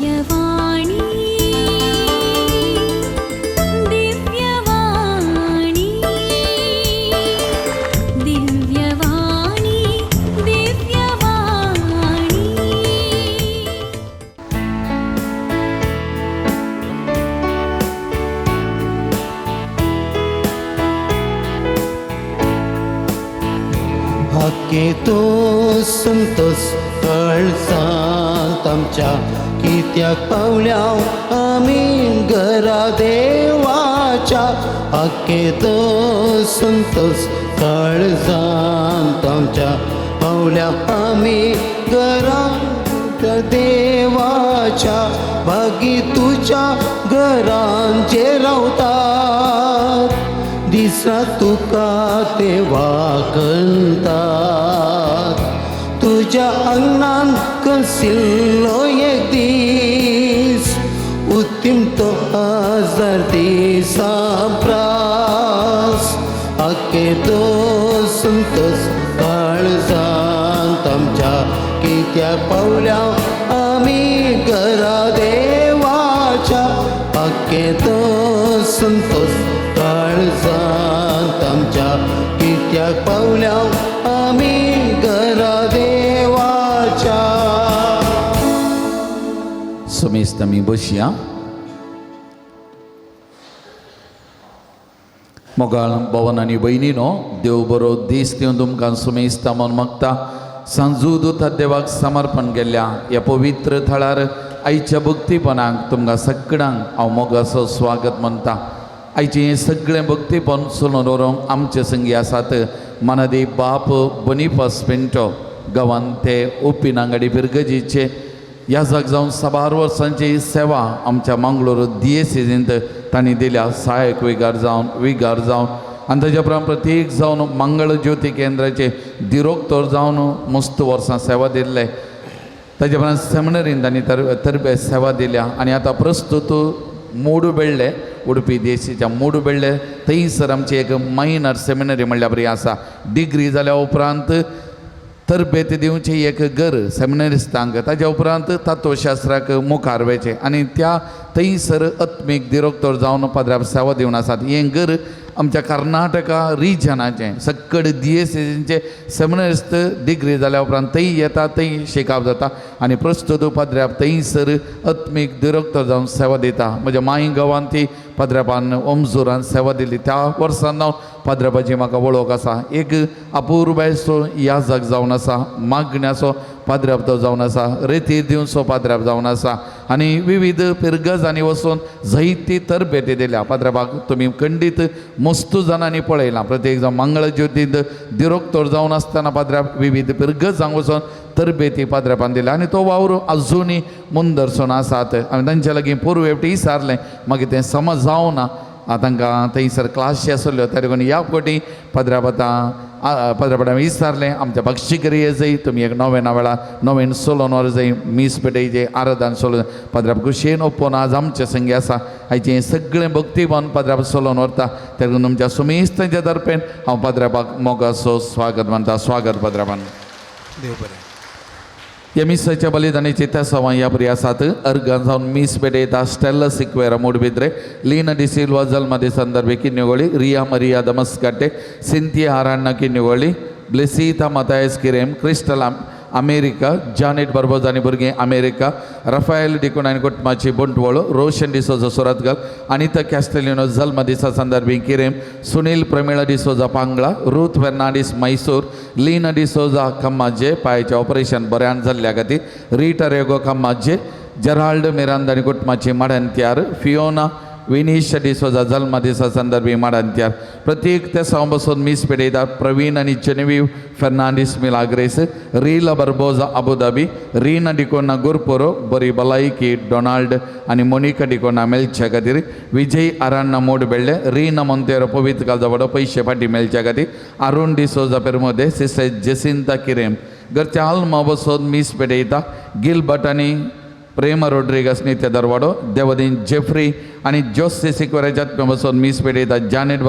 दिव्यवाणी दिव्यवाणी दिव्यवाणी दिव्यवाणी। हाके तो संतोष कळसांत आमच्या कित्याक पावल्या आमी घरा देवाच्या। हाके तो संतोष कळसांत आमच्या पावल्या आमी घरा देवाच्या। भागी तुज्या घरान जे रावतात दिसा तुका ते वाकणतात। तुज्या आंगणान कसिल्लो एक दीस उत्तीम तो हजार दिसां प्रास। आके तो संतोष काळजांत आमच्या कित्याक पावल्या आमी घरा देवाच्या। आके तो संतोष काळजांत आमच्या कित्याक पावल्या आमी घरा देवाच्या। समेस्त आमी बसया। मोगाळ भवन आनी भयणीनो, देव बरो दीस दिवन तुमकां सुमेस्ता म्हूण मागता। सांजू दुता देवाक समर्पण केल्ल्या ह्या पवित्र थळार आयच्या भक्तीपणाक तुमकां सगळ्यांक हांव मोगाचो स्वागत म्हणटा। आयचें हें सगळें भक्तीपण चलोवन व्हरूंक आमचे संगी आसात मनादी बाप बोनिफास पिंटो, गांवांत ते ओपिनांगडी फिरगजीचे ह्या जाग जावन साबार वर्सांची सेवा आमच्या मंगळूर दियेसींत तांणी दिल्या। सहायक विगार जावन, विगार जावन आनी ताज्या उपरांत प्रत्येक जावन मंगळ ज्योती केंद्राचे दिरोक्तोर जावन मस्त वर्सां सेवा दिल्ले। ताज्या उपरांत सेमिनरीन तांणी तरबे सेवा दिल्या आनी आतां प्रस्तुत मोडुबेल्ले उडपी देशीच्या मोडुबेल्ले थंयसर आमची एक मायनर सेमिनरी म्हणल्यार बरी आसा। डिग्री जाल्या उपरांत तरबेत दिवची एक घर सेमिनरिस्तांक, ताज्या उपरांत तत्वशास्त्राक मुखार वयचें आनी त्या थंयसर आत्मीक दिरोक्तोर जावन पाद्राप सेवा दिवन आसात। हें घर आमच्या कर्नाटका रिजनाचें सक्कड दियेसींचे सेमिनरिस्त डिग्री जाल्या उपरांत थंय येता, थंय शिकाप जाता आनी प्रस्तुत पाद्र्याप थंयसर आत्मीक दिरोक्तोर जावन सेवा दिता। म्हज्या माई गांवांत ती पाद्र्यापान ओमजूरान सेवा दिली। त्या वर्सान हांव पाद्र्यापाची म्हाका वळख आसा। एक अपुरबायचो याजक जावन आसा, मागण्याचो पाद्र्याप तो जावन आसा, रेतीर दिवचो पाद्र्याप जावन आसा आनी विविध फिरगजांनी वचून जैती तरबेती दिल्या। पाद्र्यापाक तुमी खंडीत मस्तू जाणांनी पळयलां। प्रत्येक जावन मंगळ ज्योतींत दिरोक्तोर जावन आसतना पाद्र्याप विविध फिरगजांक वचून तरबेती पाद्र्यापान दिल्या आनी तो वावर अजुनूय मुंदरसून आसात। आनी तांचे लागीं पुर्वेपटी विचारलें, मागीर तें समज जावना तांकां थंयसर क्लासी आसल्यो त्या देखून ह्या फावटी पाद्र्याप आतां पाद्र्यापाट आमी विचारलें आमच्या बक्षीकरी जाय तुमी एक नोवेना वेळार नोवेन सोलोन जाय मीस पेटयचे आराधन सोलोन पाद्र्याप खुशयेन ओपोन आज आमचे संगी आसा। आयचें सगळें भक्तीपण पाद्र्याप सोलोन व्हरता त्या देखून तुमच्या सुमेस्तांच्या तर्फेन हांव पाद्र्यापाक मोगाचो स्वागत मानता। स्वागत पाद्र्यापान। देव बरें। ह्या मिसाच्या बलिदानाची तेसावां ह्या परी आसात। अर्गान जावन मीस पेटयता स्टेल्ला सिक्वेरा मोडबिद्रे, लीना डिसिल्वा जल्मा संदर्भे किन्युगोळी, रिया मरिया दमस्काटे, सिंथिया आराण्णा किन्युगोळी, ब्लेसिता मतायस किरेम, क्रिस्टल अमेरिका, जानेट बर्बोज आनी भुरगीं अमेरिका, रफायल डिकोन आनी कुटुंबाची बंटवळ, रोशन डिसोजा सुरतगल, अनिता कॅस्टेलिनो जल्म दिसा संदर्भी किरेम, सुनील प्रमिळा डिसोजा पांगळा, रूथ फेर्नांडीस मैसूर, लीना डिसोजा खम्माजे पांयाचें ऑपरेशन बऱ्यान जाल्ल्या खातीर, रिटा रेगो खम्माजे, जेराल्ड मिरांदा आनी कुटुंबाची माडंत्यार, फियोना विनीश डिसोजा जल्म दिसा संदर्भी माडंत्यार। प्रत्येक तेसांव बसून मीस पेटयता प्रवीण आनी जेनेवीव फेर्नांडीस मिलाग्रेस, रिला बर्बोजा अबुधाबी, रीना डिकोना गुरपुरो बरी भलायकी डोनाल्ड आनी मोनिका डिकोना मेळच्या खातीर, विजय आराण्णा मोडबेल्ले, रीना मोंतेरो पवित्र कालजावडो पयशे फाटी मेळच्या खातीर, अरुण डिसोजा पेरमोदे, सिस्टर जेसिंता किरेम घरच्या आल्मा बसून मीस पेटयता गिलबर्ट आनी प्रेमा रोड्रिगस नित्य दरवाडो, देवदीन जेफ्री आनी जोसे सिक्वेराच्या आत्म्या बसून मीस पेटयता जानेट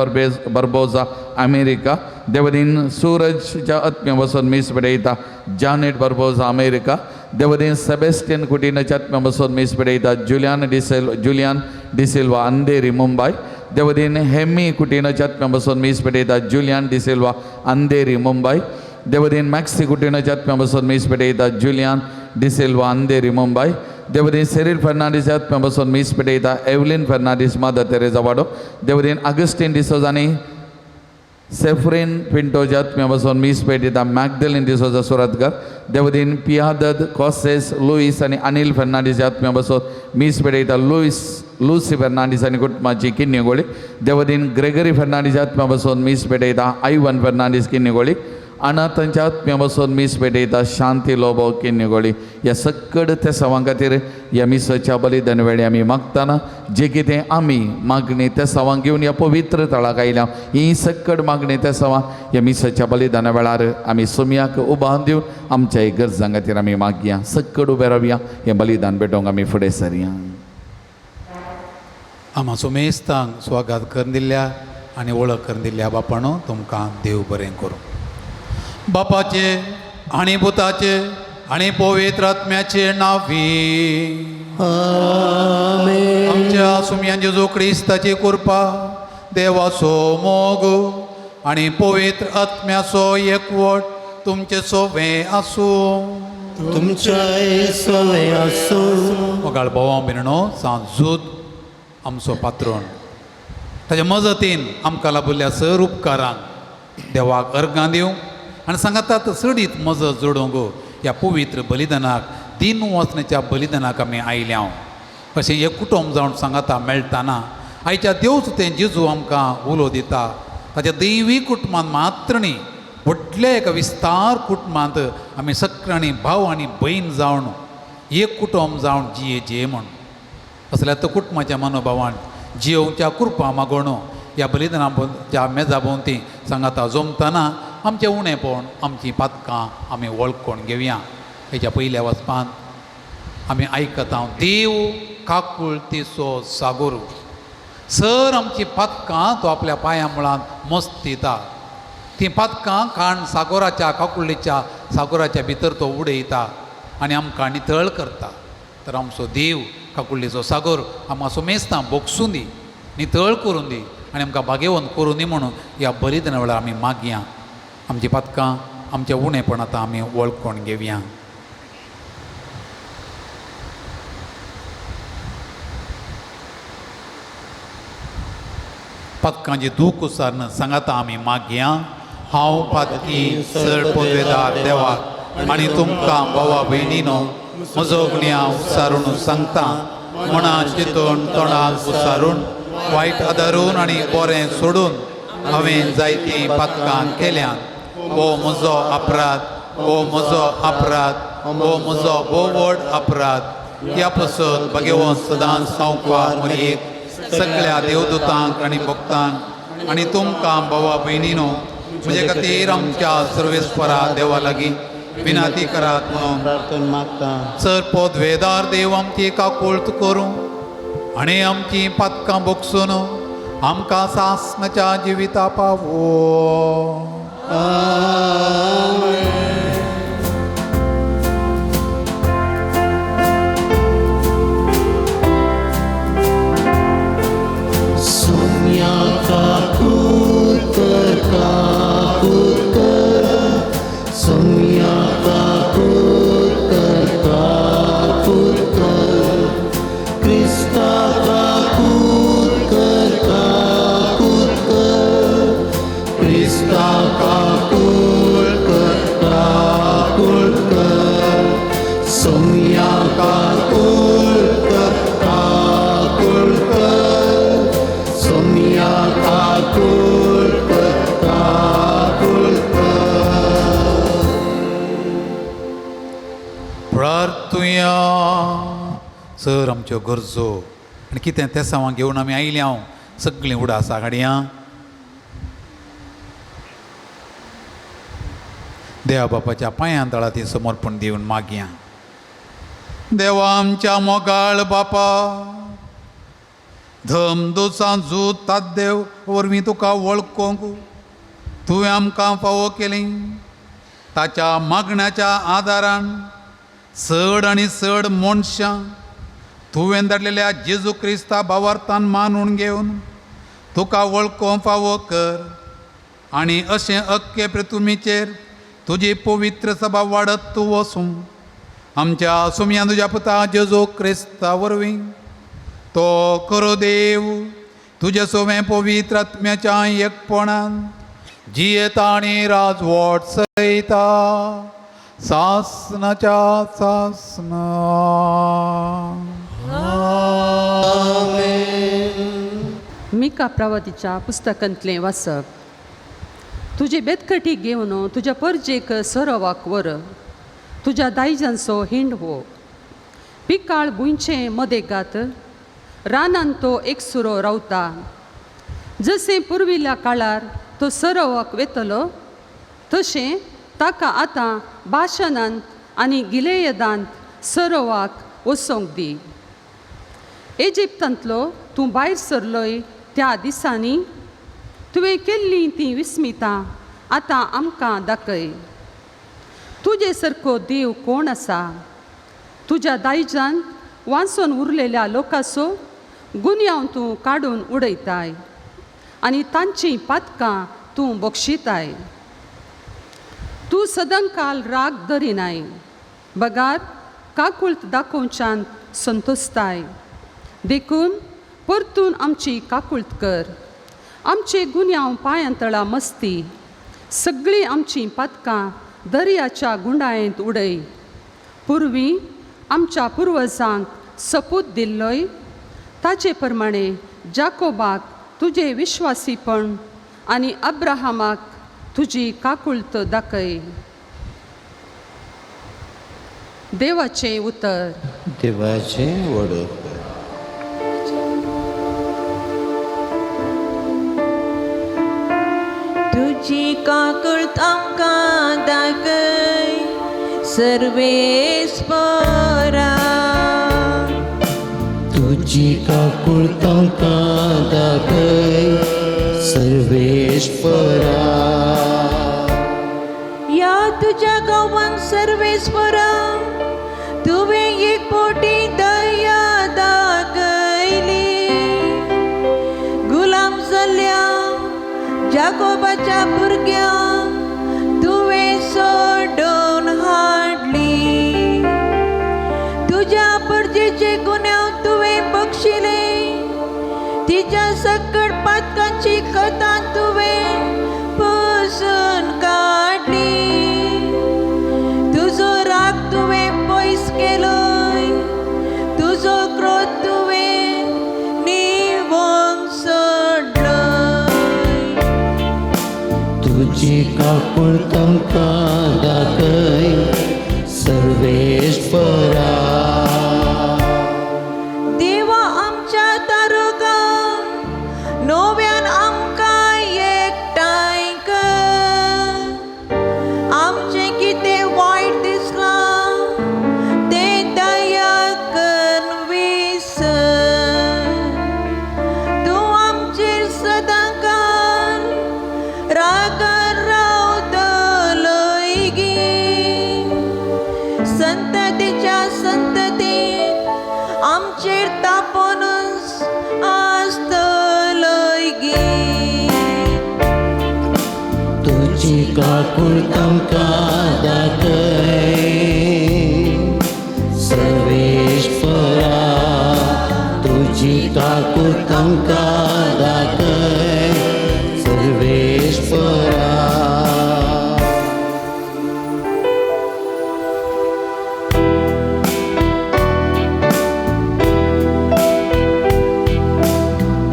बर्बोजा अमेरिका, देवदीन सूरजच्या आत्म्या बसून मीस पेटयता जानेट बर्बोजा अमेरिका, देवदीन सेबेस्टियन कुटीनाच्या आत्म्या बसून मीस पेटयता जुलियान डिसिल्वा अंधेरी मुंबय. देवदीन हेमी कुटीनाच्या आत्म्या बसून मीस पेटयता जुलियान डिसिल्वा अंधेरी मुंबय. देवदीन मॅक्सी कुटीनाच्या आत्म्या बसून मीस पेटयता जुलियान डिसिल्वा अंधेरी मुंबय. देवदीन सेरील फर्नांडीस आत्म्या बसून मीस पेटयता एवलिन फर्नांडीस मदर तेरेजा वाडो. देवदीन आगस्टीन डिसोजा आनी सेफ्रीन पिंटोच्या आत्म्या बसून मीस पेटयता मॅगदलिन डिसोजा सुरतकर. देवदीन पियादद कॉसेस लुईस आनी अनिल फर्नांडीस आत्म्या बसून मीस पेटयता लुसी फर्नांडीस आनी कुटुंबाची किन्नीगोळी. देवदीन ग्रेगरी फर्नांडीस आत्म्या बसून मीस पेटयता आयवन फर्नांडीस किन्नीगोळी. अनाथांच्या आत्म्या बसून मीस पेटयता शांती लोबो किन्नीगोळी. ह्या सक्कड त्या सवां खातीर ह्या मिसाच्या बलिदान वेळी आमी मागतना जे कितें आमी मागणी त्या सवांक घेवन ह्या पवित्र थळाक आयल्या ही सक्कड मागणी त्या सवां ह्या मिसाच्या बलिदाना वेळार आमी सुमयाक उबान दिवन आमच्या गरजां खातीर आमी मागया. सक्कड उबे रावया, हें बलिदान भेटोवंक आमी फुडें सरया. आमा सुमेस्तांक स्वागत करून दिल्या आनी वळख करून दिल्ल्या बापानो तुमकां देव बरें करूं. बापाचे आनी पुताचे आनी पवित्र आत्म्याचे नांवी आमेन. आमच्या सुमयान जेजू क्रिस्ताची कृपा, देवाचो मोग आनी पवित्र आत्म्याचो एकवट तुमचे सोवे आसूं. तुमच्याय सोवे आसूं. मोगाळ भावा भयणो, सांजूत आमचो पात्रोण ताच्या मजतीन आमकां लाभिल्ल्या सर उपकारांक देवाक अर्गां दिवंक आनी सांगातात चडीत मजत जोडूंक ह्या पवित्र बलिदानाक, दिन वचण्याच्या बलिदानाक आमी आयल्या. अशें एक कुटुंब जावन सांगाता मेळटाना आयच्या देवच तें जेजू आमकां उलो दिता. ताच्या दैवी कुटुंबान मात्र न्ही, व्हडल्या एका विस्तार कुटुंबांत आमी सगळ्यांनी भाव आनी भयण जावन एक कुटुंब जावन जिये जिये म्हूण असल्या तो कुटुंबाच्या मनोभावान जियोवच्या कृपा मागोण ह्या बलिदानाच्या मेजा भोंवती सांगाता जमतना आमचें उणेपण, आमचीं पातकां आमी वळखून घेवया. हेच्या पयल्या वचपान आमी आयकता, देव काकुळतीचो सागोर, सर आमचीं पातकां तो आपल्या पांया मुळांत मस्त दिता. तीं पातकां काण सागोराच्या काकुळीच्या सागोराच्या भितर तो उडयता आनी आमकां नितळ करता. तर आमचो देव काकुळीचो सागोर आमकां सुमेस्तां भोगसूं दी, नितळ करूं दी आनी आमकां भागेवंत करूं दी म्हणून ह्या बलिदाना वेळार आमी मागया. आमचीं पातकां, आमचें उणेपण आतां आमी वळखून घेवया. पातकांची दूख उसारन सांगाता आमी मागया. हांव पातकी सर पदवेदार देवाक आनी तुमकां भावा भयणीनो म्हजो गुन्यांव उसारून सांगता. मनान चिंतून तोंडान उसारून वायट आदारून आनी बरें सोडून हांवें जायतीं पातकां केल्यात. हो म्हजो अपराध, हो म्हजो अपराध, हो म्हजो भोव व्हड अपराध. ह्या पसत भगवंत सदांच सावकार मरयेक सगळ्या देवदूतांक आनी भक्तांक आनी तुमकां भावा भयणीनो म्हजे खातीर आमच्या सर्वेस्परा देवा लागीं विनंती करात म्हणून प्रार्थना मागता. सर पदवेदार देव आमची काकुळत करूं आनी आमची पातकां भोगसून आमकां सासणाच्या जिविता पावो. आमेन. सुम्या काकुतर काकुतर, सुम्या काकुतर काकुतर, क्रिस्ता काकुतर काकुतर, क्रिस्ता काकुतर काकुतर, सुम्या काकुतर काकुतर, सुम्या काकुतर काकुतर. प्रार्थुया. सर आमच्यो गरजो आनी कितें तेसांवां घेवन आमी आयल्या हांव सगळीं उडासा हाडया. देवा बापाच्या पांयां तळा ती समर्पण दिवन मागया. देवा आमच्या मोगाळ बापा, धम दुसां जूत ताद्देव वरवीं तुका वळखूंक तुवें आमकां फावो केली. ताच्या मागण्याच्या आदारान चड आनी चड मनशां तुवें धाडलेल्या जेजू क्रिस्ता भावार्थान मानून घेवन तुका वळखोवंक फावो कर आनी अशें अख्खे पृथुमीचेर तुजी पवित्र सभा वाडत तूं वसूं आमच्या सुमयान तुज्या पुता जेजू क्रिस्ता वरवीं तो करो देव तुजे सोवें पवित्र आत्म्याच्या एकपणान जियेता आनी राजवट सयता सासनाच्या सासना. मिका प्रवादीच्या पुस्तकांतलें वाचप. तुजी बेतकटी घेवन तुज्या परजेक सरोवाक व्हर, तुज्या दायजांचो हिंड हो. पिकाळ भुंयचें मदेगात रानान तो एकसुरो रावता. जशें पुर्विल्ल्या काळार तो सरोवाक वेतलो तशें ताका आतां भाशणांत आनी गिलेयदांत सरोवाक वचोंक दी. इजिप्तांतलो तूं भायर सरलोय त्या दिसांनी तुवें केल्लीं तीं विस्मितां आतां आमकां दाखय. तुजे सारको देव कोण आसा? तुज्या दायजान वांचून उरलेल्या लोकांचो गुन्यांव तूं काडून उडयताय आनी तांचीं पातकां तूं बक्षिताय. तूं सदांकाल राग धरिनाय, बगार काकुळट दाखोवच्यान संतोशताय. देखून परतून आमची काकुळट कर. आमचे गुन्यांव पांयां तळा मस्ती, सगळीं आमचीं पातकां दर्याच्या गुंडायेंत उडय. पुर्वी आमच्या पुर्वजांक सपूत दिल्लोय ताचे प्रमाणे जाकोबाक तुजें विश्वासीपण आनी अब्राहमाक तुजी काकुळट दाखय. देवाचें उतर. देवाचें वडप. तुजी काकुळट आमकां दाखय सर्वेस्परा. तुजी काकुळट आमकां दाखय सर्वेस्परा. ह्या तुज्या गांवांक सर्वेस्परा तुवें एक पोटी दया दाखयली. गुलाम जाल्ल्या जाकोबाच्या भुरग्यांक तुवें सोडून हाडली. तुज्या परजेचे गुन्यांव तुवें बक्षिले, तिच्या सकट पातकांची कथा तुवें पुसून काडली. तुजो राग तुवें पयस केलोय, तुजो क्रोध तुवें निवोंक सोडलोय. तुजी काकुळट आमकां दाखय सर्वेस्परा. देवा आमच्या तारुका नव्यान आमकां एकठांय कर. आमचें कितें वायट दिसलां तें दया करून विसर. तूं आमचेर सदांकाल रागार रावतलोय गी. संततीच्या संततीत आमचेर तापोनूच आसतलोय गी. तुजी काकुळट आमकां दाखय सर्वेस्परा. तुजी काकुळट आमकां दाखय सर्वेस्परा.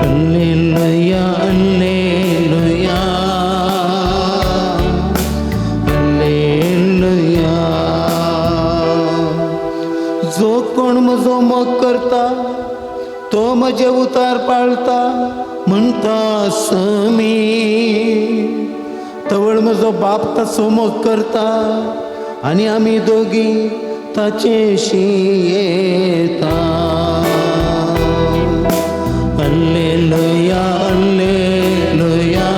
Alleluia, alleluia, alleluia. जो कोण म्हजो मोग करता तो म्हजे उतार पाळता म्हणटा समी. तवळ म्हजो बाप ताचो मोग करता आनी आमी दोगी ताचेशी येता. Alleluia, alleluia,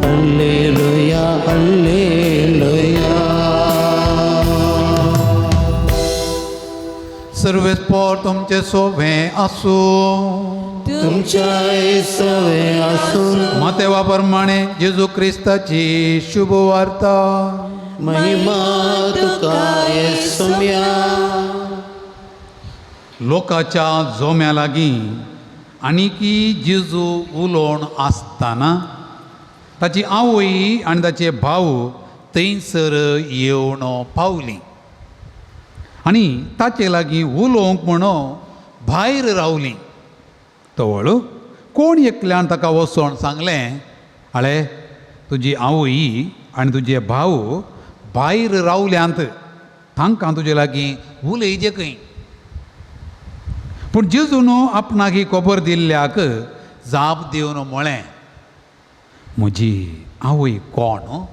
alleluia, alleluia. सर्वेस्पोर तुमचे सोबें आसूं. तुमच्या सवे आसूं. मातेवा प्रमाणे जेजू क्रिस्ताची शुभ वार्ता. महिमा तुका येसुम्या. लोकाच्या जोम्या लागीं आनीकी जेजू उलोवन आसतना ताची आवय आनी ताचे भाव थंयसर येवन पावली आनी ताचे लागीं उलोवंक म्हणून भायर रावलीं. तवळ कोण एकल्यान ताका वचोन सांगलें, आळे तुजी आवय आनी तुजे भाव भायर रावल्यांत, तांकां तुजे लागीं उलयचे खंय. पूण जेजून आपणाक ही खबर दिल्ल्याक जाप दिवन म्हळें, म्हजी आवय कोण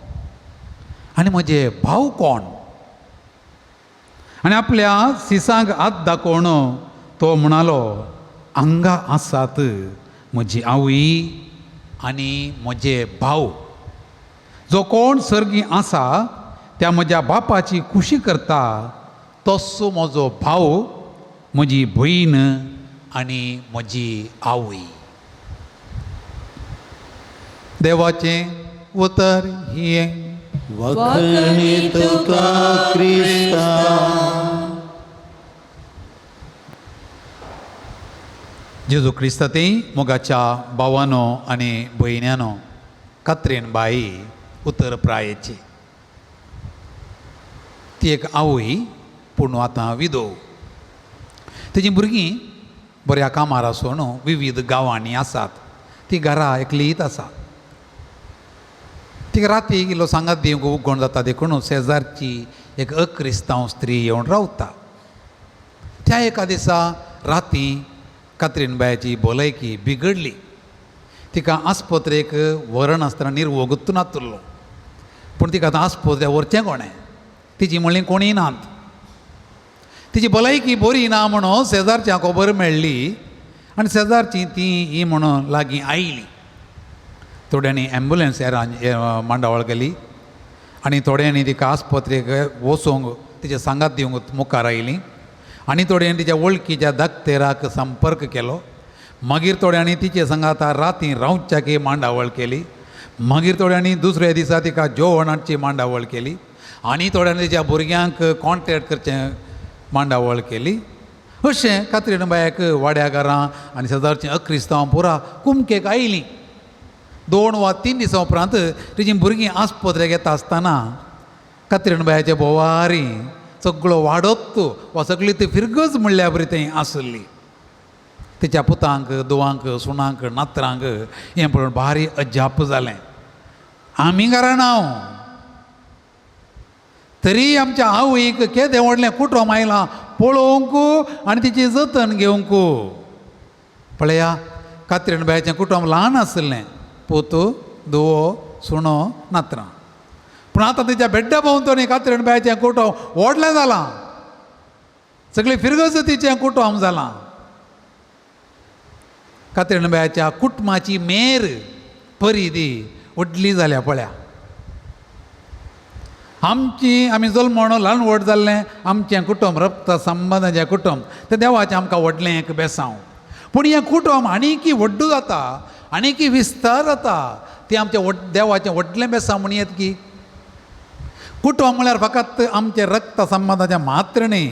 आनी म्हजे भाव कोण? आनी आपल्या सिसांक हात दाखोवन तो म्हणालो, हांगा आसात म्हजी आवय आनी म्हजे भाव. जो कोण सर्गी आसा त्या म्हज्या बापाची खुशी करता तसो म्हजो भाव, म्हजी भयण आनी म्हजी आवय. देवाचें उतर हें. वखणी तुका क्रिस्ता. जेजू क्रिस्ताती मोगाच्या भावानो आनी भयण्यानो, कात्रीन बाई उतर प्रायेची ती एक आवय, पूण आतां विदो. तेजी भुरगीं बऱ्या कामार आसून विविध गांवांनी आसात. ती घरा एकलीच आसा. तिका राती इल्लो सांगात दिवंक उगोण जाता देखून शेजारची एक अक्रिस्तांव स्त्री येवन रावता. त्या एका दिसा राती कात्रीन बायाची भलायकी बिगडली. तिका आस्पत्रेक व्हरण आसतना निर्वोगूच नातुरलो, पूण तिका आतां आस्पत्रे व्हरचें कोणें, तिची म्हणली कोणीय नात. तिची भलायकी बरी ना म्हणून शेजारच्या खबर मेळ्ळी आनी शेजारची ती ही म्हणून लागीं आयली. थोड्यांनी एम्बुलन्स मांडावळ केली आनी थोड्यांनी तिका आस्पत्रेक वचूंक तिचे सांगात दिवंक मुखार आयली आनी थोड्यांनी तिच्या वळखीच्या दाक्तेराक संपर्क केलो. मागीर थोड्यांनी तिचे सांगाता राती रावच्याक मांडावळ केली. मागीर थोड्यांनी दुसऱ्या दिसा तिका जेवण हाडची मांडावळ केली आनी थोड्यांनी तिच्या भुरग्यांक कॉन्टेक्ट करचें मांडावळ केली. अशें कात्रीन बायक वाड्या घरां आनी शेजारचीं अक्रिस्तांव पुरा कुमकेक आयलीं. 2 वा 3 दिसां उपरांत तिचीं भुरगीं आस्पत्रेक येता आसतना कात्रीन बायाचे बोवारी सगळो वाडत वा सगळी ती फिरगज म्हणल्या बरी थंय आसली. तिच्या पुतांक, दुवांक, सुणांक, नातरांक हें पळोवन भारी अजाप जालें. आमी घरा ना तरी आमच्या आवयक केदें व्हडलें कुटुंब आयलां पळोवंक आनी तिची जतन घेवंक. पळया कात्रीन बायाचें कुटुंब ल्हान आसलें, पूत, धुवो, सुणो, नातरां. पूण आतां तिच्या बेड्डा भोंवतणी कात्रीन बायाचें कुटुंब व्हडलें जालां, सगळी फिरगज तिचें कुटुंब जालां. कात्रीन बायाच्या कुटुंबाची मेर परिधी व्हडली जाल्या. पळया आमची आमी जल्मोण ल्हान व्हड जाल्लें आमचें कुटुंब रक्त संबंदाचें कुटुंब तें देवाचें आमकां व्हडलें एक बेसांव. पूण हें कुटुंब आनीकी व्हड्डू जाता, आनीकी विस्तार जाता, तें आमचें व्हड देवाचें व्हडलें बेसांव म्हण येत की. कुटुंब म्हळ्यार फकत आमचें रक्त संबंदाचें मात्र न्ही,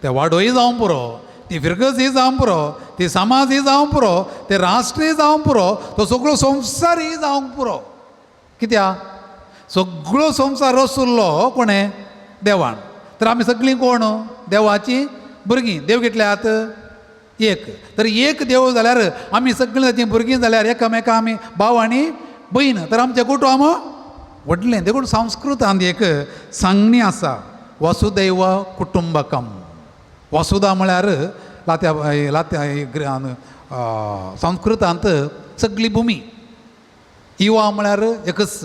तें वाडोय जावं पुरो, ती फिरगजय जावं पुरो, ती समाजय जावं पुरो, तें राष्ट्रीय जावं पुरो, तो सगळो संवसारय जावंक पुरो. कित्याक सगळो संवसार रसुल्लो कोणें? देवान. तर आमी सगळीं कोण? देवाचीं भुरगीं. देव कितल्यात? एक. तर एक देव जाल्यार आमी सगळीं ताचीं भुरगीं जाल्यार एकामेका आमी भाव आनी भयण, तर आमचें कुटुंब व्हडलें. देखून संस्कृतांत एक सांगणी आसा, वसुदैव कुटुंबकम. वसुदा म्हळ्यार लात्या लात्या संस्कृतांत सगळी भुमी, इवा म्हळ्यार एकच,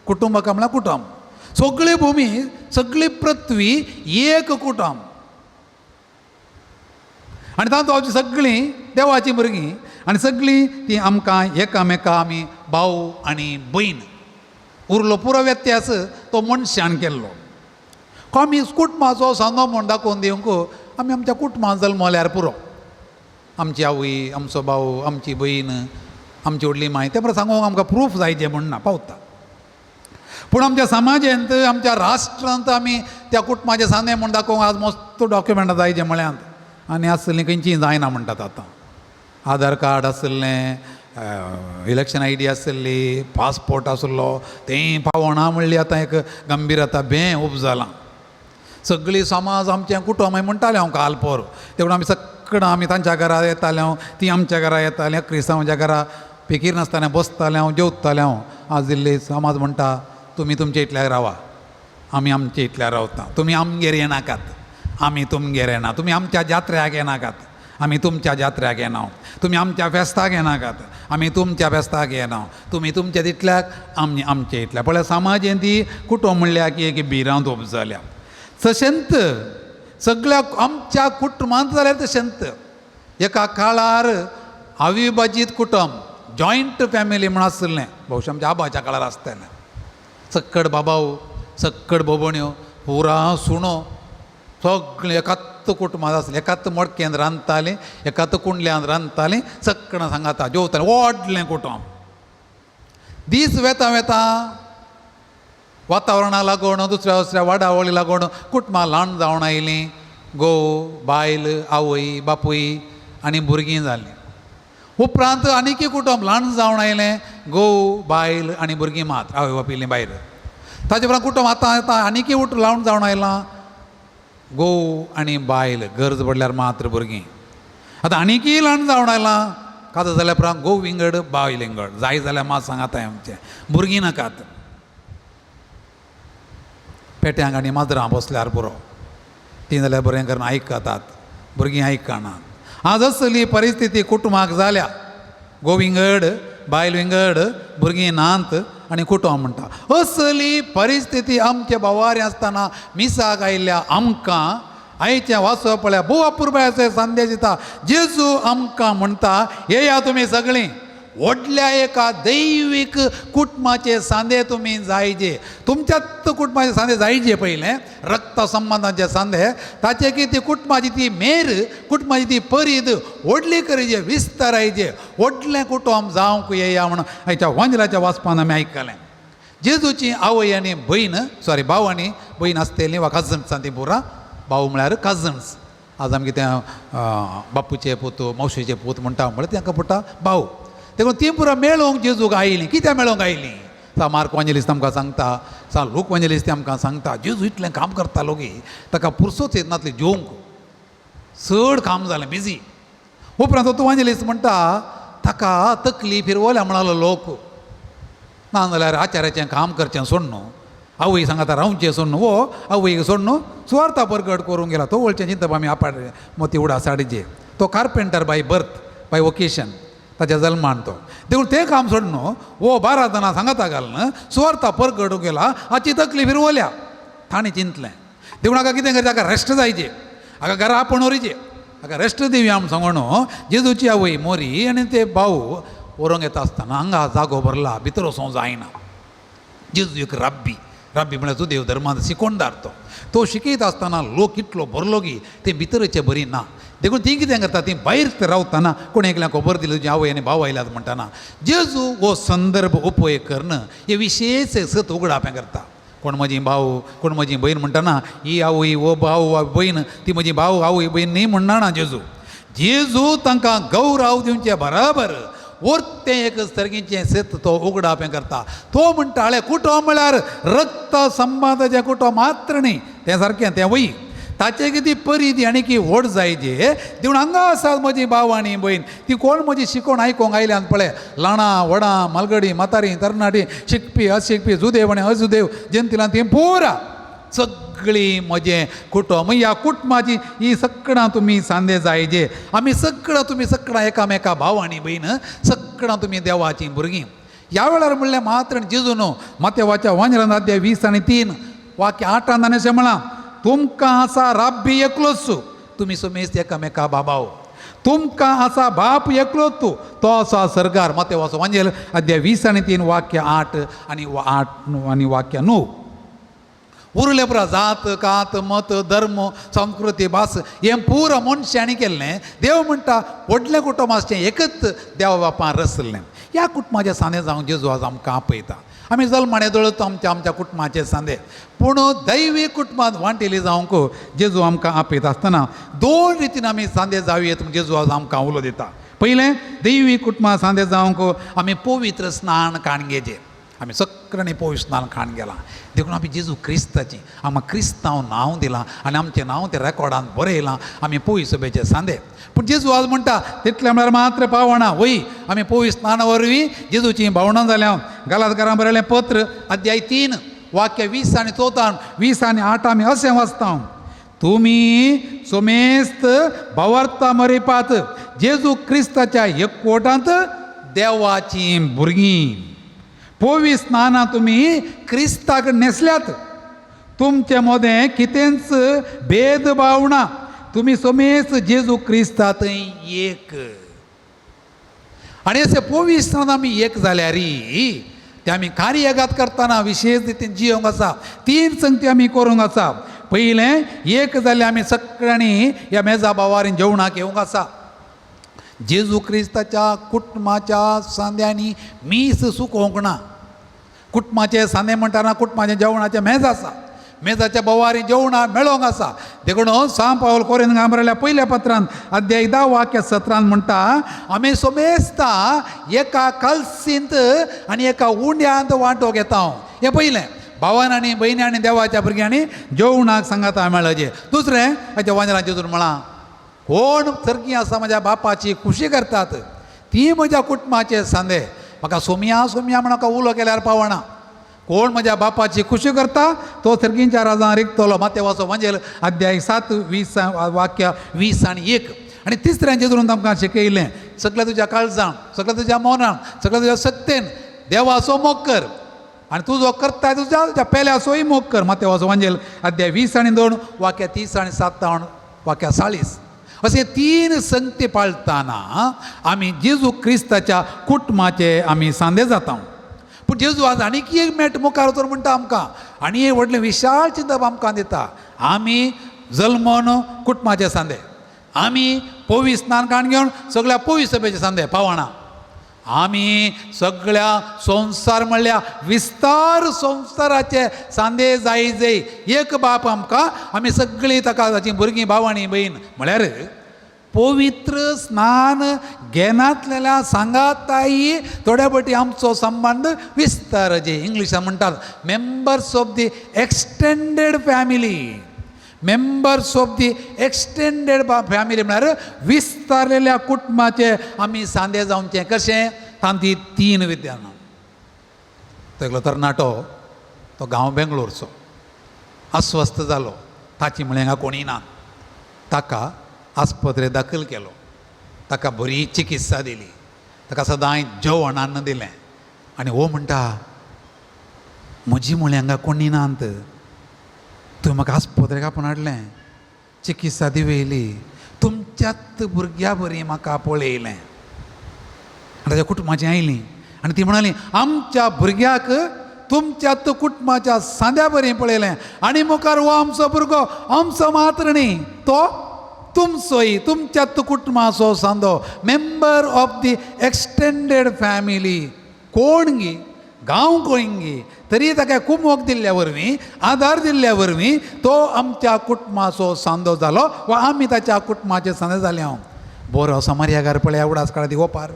कुटुंबकम म्हळ्यार कुटुंब. सगळी भुमी, सगळी पृथ्वी एक कुटुंब आनी तातूंत आमची सगळीं देवाचीं भुरगीं आनी सगळीं तीं आमकां एकामेका आमी भाव आनी भयण. उरलो पुरो व्यत्यास तो मनशान केल्लो. कॉमीस कुटुंबाचो सांदो म्हूण दाखोवन दिवंक आमी आमच्या कुटुंबांत जल्मल्यार पुरो. आमची आवय, आमचो भाव, आमची भयण, आमची व्हडली माय, तें बरें सांगूंक आमकां प्रूफ जाय जें म्हण ना पावता. पूण आमच्या समाजेंत, आमच्या राष्ट्रांत आमी त्या कुटुंबाचें सांदे म्हूण दाखोवंक आज मस्त डॉक्युमेंटां जाय जें म्हळ्यांत आनी आसलीं खंयचीं जायना म्हणटात आतां. आधार कार्ड आसलें, इलेक्शन I D आसली, पासपोर्ट आसलो, तेंय पावना म्हणली आतां एक गंभीर आतां बें उब जालां. सगळी समाज आमचें कुटुंब म्हणटालें हांव काल पोर, तेवढ आमी सगळं आमी तांच्या घरा येतालें हांव, ती आमच्या घरा येतालीं, क्रिस्तांवाच्या घरा फिकीर नासतना बसतालें हांव, जेवतालें हांव. आज इल्ली समाज म्हणटा तुमी तुमच्या इतल्याक रावा, आमी आमच्या इतल्यार रावता, तुमी आमगेर येनाकात, आमी तुमगेर येना, तुमी आमच्या जात्र्याक येनाकात, आमी तुमच्या जात्र्याक येना, तुमी आमच्या फेस्ताक येनाकात, आमी तुमच्या फेस्ताक येना, तुमी तुमच्या तितल्याक, आमी आमच्या इतल्याक. पळय समाजेन ती कुटुंब म्हणल्यार की एक भिरांत उब जाल्या. तशेंच सगळ्या आमच्या कुटुंबांत जाल्यार तशेंच एका काळार अविभाजीत कुटुंब, जॉयंट फॅमिली म्हूण आसलें, भोवशा आमच्या आबाच्या काळार आसतलें. सक्कड बाबाव, सक्कड बोबण्यो, पुरा सुणो, सगळें एकाच कुटुंबांत आसलें, एकाच मडकेन रांदतालीं, एकाच कुंडल्यान रांदतालीं, सक्कडां सांगाता जेवतालीं, व्हडलें कुटुंब. दीस वेता वेता वातावरणाक लागून, दुसऱ्या दुसऱ्या वाडावळी लागून कुटुंबां ल्हान जावन आयलीं. घोव, बायल, आवय, बापूय आनी भुरगीं जालीं. उपरांत आनीकय कुटुंब ल्हान जावन आयलें, घोव, बायल आनी भुरगीं मात, आवय बापूयलीं बायल. ताचे उपरांत कुटुंब आतां आतां आनीकय ल्हान जावन आयलां, घोव आनी बायल, गरज पडल्यार मात्र भुरगीं. आतां आनीकय ल्हान जावन आयलां, काजो जाल्या उपरांत घोव विंगड, बायल विंगड, जाय जाल्यार मात सांगाताय आमचें, भुरगीं नाकात. पेट्यांक आनी माजरां बसल्यार पुरो, तीं जाल्यार बरें करून आयकतात, भुरगीं आयकनात. आज असली परिस्थिती कुटुंबाक जाल्या, घोव विंगड, बायल विंगड, भुरगीं नात आनी कुटुंब म्हणटा. असली परिस्थिती आमचे भावारी आसतना मिसाक आयिल्ल्या आमकां आयचें वाचप पळया भोव अपुरबायेचो संदेश दिता. जेजू आमकां म्हणटा, येया तुमी सगळीं व्हडल्या एका दैवीक कुटुंबाचे सांदे तुमी जायजे, तुमच्याच कुटुंबाचे सांदे जायजे पयलें, रक्त संबंदांचे सांदे, ताचे की ती कुटुंबाची ती मेर, कुटुंबाची ती परीद व्हडली करीजे, विस्तारायजे, व्हडलें कुटुंब जावंक येया म्हूण आयच्या वांजलाच्या वाचपान आमी आयकलें. जेजूची आवय आनी भयण, सॉरी भाव आनी भयण आसतली वा कजन्स ती पुरा, भाव म्हळ्यार कजन्स. आज आमगे तें बापूचे पूत, मावशेचे पूत म्हणटा म्हळ्यार तांकां म्हणटा भाव. देखून ती पुरा मेळोवंक जेजूक आयलीं. कित्याक मेळोवंक आयलीं? सा मार्क वांजेलिस्त आमकां सांगता, सा लूक वांजेलिस्त आमकां सांगता, जेजू इतलें काम करतालो की ताका पुरसोच येनासली जेवंक, चड काम जालें, बिजी. उपरांत तो वांजेलिस्त म्हणटा ताका तकली फिरवल्या म्हणालो लोक, ना जाल्यार आचार्याचें काम करचें सोडून, आवय सांगता रावचें सोडून, वो आवयक सोडून सुवार्था परगट करूंक गेला. तो वळचें चिंतप आमी आपाट मोती उडा साडीचे, तो carpenter by birth, by vocation, ताच्या जल्मान तो. देखून तें काम सोडून वो 12 जाणां सांगाता घालून सुवार्था परगटूंक गेला, हाची तकली फिरवल्या. ताणें चिंतलें, देखून हाका कितें करचें, हाका रेस्ट जायचे, हाका घरा आपोवन व्हरचें, हाका रेस्ट दिवया म्हूण सांगून जेजूची आवय मोरी आनी ते भाव व्हरूंक येता आसतना हांगा जागो भरला, भितर वचोंक जायना. जेजू एक राब्बी, राब्बी म्हळ्यार जुदेव धर्मांत शिकोणदार. तो तो शिकयता आसतना लोक इतलो भरलो की ते भितरचे बरी ना. देखून तीं कितें करता, तीं भायर रावतना कोण एकल्याक खबर दिली तुजी आवय आनी भाव आयल्यात म्हणटना जेजू हो संदर्भ उपयोग करून हे विशेश सत उगडापें करता. कोण म्हजी भाव, कोण म्हजी भयण म्हणटना ही आवय हो भाव वा भयण, ती म्हजी भाव आवय भयण न्ही म्हणना जेजू. जेजू तांकां गौरव दिवचे बराबर वरतें एक सर्गीचें सत तो उगडापें करता. तो म्हणटा हळे कुटुंब म्हळ्यार रक्त संबंदाचें कुटुंब मात्र न्ही, तें सारकें तें वय, ताचे कितें परिधी आनी की व्हड जायजे. देखून हांगा आसात म्हजी भाव आनी भयण, ती कोण म्हजी शिकोवन आयकोंक आयल्यान पळय, ल्हानां व्हडां, मालगडी, म्हातारी, तरणाटी, शिकपी, अशिकपी, जुदेव आनी अजुदेव, जनतिलां ती पुरा सगळीं म्हजें कुटुंब. ह्या कुटुंबाची ही सगळां तुमी सांदे जायजे. आमी सगळां तुमी सगळां एकामेका भाव आनी भयण, सगळां तुमी देवाचीं भुरगीं. ह्या वेळार म्हणलें मात्र जेजू न्हू, मातेवाच्या वांजरान अध्याय 20 आनी 3 वाक्य 8 ताणें अशें म्हळां, तुमकां आसा राब्बी एकलोच, तुमी समेस्त एकामेका बाबाव. तुमकां आसा बाप एकलोच, तो आसा सर्गार. मातेवाचो वांजेल अध्याय 20 आनी 3 वाक्य 8 आनी 8 आनी वाक्य 9. उरलें पुरा जात कात मत धर्म संस्कृती भास हें पुरा मनशांनी केल्लें. देव म्हणटा व्हडलें कुटुंब आसचें एकच देवा बापान रचलें. ह्या कुटुंबाचे सांदे जावंक जेजू आज आमकां आपयता. आमी जल्माणे दळतो आमच्या आमच्या कुटुंबाचे सांदे, पूण दैवी कुटुंबांत वांटेली जावंक जेजू आमकां आपयता आसतना दोन रितीन आमी सांदे जावयेत म्हूण जेजू आज आमकां उलो दिता. पयलें, दैवी कुटुंबां सांदे जावंक आमी पवित्र स्नान काण घेवचें. आमी सगळ्यांनी पवित्र स्नान काण गेलां देखून आमी जेजू क्रिस्ताचीं, आमकां क्रिस्तांव नांव दिलां आनी आमचें नांव तें रेकॉर्डान बरयलां. आमी पवित्र सभेचे सांदे. पूण जेजू आज म्हणटा तितलें म्हळ्यार मात्र पावना. वय आमी पवित्र स्नाना वरवीं जेजूचीं भावणां जाल्या. गालातकारां बरयलें पत्र अध्याय 3 वाक्य 20 आनी 14 20 आनी 8 आमी अशें वाचता, तुमी सोमेस्त भावार्था मरिपात जेजू क्रिस्ताच्या एकवटांत देवाचीं भुरगीं. पवित्र स्नानां तुमी क्रिस्ताक न्हेसल्यात, तुमचे मदें कितेंच भेदभाव ना, तुमी सोमेस्त जेजू क्रिस्तांत एक. आनी अशें पवित्र स्नान आमी एक जाल्यार ते आमी कार्यगात करतना विशेश रितीन जियोंक आसा. 3 संगती आमी करूंक आसा. पयलें, एक जाल्यार आमी सगळ्यांनी ह्या मेजा बावारीन जेवणाक येवंक आसा. जेजू क्रिस्ताच्या कुटुंबाच्या सांद्यांनी मीस सुकोवंक ना. कुटुंबाचे सांदे म्हणटाना कुटुंबाचें जेवणाचें मेज आसा, मेजाच्या बोवारी जेवणां मेळोंक आसा. देखून सांव पावल कोरिंथां बरयल्या पयल्या पत्रान अध्याय 10 वाक्य 17 म्हणटा, आमी सोमेस्ता एका कलसींत आनी एका उंड्यांत वांटो घेता. हें पयलें, भावान आनी भयणी आनी देवाच्या भुरग्यांनी जेवणाक सांगाता मेळचें. दुसरें, ताच्या वांजरान जेजून म्हळां, कोण सर्गी आसा म्हज्या बापाची खुशी करतात ती म्हज्या कुटुंबाचे सांदे. म्हाका सोमया सोमया म्हण म्हाका उलो केल्यार पावना. कोण म्हज्या बापाची खुशी करता तो सर्गींच्या राजान रिगतलो. मातेवाचो वांजेल अध्याय 7 20 वाक्य 20 आनी 1. आनी तिसऱ्यां जेजून आमकां शिकयलें, सगळ्या तुज्या काळजान, सगळ्या तुज्या मनान, सगळ्या तुज्या शक्तेन देवाचो मोग कर आनी तूं जो करता तुज्या तुज्या पेल्याचोय मोग कर. मातेवाचो वांजेल अध्याय 20 आनी 2 वाक्य 30 आनी 57 वाक्य 40. अशें 3 संगती पाळटाना आमी जेजू क्रिस्ताच्या कुटुंबाचे आमी सांदे जाता. पूण जेजू आज आनीक एक मेट मुखार वचून म्हणटा आमकां, आनी एक व्हडलें विशाळ चिंतप आमकां दिता. आमी जल्मोन कुटुंबाचे सांदे, आमी पवित्र स्नान काण घेवन सगळ्या पवित्र सभेचे सांदे पावना. आमी सगळ्या संवसार म्हणल्या विस्तार संवसाराचे सांदे जाय जाय. एक बाप आमकां, आमी सगळीं ताका ताचीं भुरगीं भाव आनी भयण. म्हळ्यार पवित्र स्नान घेनातलेल्या सांगाताई थोड्या पटी आमचो संबंद विस्तार, जे इंग्लिशान म्हणटात members of the extended family. Members of the extended family म्हळ्यार विस्तारलेल्या कुटुंबाचे आमी सांदे जावचें. कशें? तांती 3 विद्यान. तो एकलो तरणाटो, तो गांव बेंगलोरचो, अस्वस्थ जालो. ताची म्हळें हांगा कोणी ना. ताका आस्पत्रे दाखल केलो, ताका बरी चिकित्सा दिली, ताका सदांय जेवण अन्न दिलें. आनी हो म्हणटा, म्हजी म्हळें हांगा कोणी नात, तुवें म्हाका आस्पत्रेक आपोवन हाडलें, चिकित्सा दिवयली, तुमच्याच भुरग्या बरी म्हाका पळयलें. आनी ताच्या कुटुंबाचीं आयलीं आनी ती म्हणाली, आमच्या भुरग्याक तुमच्याच कुटुंबाच्या सांद्या बरी पळयलें आनी मुखार हो आमचो भुरगो आमचो मात्र न्ही, तो तुमचोय, तुमच्याच कुटुंबाचो सांदो, member of the extended family. कोण गी गांव कोण गी तरी ताका कुमोक दिल्ल्या वरवीं, आदार दिल्ल्या वरवीं तो आमच्या कुटुंबाचो सांदो जालो वा आमी ताच्या कुटुंबाचे सांदे जाले. हांव बरो समार्यागार पळय उडास काळा दी ओपार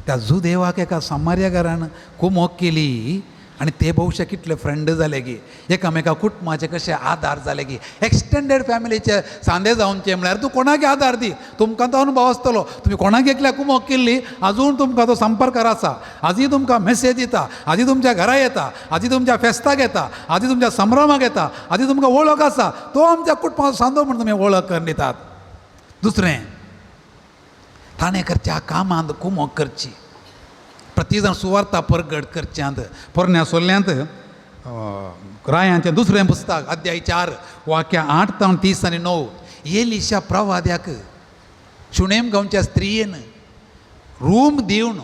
त्या जुदेवाक एका समार्यागारान कुमोक केली आनी ते भोवशा कितले फ्रेंड जाले की एकामेका कुटुंबाचे कशे आदार जाले की एक्सटेंडेड फॅमिलीचे सांदे जावचे म्हळ्यार तूं कोणाक आदार दी, तुमकां तो अनुभव आसतलो. तुमी कोणाक एकल्या कुमोक केल्ली आजून तुमकां तो संपर्कार आसा, आजूय तुमकां मेसेज दिता, आजूय तुमच्या घरा येता, आजूय तुमच्या फेस्ताक येता, आजूय तुमच्या संभ्रमाक येता, आजूय तुमकां वळख आसा, तो आमच्या कुटुंबाचो सांदो म्हूण तुमी वळख करून दितात. दुसरें, ताणें करच्या कामांत कुमोक करची, प्रत्येक सुवार्ता परगट करच्यांत. पोरण्या सोल्ल्यांत रायांचें दुसरें पुस्तक अध्याय 4 वाक्य 8 तावन 30 आनी 9 एलिशा प्रवाद्याक शुणेम गांवच्या स्त्रियेन रूम दिवन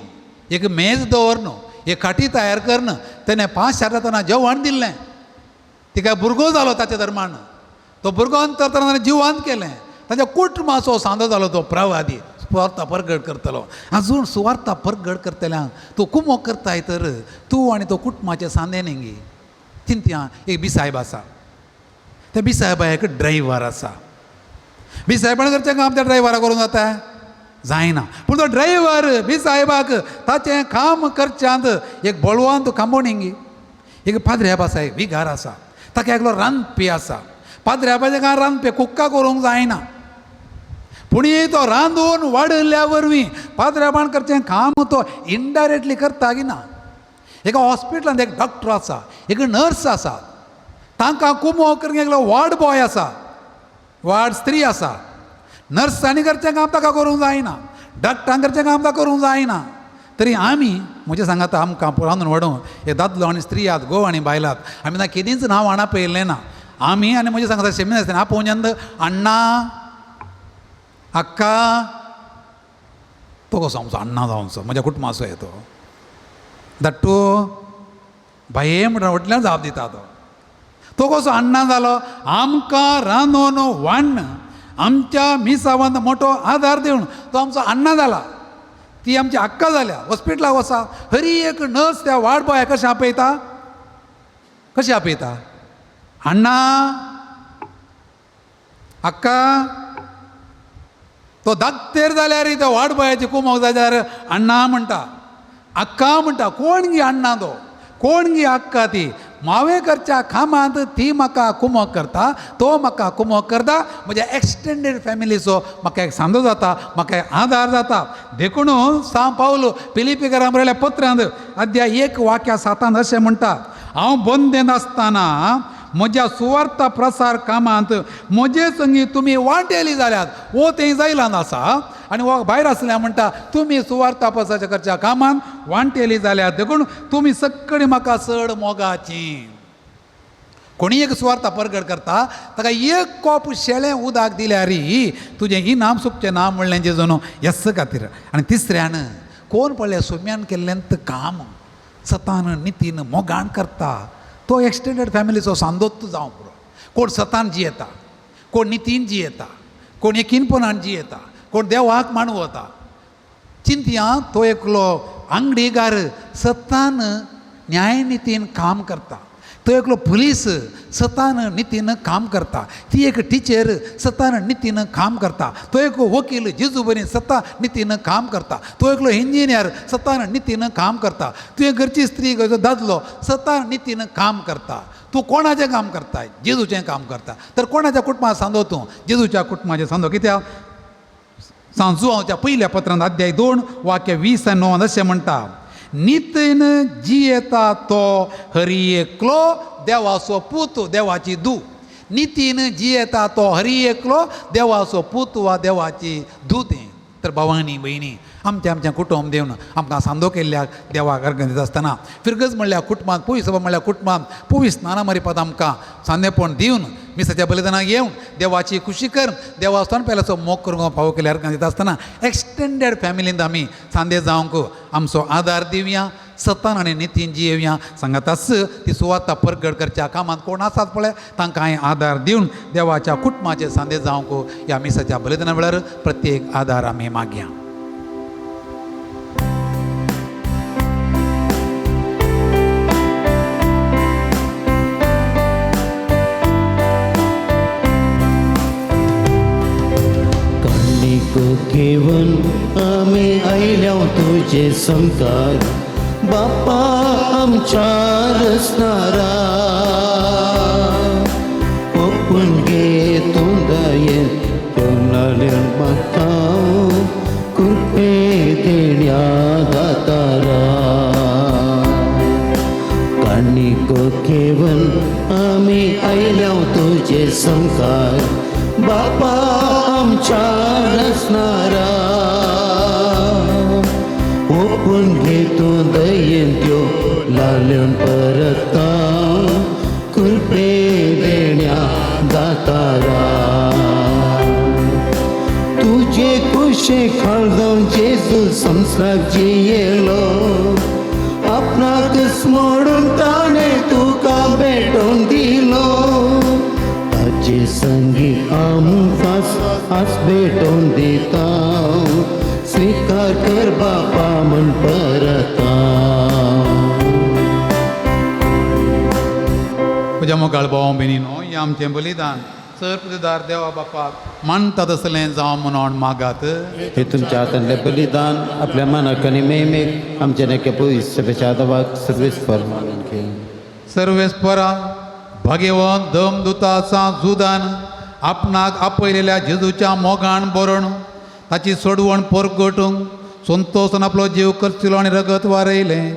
एक मेज दवरन एक खाटी तयार करन तेणें 5 जातना जेवण दिल्लें. तिका भुरगो जालो ताच्या धर्मान, तो भुरगोन तर ताणें जिवांत केलें, ताच्या कुटुंबाचो सांदो जालो तो प्रवादी सुवार्ता परगट करतलो. अजून सुवार्ता परगट करतल्यांक तूं कुमोक करताय तर तूं आनी तो कुटुंबाचे सांदे न्ही. चिंतया एक बिसायब आसा, त्या बिसायबा एक ड्रायव्हर आसा. बिसायबान करचें काम त्या ड्रायव्हरा करूंक जाता जायना, पूण तो ड्रायव्हर बिसायबाक ताचें काम करच्यांत एक बळवंत खांबोण न्ही. एक पाद्र्याब आसा, एक विगार आसा, ताका एकलो रांदपी आसा. पाद्र्याबाचें काय रांदपी कुक्का करूंक जायना, पूण तो रांदून वाडयल्ल्या वरवीं पाद्र्याबान करचें काम तो इनडायरेक्टली करता की ना. एका हॉस्पिटलांत एक डॉक्टर आसा, एक नर्स आसा, तांकां कुमो करूंक एकलो वॉर्ड बॉय आसा, वार्ड स्त्री आसा. नर्सांनी करचें काम ताका करूंक जायना, डॉक्टरान करचें काम ताका करूंक जायना, तरी आमी म्हजें सांगाता आमकां रांदून वाडूंक एक दादलो आनी स्त्रियात, घोव आनी बायलात, आमी ना केदींच नांव हाणा पळयल्लें ना. आमी आनी म्हजें सांगता शेमी आसतना आपोवंत अण्णा अक्का, तो कसो आमचो अण्णा जावचो, म्हज्या कुटुंबाचो येतो धाट्टू बाये म्हणून व्हडल्यान जाप दिता तो. तो कसो अण्णा जालो, आमकां रांदून वाण्ण आमच्या मिसावान मोठो आदार दिवन तो आमचो अण्णा जाला, ती आमची अक्का जाल्या. हॉस्पिटलाक वसा हरी एक नर्स त्या वार्ड बॉयाक कशें आपयता, कशें आपयता, अण्णा अक्का. तो दाक्तेर जाल्यार त्या वार्ड बॉयाची कुमोक जाल्यार अण्णा म्हणटा, अक्का म्हणटा. कोण गी अण्णा तो, कोण गी अक्का ती, मावे करच्या कामांत ती म्हाका कुमोक करता, तो म्हाका कुमोक करता, म्हज्या एक्सटेंडेड फॅमिलीचो म्हाका एक सांदो जाता, म्हाका एक आदार जाता. देखून सांव पावलो फिलिपीकरां बरयल्या पत्रांत अध्याय 1 वाक्या 7 अशें म्हणटा, हांव बंदेन आसतना म्हज्या सुवार्ता प्रसार कामांत म्हजे संगी तुमी वांटेली जाल्यात. वो थंय जायलान आसा आनी वो भायर आसल्या म्हणटा तुमी सुवार्ता प्रसार करच्या कामांत वांटेली जाल्यात, देखून तुमी सगळीं म्हाका चड मोगाची. कोणी एक सुवार्ता परगट करता ताका एक कोप शेळें उदक दिल्यार तुजें इनाम सुकचें ना म्हणलें जेजून येस खातीर. आनी तिसऱ्यान कोण पळय सोम्यान केल्लें काम सतान नितीन मोगान करता, तो एक्सटेंडेड फॅमिलीचो सांदोत जावं पुरो. कोण सतान जियेता, कोण नितीन जियेता, कोण यकीनपणान जियेता, कोण देवाक मानवता. चिंतया तो एकलो आंगडीगार सतान न्यायनितीन काम करता, तो एकलो पुलीस सतान नितीन काम करता, ती एक टिचर सतान नितीन काम करता, तो एक वकील जेजू बरी सता नितीन काम करता, तो एकलो इंजिनियर सतान नितीन काम करता, तुवें घरची स्त्री दादलो सतान नितीन काम करता. तूं कोणाचें काम करताय? जेजूचें काम करता. तर कोणाच्या कुटुंबाक सांदो तूं? जेजूच्या कुटुंबाचें सांदो. कित्याक सांजुआंवच्या पयल्या पत्रांत अध्याय 2 वाक्य 20 आनी 9 अशें म्हणटा, नितीन जियेता तो हरी एकलो देवाचो पूत देवाची दू. नितीन जियेता तो हरी एकलो देवाचो पूत वा देवाची दू. तें तर भावांनी भयणी आमचें आमचें कुटुंब दिवन आमकां सांदो केल्ल्याक देवाक अर्घ दिता आसतना फिरगज म्हणल्यार कुटुंबांत पयस सभा म्हणल्यार कुटुंबांत पयस स्नानां मारिपात आमकां सांदेपण दिवन मिसाच्या बलिदानाक येवन देवाची खुशी कर देवास्थान पेल्याचो मोग करूंक फावो केल्यार अर्घ दिता आसतना एक्सटेंडेड फॅमिलींत आमी सांदे जावंक आमचो आदार दिवया, सतान आनी नितीन जियेवया. सांगाताच ती सुवाता परगट करच्या कामांत कोण आसात पळय तांकां हांवें आदार दिवन देवाच्या कुटुंबाचे सांदे जावंक ह्या मिसाच्या बलिदाना वेळार प्रत्येक आदार आमी मागया. घेवन आमी आयल्याव तुजे संकार बापा आमच्या रसनारा, ओपून घे तूं दयेन मागता कृपे देण्या दातारा. काणिको घेवन आमी आयल्याव तुजे संकार बापा आमच्या रसनारा, ओपून घे तूं दयेन त्यो लाल्योन परता कृपे देण्या दातारा. तुजे कुशे खाळजावन जेजू संवसार जियेलो, आपणाक स्मोडून ताणें तुका भेटोवन दिलो. ताचे संगी आमकां आज भेटोवन दिता, स्विकार कर बापा म्हण परता. म्हज्या मोगाळ भाव भयणीनो, हें आमचें बलिदान सर पुजेदार देवा बापाक मानता तसलें जावं म्हणून मागात. हे तुमच्या हातांतलें बलिदान आपल्या मनाक आनी मेमेक आमच्या नेके पयस सभेच्या आदावाक सर्वेस फर्मान केली. सर्वेस्परा भागेवन दम दुताचा जुदान आपणाक आपयलेल्या जेजूच्या मोगान बरण ताची सोडवण परगटूंक संतोसान आपलो जीव करचिलो आनी रगत वारयलें.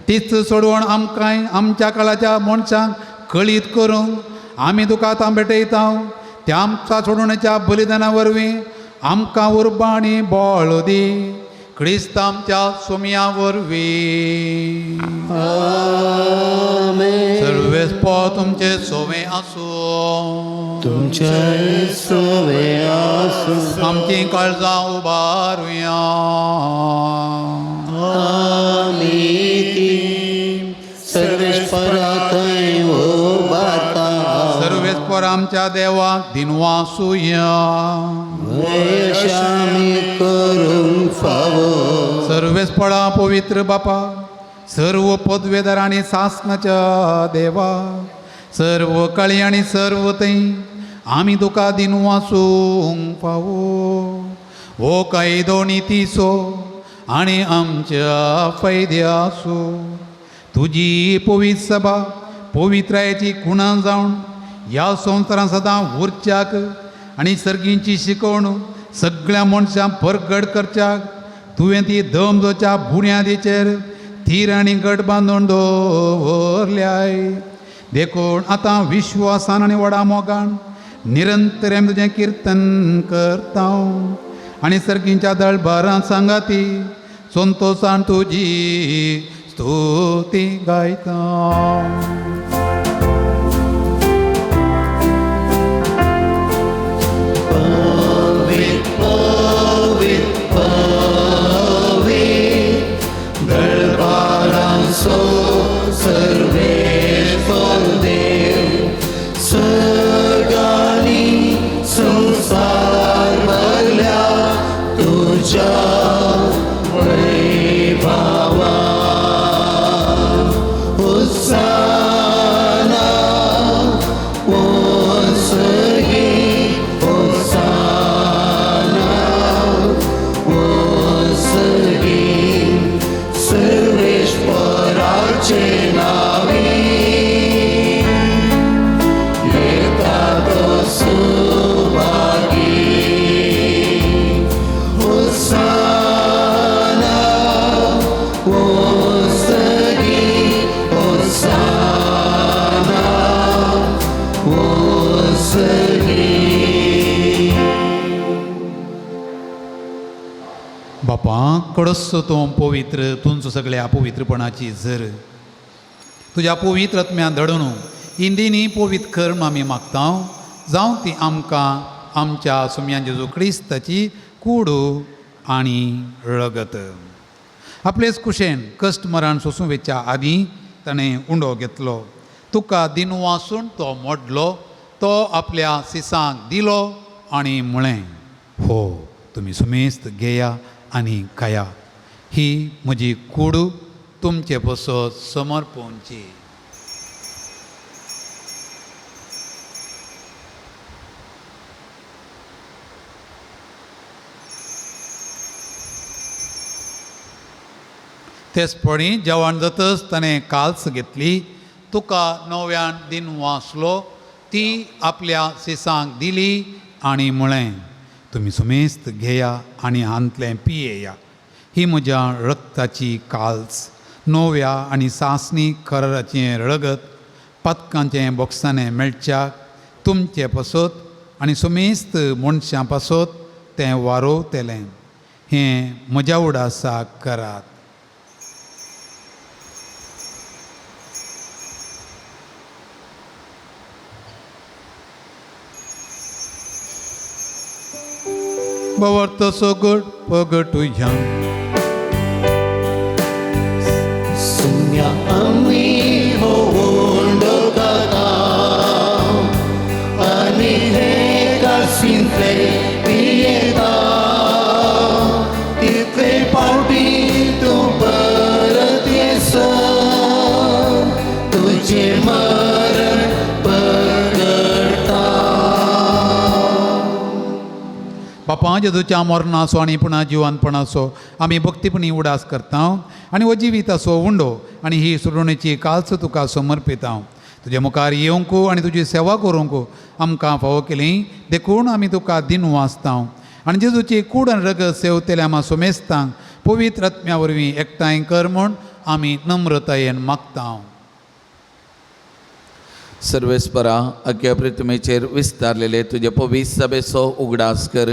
तीच सोडवण आमकांय आमच्या काळाच्या मनशांक कळीत करूंक आमी तुका आतां भेटयता. त्या आमच्या सोडवणेच्या बलिदाना वरवीं आमकां उर्बा आनी बळ दी, क्रिस्त आमच्या सोमया वरवीं. आमेन. सर्वेस्पो तुमचे सोवे आसूं. तुमच्या सोवे आसूं. आमची काळजां उबारुया. आमी ती सर्वेस्परा थंय उबारता. सर्वेस्पर आमच्या देवाक दिनवासुया. अशें आमी करूंक फावो. सर्वेस्परा पवित्र बापा, सर्व पदवेदार आनी सासनाच्या देवा, सर्व काळी आनी सर्व थंय आमी तुका दिनवासूंक फावो. हो कायदो नितीचो आनी आमच्या फायद्याचो. तुजी पवित्र सभा पवित्रायेची खुणां जावन ह्या संवसारांत सदां उरच्याक आनी सर्गींची शिकवण सगळ्या मनशांक परगट करच्याक तुवें ती दमजोच्या बुन्यादीचेर थीर आनी घट बांदून दवरल्याय. देखून आतां विश्वासान आनी व्हडा मोगान निरंतर आमी तुजें किर्तन करता आनी सर्गींच्या दळबारांत सांगाती संतोसान तुजी स्तुती गायता. पवित्र पवित्र पवित्र दरबारांचो सर्वेस्पर देव, सर्गांनी संवसार भरल्या तुज्या वैभवान. होसाना, होसगी, होसाना, होसगी, सर्वेश्वराचे नावे येता तो सुभागी. होसाना, होसगी, होसाना, होसगी. बापा कडसो तूं पवित्र, तुमचो सगळ्या पवित्रपणाची जर तुज्या पवित्र आत्म्यान धडून इंदिनी पवित्र कर म्हूण आमी मागता. जावं ती आमकां आमच्या सुम्यान जेजू क्रिस्ताची कूड आनी रगत. आपलेच कुशेन कश्ट मरण सोसूं वेच्या आदीं ताणें उंडो घेतलो, तुका दिनवासून तो मोडलो, तो आपल्या सिसांक दिलो आनी म्हळें, हो तुमी सुमेस्त घेया आनी खाया, ही म्हजी कूड तुमचे पसत समर्पणची. तेचपणी जेवण जातच ताणें काल्स घेतली, तुका नव्यान दिन वाचलो, ती आपल्या सिसांक दिली आनी म्हळें, तुमी सुमेस्त घेया आनी हांतलें पियेया, ही म्हज्या रक्ताची काल्स, नव्या आनी सासणी कराराचें रगत, पातकांचें बोक्साणें मेळच्याक तुमचे पासत आनी सुमेस्त मनशां पासत तें वारोवतलें. हें म्हज्या उडासाक करात. भवर्त सोगट पगटुया. सोम्या आमी हो उंडो खाता आनी हे कासींतले पियेता तितले पावटी तूं परत येसर तुजें मरण परगटा. बापा जेजूच्या मरणाचो आनी पुणा जिवानपणाचो आमी भक्तीपणी उडास करता आनी हो जिविताचो उंडो आनी ही सुडवणेची काल्स तुका समर्पिता. तुजे मुखार येवंक आनी तुजी सेवा करूंक आमकां फावो केली देखून आमी तुका दिनू आसता आनी जेजूची कूड आनी रगत सेवतल्या आमा सोमेस्तांक पवित्र आत्म्या वरवीं एकठांय कर म्हूण आमी नम्रतायेन मागता. सर्वेस्परा अख्या प्रतिमेचेर विस्तारलेले तुजे पवित्र सभेचो उगडास कर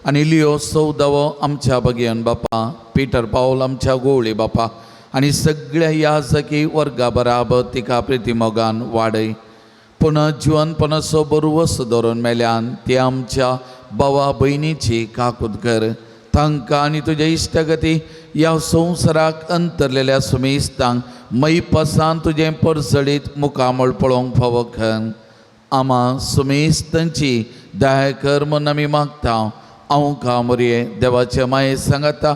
आनी लियो सौदावो आमच्या बगयन बापा, पिटर पावल आमच्या गोवळी बापा आनी सगळ्या याजकी वर्गा बराबर तिका प्रितिमोगान वाडय. पुनः जिवनपणाचो बरवस धरून मेल्यान ती आमच्या भावा भयणीची काकूत कर. तांकां आनी तुज्या इश्टागती ह्या संवसाराक अंतरलेल्या सुमेस्तांक मैपसान तुजें परजळीत मुखामळ पळोवंक फावो कर. आमा सुमेस्तांची दया कर म्हूण आमी मागता. हांव कामरये देवाचे माये सांगता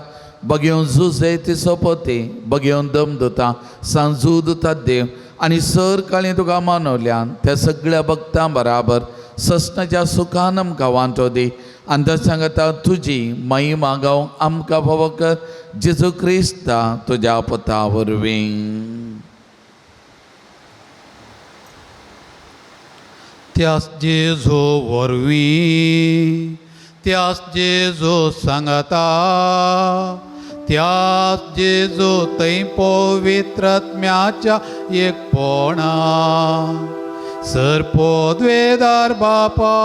बगेवन जुजे ती सोपती बगेवन दम दिता सांजू दिता देव आनी सर काळी तुका मानवल्यान त्या सगळ्या भक्तां बराबर ससनाच्या सुखान आमकां वांटो दी आनी त्या सांगता तुजी महिमा गावंक आमकां फावो कर जेजू क्रिस्ता तुज्या पुता वरवीं. त्यास जेजू वरवीं, त्यास जेजू सांगता, त्यास जेजू थंय पवित्र आत्म्याच्या एकपणा सर पदवेदार बापा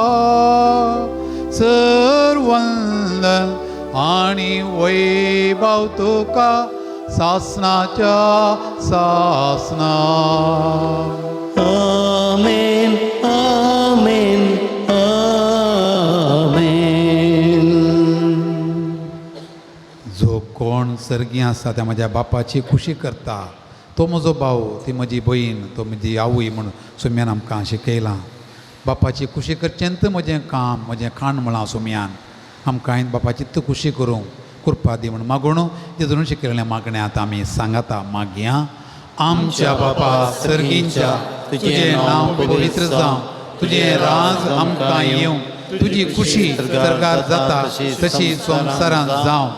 सर वंदन आनी वैभव तुका सासनाच्या सासना. आमेन आमेन आमेन. जो कोण सर्गी आसा त्या म्हज्या बापाची खुशी करता तो म्हजो भाव, ती म्हजी भयण, तो म्हजी आवय म्हूण सोम्यान आमकां शिकयलां. बापाची खुशी करचें तर म्हजें काम, म्हजें खाण म्हळां सोम्यान. आमकां बापाची त खुशी करूंक कृपा दी म्हूण मागून जेजून शिकयल्लें मागणें आतां आमी सांगाता मागया. आमच्या बापा सर्गींच्या, तुजें नांव पवित्र जावं, तुजें राज आमकां येवं, तुजी खुशी सरकार जाता तशी संवसारांत जावं.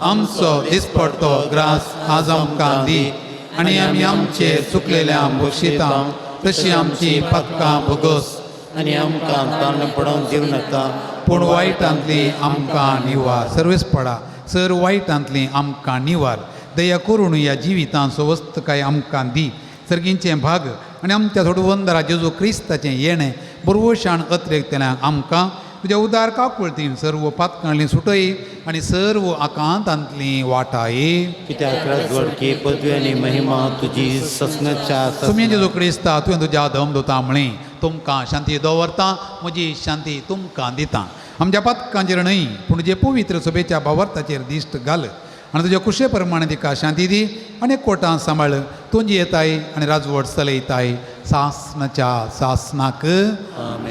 आमचो दिसपडतो ग्रास आज आमकां दी आनी आमी आमचे चुकलेल्या बक्षिता तशी आमची पक्कां भोगोस आनी आमकां ताण पडोवंक दिवं नाका, पूण वायटांतली आमकां निवार. सर्वेस पडा सर वायटांतली आमकां निवार. दया करून ह्या जिवितांत सवस्तकाय आमकां दी. सर्गींचें भाग आनी आमच्या सोडवंदरा जेजू क्रिस्ताचें येणें बरवशान अत्रेकतल्यांक आमकां तुज्या उदार काकुळतीन सर्व पातकांतली सुटय आनी सर्व आकांतांतली वाटाय. कित्याक राजवडकी पदवी आनी महिमा तुजी ससनाच्या सुम्या जेजू क्रिस्ता तुवें तुज्या दम दोता म्हळें तुमकां शांती दवरता, म्हजी शांती तुमकां दिता. आमच्या पातकांचेर न्हय पूण जे पवित्र सभेच्या भावार्थाचेर दिश्ट घाल आनी तुज्या कुशे प्रमाणे तिका शांती दी आनी कोटां सांबाळ. तुजी येताय आनी राजवट चलयताय सासनाच्या सासनाक.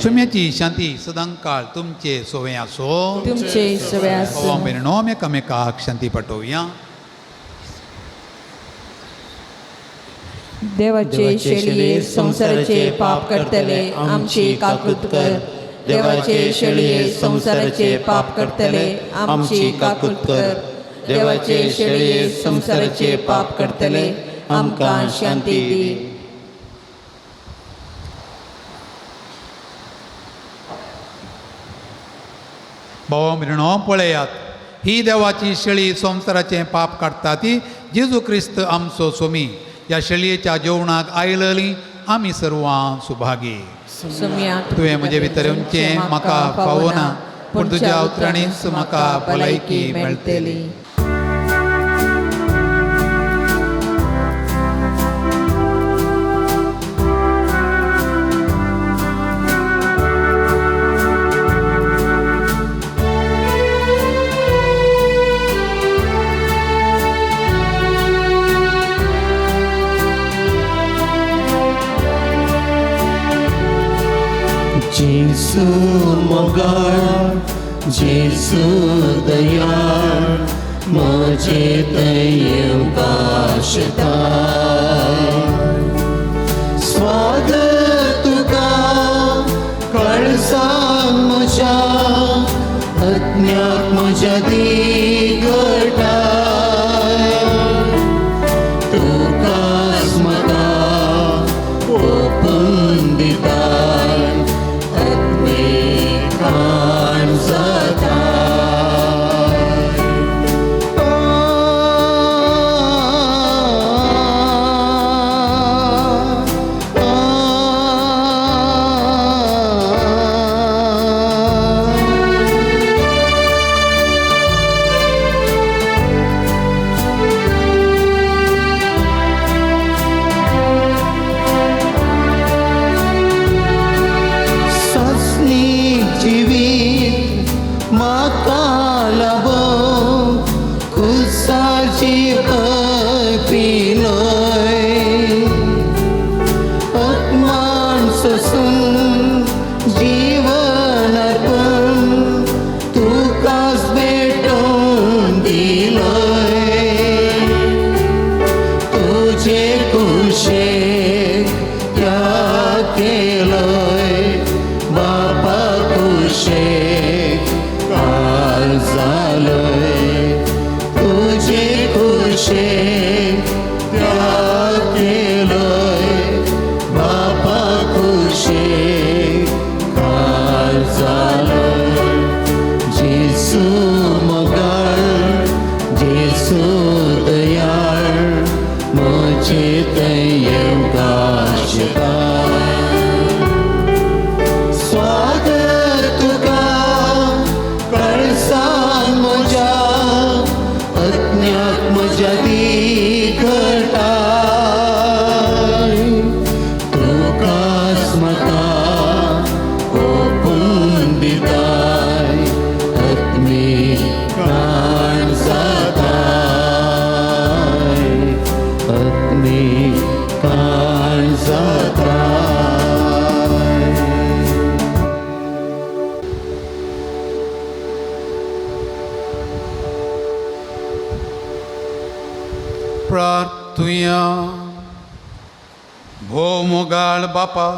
सुम्याची शांती सदांकाळ तुमचे सोवे आसो. तुमचे सवे आसूं. मेरेन एकामेकाक शांती पाठोवया. देवाचे शेळये संवसाराचे पाप करतले आमची काकूत कर. देवाचे शेळये संवसाराचे पाप करतले आमची काकूत कर. देवाचे शेळये संवसाराचे पाप करतले आमकां शांती दी. भावा भयणो पळयात, ही देवाची शेळी संवसाराचें पाप काडटा ती जेजू क्रिस्त आमचो सोमी. ह्या शेळयेच्या जेवणाक आयलली आमी सर्वां सुभागी. तुवें म्हजे भितर येवचें म्हाका फावना, पूण तुज्या उतरांनीच म्हाका भलायकी मेळटली. जेजू मोगाळ, जेजू दयाळ, म्हजे थंय येवंक आशेताय. स्वागत तुका काळजान म्हज्या, अज्ञात म्हज्या दिगटाय. तुकाच म्हाका ओपून दिताय, आत्मीक प्राण जाताय. सासणीक जिवीत म्हाका लाबोवंक खुर्साची पिलोय. अपमान सोसून जीवन अर्पण तुकाच भेटोवन दिलोय. तुजे कुशेक त्याग केलोय, बापा कुशेक काल जालोय. तुजे कुशेक त्याग केलोय, बापा कुशेक काल जालोय. जेजू मोगाळ, जेजू दयाळ, म्हजे थंय येवंक आशेताय. स्वागत तुका काळजान म्हज्या, अज्ञात म्हज्या दिगटाय. तुकाच म्हाका ओपून दिताय, आत्मीक प्राण जाताय, आत्मीक प्राण जाताय. प्रार्थुया. भोव मोगाळ बापा,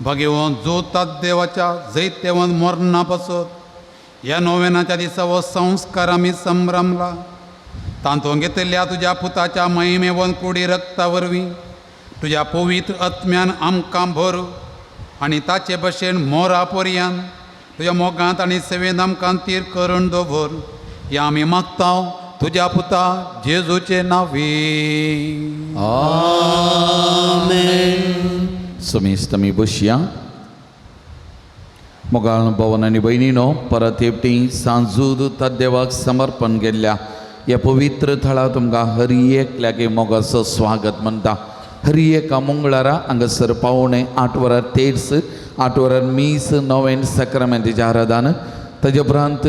भगेवन जोतात देवाच्या जैत्यवन मरणा पासत ह्या नोवेनाच्या दिसा हो संस्कार आमी संभ्रमला. तांतून घेतिल्ल्या तुज्या पुताच्या महिमेवन कुडी रक्ता वरवीं तुज्या पवित्र आत्म्यान आमकां भर आनी ताचे भशेन मोरा पोरयान तुज्या मोगांत आनी सेवेन आमकां तीर करून दवर. ह्या आमी मागता तुज्या पुता जेजूचे नांवी. आमेन. समेस्त आमी बसया. मोगाळ भवन आनी भयणीनो, परत एकटी सांजूद देवाक समर्पण केल्ल्या ह्या पवित्र थळार तुमकां हर एकल्याक मोगाचो स्वागत म्हणटा. हर एका मंगळारा हांगासर 7:45 वरार तेर्स, 8 वरार मीस, नोवेन साक्रामेंतीच्या आराधन. ताजे उपरांत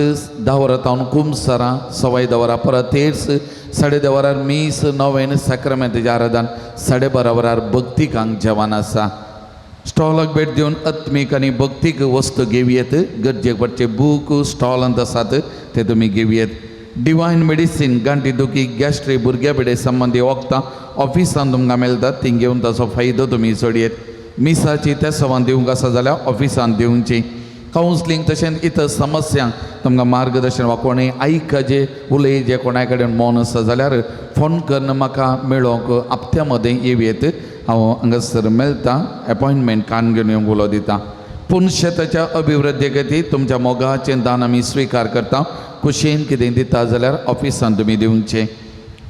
10 वरां तावन कुमसरां, 10:15 वरां परत तेर्स, 10:30 वरार मीस, नोवेन साक्रामेंतीच्या आराधन, 12:30 वरार भक्तिकांक जेवण आसा. स्टॉलाक भेट दिवन आत्मीक आनी भक्तीक वस्तू घेवयेत. गरजेक पडचे बूक स्टॉलांत आसात ते तुमी घेवयेत. डिवायन मेडिसीन गांठी दुखी, गॅस्ट्री, भुरग्या पेडे संबंदी वखदां ऑफिसान तुमकां मेळटात, ती घेवन ताचो फायदो तुमी सोडयेत. मिसाची तेसवान दिवंक आसा जाल्यार ऑफिसान दिवची. कावन्सलींग तशेंच इतर समस्यांक तुमकां मार्गदर्शन वा कोणूय आयकजे उलय जे कोणाय कडेन मौन आसा जाल्यार फोन करून म्हाका मेळोवंक हप्त्या मदें येवयेत. हांव हांगासर मेळटा, एपॉयंटमेंट कान घेवन येवंक उलो दिता. पूण शेताच्या अभिवृद्धी खातीर तुमच्या मोगाचें दान आमी स्विकार करता. कुशेन कितें दिता जाल्यार ऑफिसान तुमी दिवचें.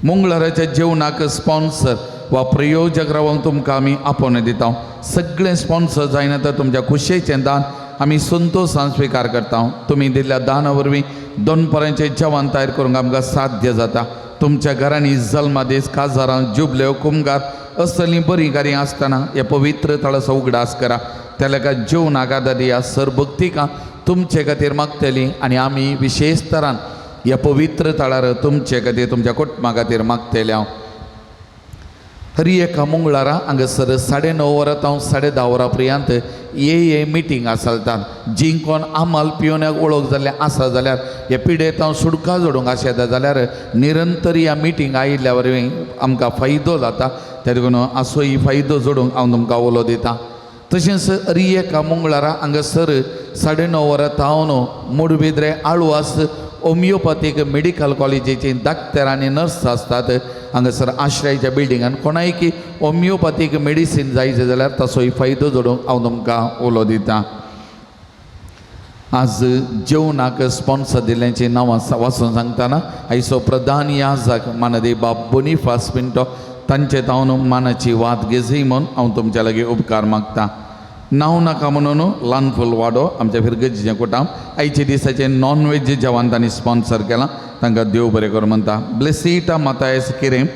मंगळाराच्या जेवणाक स्पॉन्सर वा प्रयोजक रावंक तुमकां आमी आपोवणें दिता. सगळें स्पॉन्सर जायना तर तुमच्या कुशेचें दान आमी संतोशान स्विकार करता. तुमी दिल्ल्या दाना वरवीं दनपरांचें जेवण तयार करूंक आमकां साध्य जाता. तुमच्या घरांनी जल्मादीस, काजारां, जुबल्यो, कुमगार असलीं बरीं कार्यां आसतना ह्या पवित्र थळाचो उगडास करा. त्या लेखा जेवणाक आदार दिया. सरभक्तिकां तुमचे खातीर मागतली आनी आमी विशेश तरान ह्या पवित्र थळार तुमचे खातीर, तुमच्या कुटुंबा खातीर मागतले हांव. हरी एका मंगळारा हांगासर 9:30 वरां तावन 10:30 वरां पर्यंत ये ये मिटींग आसलतात. जी कोण आमाल पिवण्याक वळख जाल्ले आसा जाल्यार हे पिडेत हांव सुटका जोडूंक आशेता जाल्यार निरंतर ह्या मिटींग आयिल्ल्या वरवीं आमकां फायदो जाता. त्या देखून असो ही फायदो जोडूंक हांव तुमकां उलो दिता. तशेंच हरी एका मंगळारा हांगासर 9:30 वरां तावन मुडबिद्रे आळवास होमियोपॅथीक मेडिकल कॉलेजीची डाक्टर आनी नर्स आसतात. हांगासर आश्रयाच्या बिल्डिंगान कोणायकी होमियोपॅथीक मेडिसीन जाय जाल्यार ताचोय फायदो जोडूंक हांव तुमकां उलो दिता. आज जेवणाक स्पॉन्सर दिल्ल्याची नांवां वाचून सांगतना आयचो प्रधान याजक मानदी बाब बोनिफास पिंटो तांचे तावन मानाची वात घेजय म्हूण हांव तुमच्या लागीं उपकार मागता. नांव नाका म्हणून ल्हान फूल वाडो आमच्या फिरगजीचें कुटाम आयच्या दिसाचें नॉन वेज जेवण तांणी स्पॉन्सर केलां, तांकां देव बरें करूं म्हणटा. ब्लेसिटा मातायस किरेम,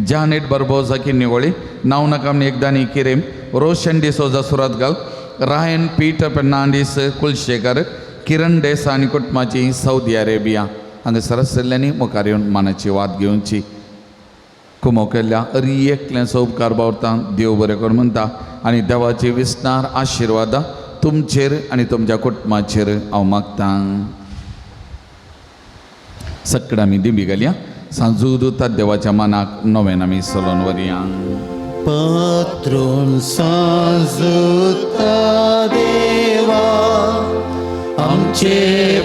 जानेट बर्बोजा किन्निवळी, नांव नाका म्हणून एकदानी किरेम, रोशन डिसोजा सुरतगल, रायन पीटर फेर्नांडीस कुलशेखर, किरण देसा आनी कुटुंबाची सौदी अरेबिया. हांगासर आशिल्ल्यांनी मुखार येवन मानाची वात घेवची. कुमो केल्ल्या अरी एकल्याचो उपकार बावरता, देव बरें करूं म्हणटा आनी देवाची विस्नार आशिर्वादां तुमचेर आनी तुमच्या कुटुंबाचेर हांव मागतां. सगळ्या आमी दिंबी घालया. सांजू दुता देवाच्या मानाक नव्यान आमी चलोवन वरया. पात्रोन सांजुता देवा आमचे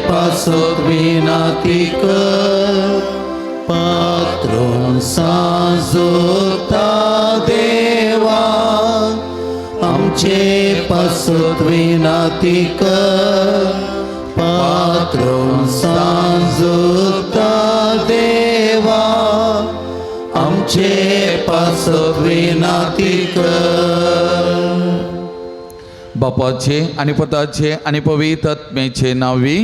पासत विनाती कर. पात्रोन सांजुता देवा आमचे पासत विनाती कर. पात्रोन सांजुता देवा आमचे पासत विनाती कर. बापाचे आनी पुताचे आनी पवित्र आत्म्याचे नांवी.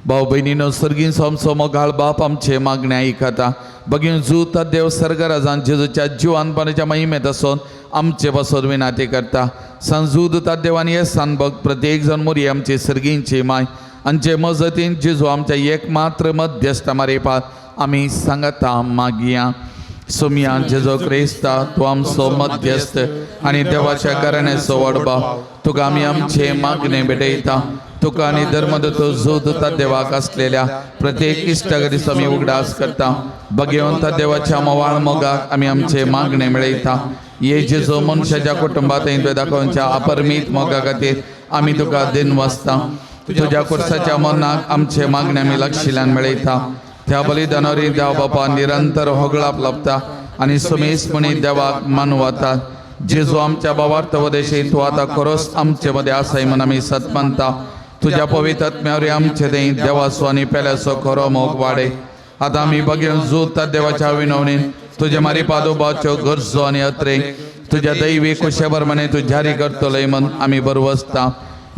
भाव भयणीनो, सर्गीन सोमसो मोगाळ बाप आमचे मागणे आयकता. बगीन जूत देव सर्गराजान जेजूच्या जिवानपणाच्या महिमेत आसून आमचे पासत विनाती करता. सांजूद देवान हे सानबग प्रत्येक जण मोरी आमचे सर्गींची माय आमचे मजतीन जेजू आमच्या एकमात्र मध्यस्थ मारेपात आमी सांगता मागया. सोमया जेजो क्रिस्ता तूं आमचो मध्यस्थ आनी देवाच्या घराण्याचो व्हड भाव, तुका आमी आमचे मागणे भेटयता. तुका आनी धर्मदत्त जोत देवाक आसलेल्या प्रत्येक इश्टागतीचो आमी उगडास करता. भगवंत देवाच्या मवाळ मोगाक आमी आमचे मागणे मेळयता. ये जेजो मनशाच्या कुटुंबात तुवें दाखोवच्या अपरमीत मोगा खातीर आमी तुका दिन वाचता. तुज्या कुर्साच्या मरणाक आमचे मागणे आमी लक्षिल्यान मेळयता. त्या बलिदानावरी देव बापा निरंतर होगळाप लाभता आनी सुमेसपणी देवाक मानवता. जेजू आमच्या बाबार्थ वदेशी तूं आतां खरोच आमचे मदें आसाय म्हूण आमी सत मानता. तुज्या पवित्र आत्म्यावरी आमचे थंय देवाचो आनी पेल्याचो खरो मोग वाडय. आतां आमी बगेवन जुळतात देवाच्या विनवणीन तुजे मारी पादोबाच्यो गरजो आनी अत्रे तुज्या दैवी कुशेबर मने तूं जारी करतलोय म्हूण आमी बरवसता.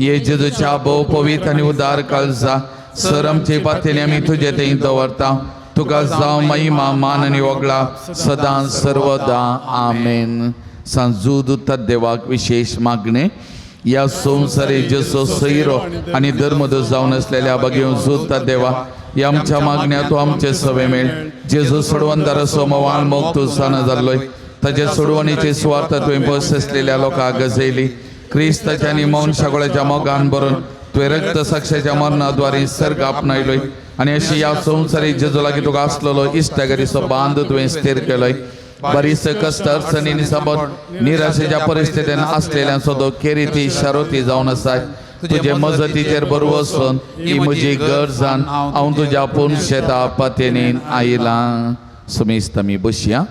ये जेजूच्या भोव पवित्र आनी उदार काळजा सर आमचे पातेने आमी तुजे थंय दवरता. तुका जावं महिमा मान आनी वगळा सदां सर्वदा. आमेन. सांजू देवाक विशेष मागणे या संवसारी जसो सैरो आनी धर्मदूत जावन आसलेल्या बगेवन जुता देवा या आमच्या मागण्या तूं आमचे सवे मेळ. जेजू सोडवंदाराचो मवाळ मोग तूं जाणा जाल्लोय ताचे सोडवणीची सुवार्थ तुवें बस आसलेल्या लोकांक गजयली. क्रिस्ताच्या आनी मौन सगळ्याच्या मोगान भरून तुवें रक्त साक्षाच्या मरणाद्वारे सर्ग आपणायलोय आनी अशी ह्या संवसारी जेजू लागीं तुका आसलेलो इश्टागरीचो बांद तुवें स्थिर केलोय. बरीच कश्ट अडचणींनी सबंद निराशेच्या परिस्थितीन आसलेल्यांचो तो केरिती शारोती जावन आसाय. तुजे मजतीचेर बरवसून ही म्हजी गरजान हांव तुज्या पुनशेता पातेनीन आयलां. सुमेस्त आमी बसया.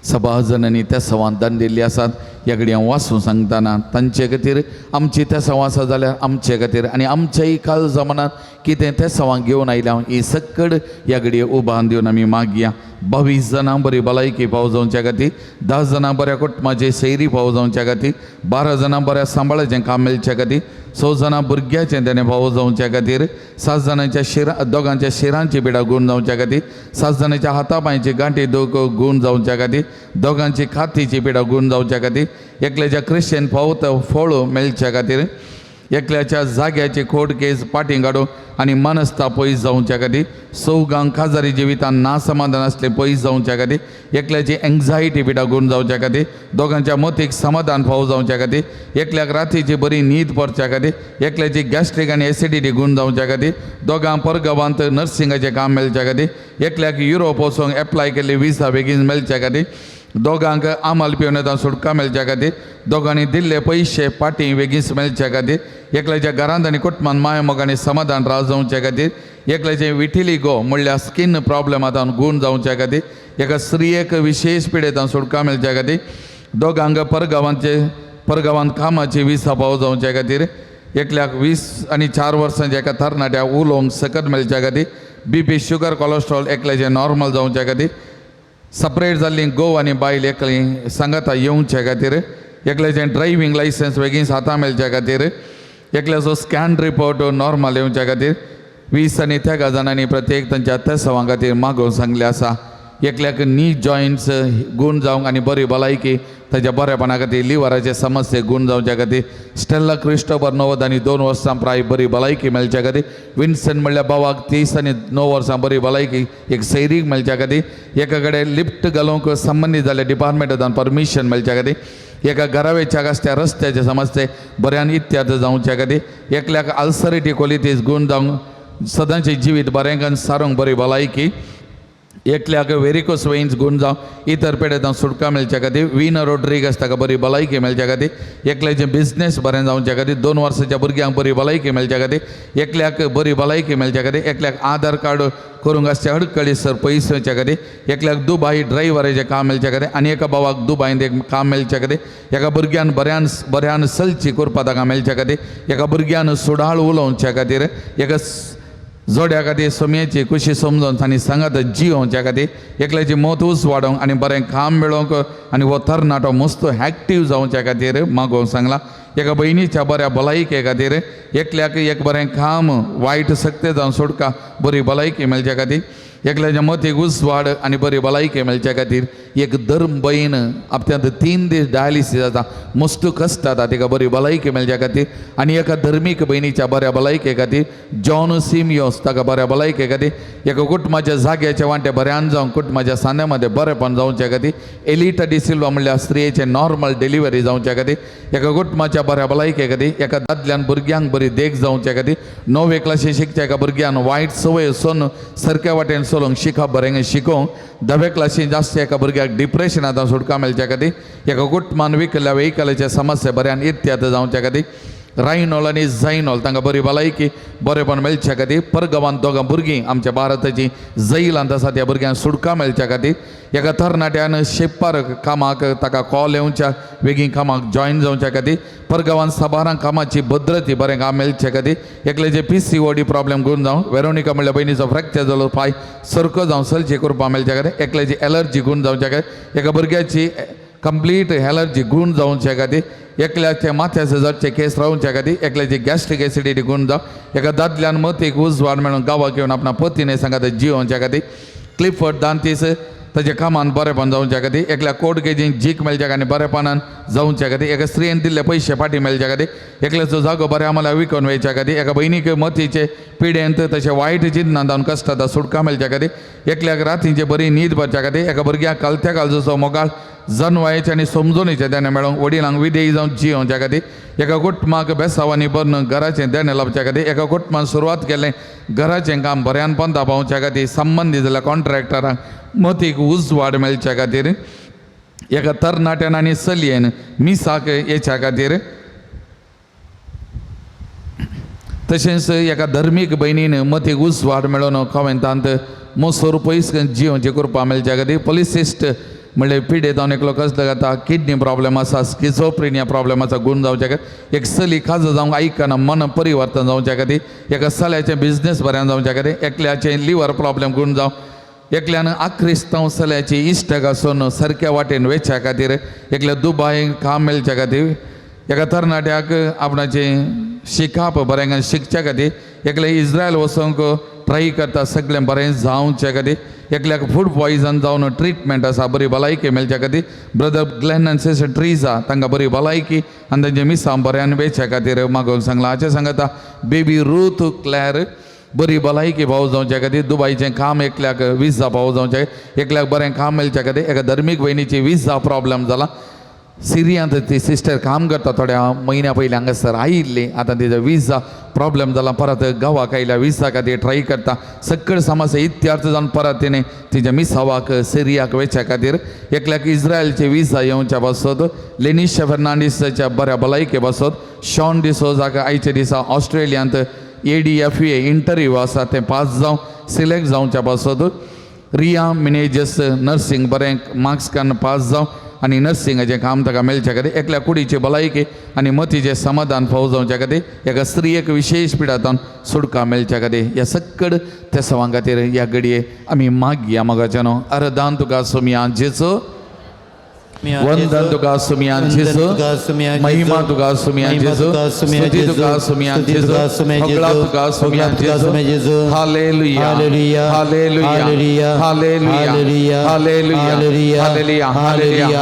सभाजनांनी त्या सवान दान दिल्ली आसात. ह्या कडेन हांव वाचून सांगतना तांचे खातीर आमची त्या सवां आसा जाल्यार आमचे खातीर आनी आमच्याय काल जमानात कितें त्या सवां घेवन आयल्या ही सक्कड ह्या घडये उबान दिवन आमी मागया. 22 जाणां बरी भलायकी पाव जावच्या खातीर, 10 जाणां बऱ्या कुटुंबाची सैरी पाव जावच्या खातीर, 12 जाणां बऱ्या सांबाळाचें काम मेळच्या खातीर, 6 जाणां भुरग्याचें तेणें पाव जावच्या खातीर, 7 जाणांच्या शिरा दोगांच्या शिरांची पिडा गूण जावच्या खातीर, 7 जाणांच्या हाता पांयची गांठी दोग गूण जावच्या खातीर, दोगांची खातीची पिडा गूण जावच्या खातीर, एकल्याच्या क्रिश्चन पावत फळ मेळच्या खातीर, एकल्याच्या जाग्याची कोर्ट केस पाटी काडूंक आनी मनस्ताप पयस जावच्या खातीर, चौगांक काजारी जिवितान नासमाधान आसलें पयस जावच्या खातीर, एकल्याची एंग्जायटी पिडा गुण जावच्या खातीर, दोगांच्या मतीक समाधान फावो जावच्या खातीर, एकल्याक रातीची बरी न्हीद पडच्या खातीर, एकल्याची गॅस्ट्रीक आनी एसिडिटी गुण जावच्या खातीर, दोगांक परगांवांत नर्सिंगाचें काम मेळच्या खातीर, एकल्याक युरोप वचूंक एप्लाय केल्ली विसा बेगीन मेळच्या खातीर, दोगांक आमल पिवन येता सुटका मेळच्या खातीर, दोगांनी दिल्ले पयशे पाटी बेगीन मेळच्या खातीर, एकल्याच्या घरांत आनी कुटुंबान माया मोग आनी समाधान राव जावच्या खातीर, एकल्याचे विटिलिगो म्हणल्यार स्कीन प्रॉब्लम आतां गूण जावच्या खातीर, एका स्त्रियेक विशेश पिडेंत सुटका मेळच्या खातीर, दोगांक परगांवांत कामाची विसा पाव जावच्या खातीर, एकल्याक 20 आनी 4 वर्सांच्या एका तरणाट्या उलोवंक सकत मेळच्या खातीर, बीपी शुगर कोलेस्ट्रॉल एकल्याचें नॉर्मल जावच्या खातीर, सपरेट जाल्ली घोव आनी बायल एकली सांगाता येवच्या खातीर, एकल्याचें ड्रायव्हींग लायसन्स बेगीन हाता मेळच्या खातीर, एकल्याचो स्कॅन रिपोर्ट नॉर्मल येवच्या खातीर. 20 आनी 13 जाणांनी प्रत्येक तांच्या तेसांवां खातीर मागोवन सांगलें आसा. एकल्याक नी जॉयंट्स गूण जावंक आनी बरी भलायकी ताच्या बरेपणा खातीर, लिवराचे समस्ये गूण जावच्या खातीर, स्टेल्ला क्रिस्टोबर 92 वर्सां प्राय बरी भलायकी मेळच्या खातीर, विन्सन म्हणल्यार भावाक 39 वर्सां बरी भलायकी एक सैरीक मेळच्या खातीर, एका कडेन लिफ्ट घालूंक संबंदीत जाल्ल्या डिपार्टमेंटान परमिशन मेळच्या खातीर, एका घरावेच्या आसत्या रस्त्याचे समस्ये बऱ्यान इत्याद जावच्या खातीर, एकल्याक अल्सरेटिव्ह कोलिटीस गूण जावंक सदांचें जिवीत बरें सारूंक बरी भलायकी, एकल्याक वेरिकोस वेन्स गूण जावं इतर पेडेंत सुटका मेळच्या खातीर, विना रोड्रिगस ताका बरी भलायकी मेळच्या खातीर, एकल्याचें बिजनेस बरें जावच्या खातीर, 2 वर्साच्या भुरग्यांक बरी भलायकी मेळच्या खातीर, एकल्याक बरी भलायकी मेळच्या खातीर, एकल्याक आधार कार्ड करूंक आसचे अडकळी सर पयस वयच्या खातीर, एकल्याक दुबाय ड्रायव्हराचें काम मेळच्या खातीर आनी एका भावाक दुबायंत एक काम मेळच्या खातीर, एका भुरग्यान बऱ्यान बऱ्यान सलची करपा ताका मेळच्या खातीर, एका भुरग्यान सुडाळ उलोवच्या खातीर, एका जोड्या खातीर सोमयेची खुशी समजून आनी सांगात जियोवच्या खातीर, एकल्याची मत उस वाडोवंक आनी बरें काम मेळोवंक आनी हो तरणाटो मस्त एक्टीव जावच्या खातीर मागोवंक सांगलां. एका भयणीच्या बऱ्या भलायके खातीर, एकल्याक एक बरें काम वायट सक्ते जावन सोडका बरी भलायकी मेळच्या खातीर, एकल्याच्या मतीक उजवाड आनी बरी भलायकी मेळच्या खातीर, एक धर्म बहीण आपत्यांत 3 दीस डायलिसीस जाता मस्त कश्ट जाता तिका बरी भलायकी मेळच्या खातीर आनी एका धर्मीक भयणीच्या बऱ्या भलायके खातीर, जॉन सिमियोस ताका बऱ्या भलायके खातीर, एका कुटुंबाच्या जाग्याच्या वांटे बऱ्यान जावन कुटुंबाच्या सांद्यामध्ये बरेपण जावच्या खातीर, एलिटा डिसिल्वा म्हणल्यार स्त्रियेचे नॉर्मल डिलिव्हरी जावच्या खातीर, एका कुटुंबाच्या बऱ्या भलायके खातीर, एका दादल्यान भुरग्यांक बरी देख जावच्या खातीर, णवे क्लासी शिकच्या एका भुरग्यान वायट संवय सोन सारक्या वाटेन चलोवंक शिकप बरें शिकोवंक, धावे क्लासीन जास्त एका भुरग्याक डिप्रेशनांत सुटका मेळच्या खातीर, एका कुटुंबान विकल्ल्या वेहिकलाच्या समस्या बऱ्यान इत्याद जावच्या खातीर, रायनॉल आनी जायनॉल तांकां बरी भलायकी बरेपण मेळच्या खातीर, परगांवांत दोगां भुरगीं आमच्या भारताची जैलांत आसा त्या भुरग्यांक सुटका मेळच्या खातीर, एका तरणाट्यान शेपार कामाक ताका कॉल येवच्या बेगीन कामाक जॉयन जावच्या खातीर, परगांवांत साबारांक कामाची भद्रती बरें काम मेळच्या खातीर, एकल्याचे पीसीओडी प्रॉब्लेम करून जावं, वेरोनिका म्हणल्यार भयणीचो फ्रॅक्चर जालो पांय सारको जावं सलची करपा मेळच्या खातीर, एकल्याची एलर्जी गुण जावच्या खातीर, एका भुरग्याची कंप्लीट एलर्जी गुण जावच्या खातीर, एकल्याचे माथ्याचे जडचे केस रावच्या खातीर, एकल्याची गॅस्ट्रीक एसिडिटी गुण जावं, एका दादल्यान मतीक उजवाड मेळून गांवाक येवन आपणा पतीने सांगात जियोवच्या खातीर, क्लिफर्ड दांतीस ताच्या कामान बरेपण जावच्या खातीर, एकल्या कोर्ट केजीन जीक मेळच्या आनी बरेपणान जावच्या खातीर, एका स्त्रियेन दिल्ले पयशे फाटीं मेळच्या खातीर, एकल्याचो जागो बऱ्या आम्हाला विकून वयच्या खातीर, एका भयणीक मतीचे पिडेंत तशें वायट चिंतनान जावन कश्ट सुटका मेळच्या खातीर, एकल्याक रातींचे बरी न्हीद भरच्या खातीर, एका भुरग्याक कालत्या काळजाचो मोगाळ जनवायेचे आनी समजणीचें देणें मेळोवंक वडिलांक विदेयी जावन जियोवच्या खातीर, एका कुटुंबाक बेसावांनी भरून घराचें देणें लावच्या खातीर, एका कुटुंबान सुरवात केलें घराचें काम बऱ्यान पंदा पावच्या खातीर, संबंदीत जाल्यार कॉन्ट्रॅक्टरांक मतीक उजवाड मेळच्या खातीर, एका तरणाट्यान आनी चलयेन मिसाक येच्या खातीर, तशेंच एका धर्मीक भयणीन मतीक उजवाड मेळोवन कॉवेंतांत मोसोर पयस जियोवची कृपा मेळच्या खातीर, पोलिसिस्ट म्हणल्यार पिडेत जावन एकलो कसलो जाता किडनी प्रॉब्लेम आसा स्किझोप्रिनिया प्रॉब्लेम आसा गुण जावच्या खातीर, एक चली खाज जावंक आयकना मन परिवर्तन जावच्या खातीर, एका चल्याचें बिजनेस बऱ्यान जावच्या खातीर, एकल्याचें लिवर प्रॉब्लेम गुण जावं, एकल्यान आक्रिस्तांव चल्याची इश्टाक आसून सारक्या वाटेन वेच्या खातीर, एकल्या दुबाय काम मेळच्या खातीर, एका तरणाट्याक आपणाचें शिकप बरें शिकच्या खातीर, एकले इस्रायल वचोंक ट्राय करता सगळें बरें जावचे खातीर. एकल्याक फूड पॉयजन जावन ट्रिटमेंट आसा, बरी भलायकी मेळच्या खातीर. ब्रदर ग्लॅन आनी सिस्टर ट्रिजा तांकां बरी भलायकी आनी तांचे मिसांव बऱ्यान वेच्या खातीर मागूंक सांगलां. हाचें सांगता बेबी रूथ क्लॅर बरी भलायकी पावो जावच्या खातीर. दुबायचें काम एकल्याक विजा पावो जावच्या, एकल्याक बरें काम मेळच्या खातीर. एका धर्मीक भयणीची विजा प्रॉब्लम जाला, सिरियांत ती सिस्टर काम करता, थोड्या म्हयन्या पयलीं हांगासर आयिल्ली, आतां तिजो विजा प्रॉब्लम जाला, परत गांवाक आयल्या, विजा खातीर ट्राय करता. सगळे समस्या इत्यार्थ जावन परत तिणें तिच्या मिसावाक सिरियाक वचच्या खातीर. एकल्याक इस्रायलचे विजा येवच्या पासत. लेनिशा फेर्नांडीसाच्या बऱ्या भलायके पासत. शॉन डिसोजाक आयच्या दिसा ऑस्ट्रेलियांत ADFA interview आसा, तें पास जावं, सिलेक्ट जावच्या पासत. रिया मिनेजस नर्सिंग बरें मार्क्स काडून पास जावं आनी नर्सिंगाचें काम ताका मेळच्या खातीर. एकल्या कुडीची भलायकी आनी मतीचें समाधान फावो जावच्या खातीर. एका स्त्रियेक विशेश पिडांतून सुटका मेळच्या खातीर. ह्या सक्कड त्या सवां खातीर ह्या घडये आमी मागया मोगाच्यानो. अर्दान तुका सोमया जेचो, वंदन तुका सुमिया जेजू, महिमा तुका सुमिया जेजू, स्तुती तुका सुमिया जेजू, होगळा तुका सुमिया जेजू. Hallelujah, hallelujah, hallelujah, hallelujah, hallelujah, hallelujah, hallelujah,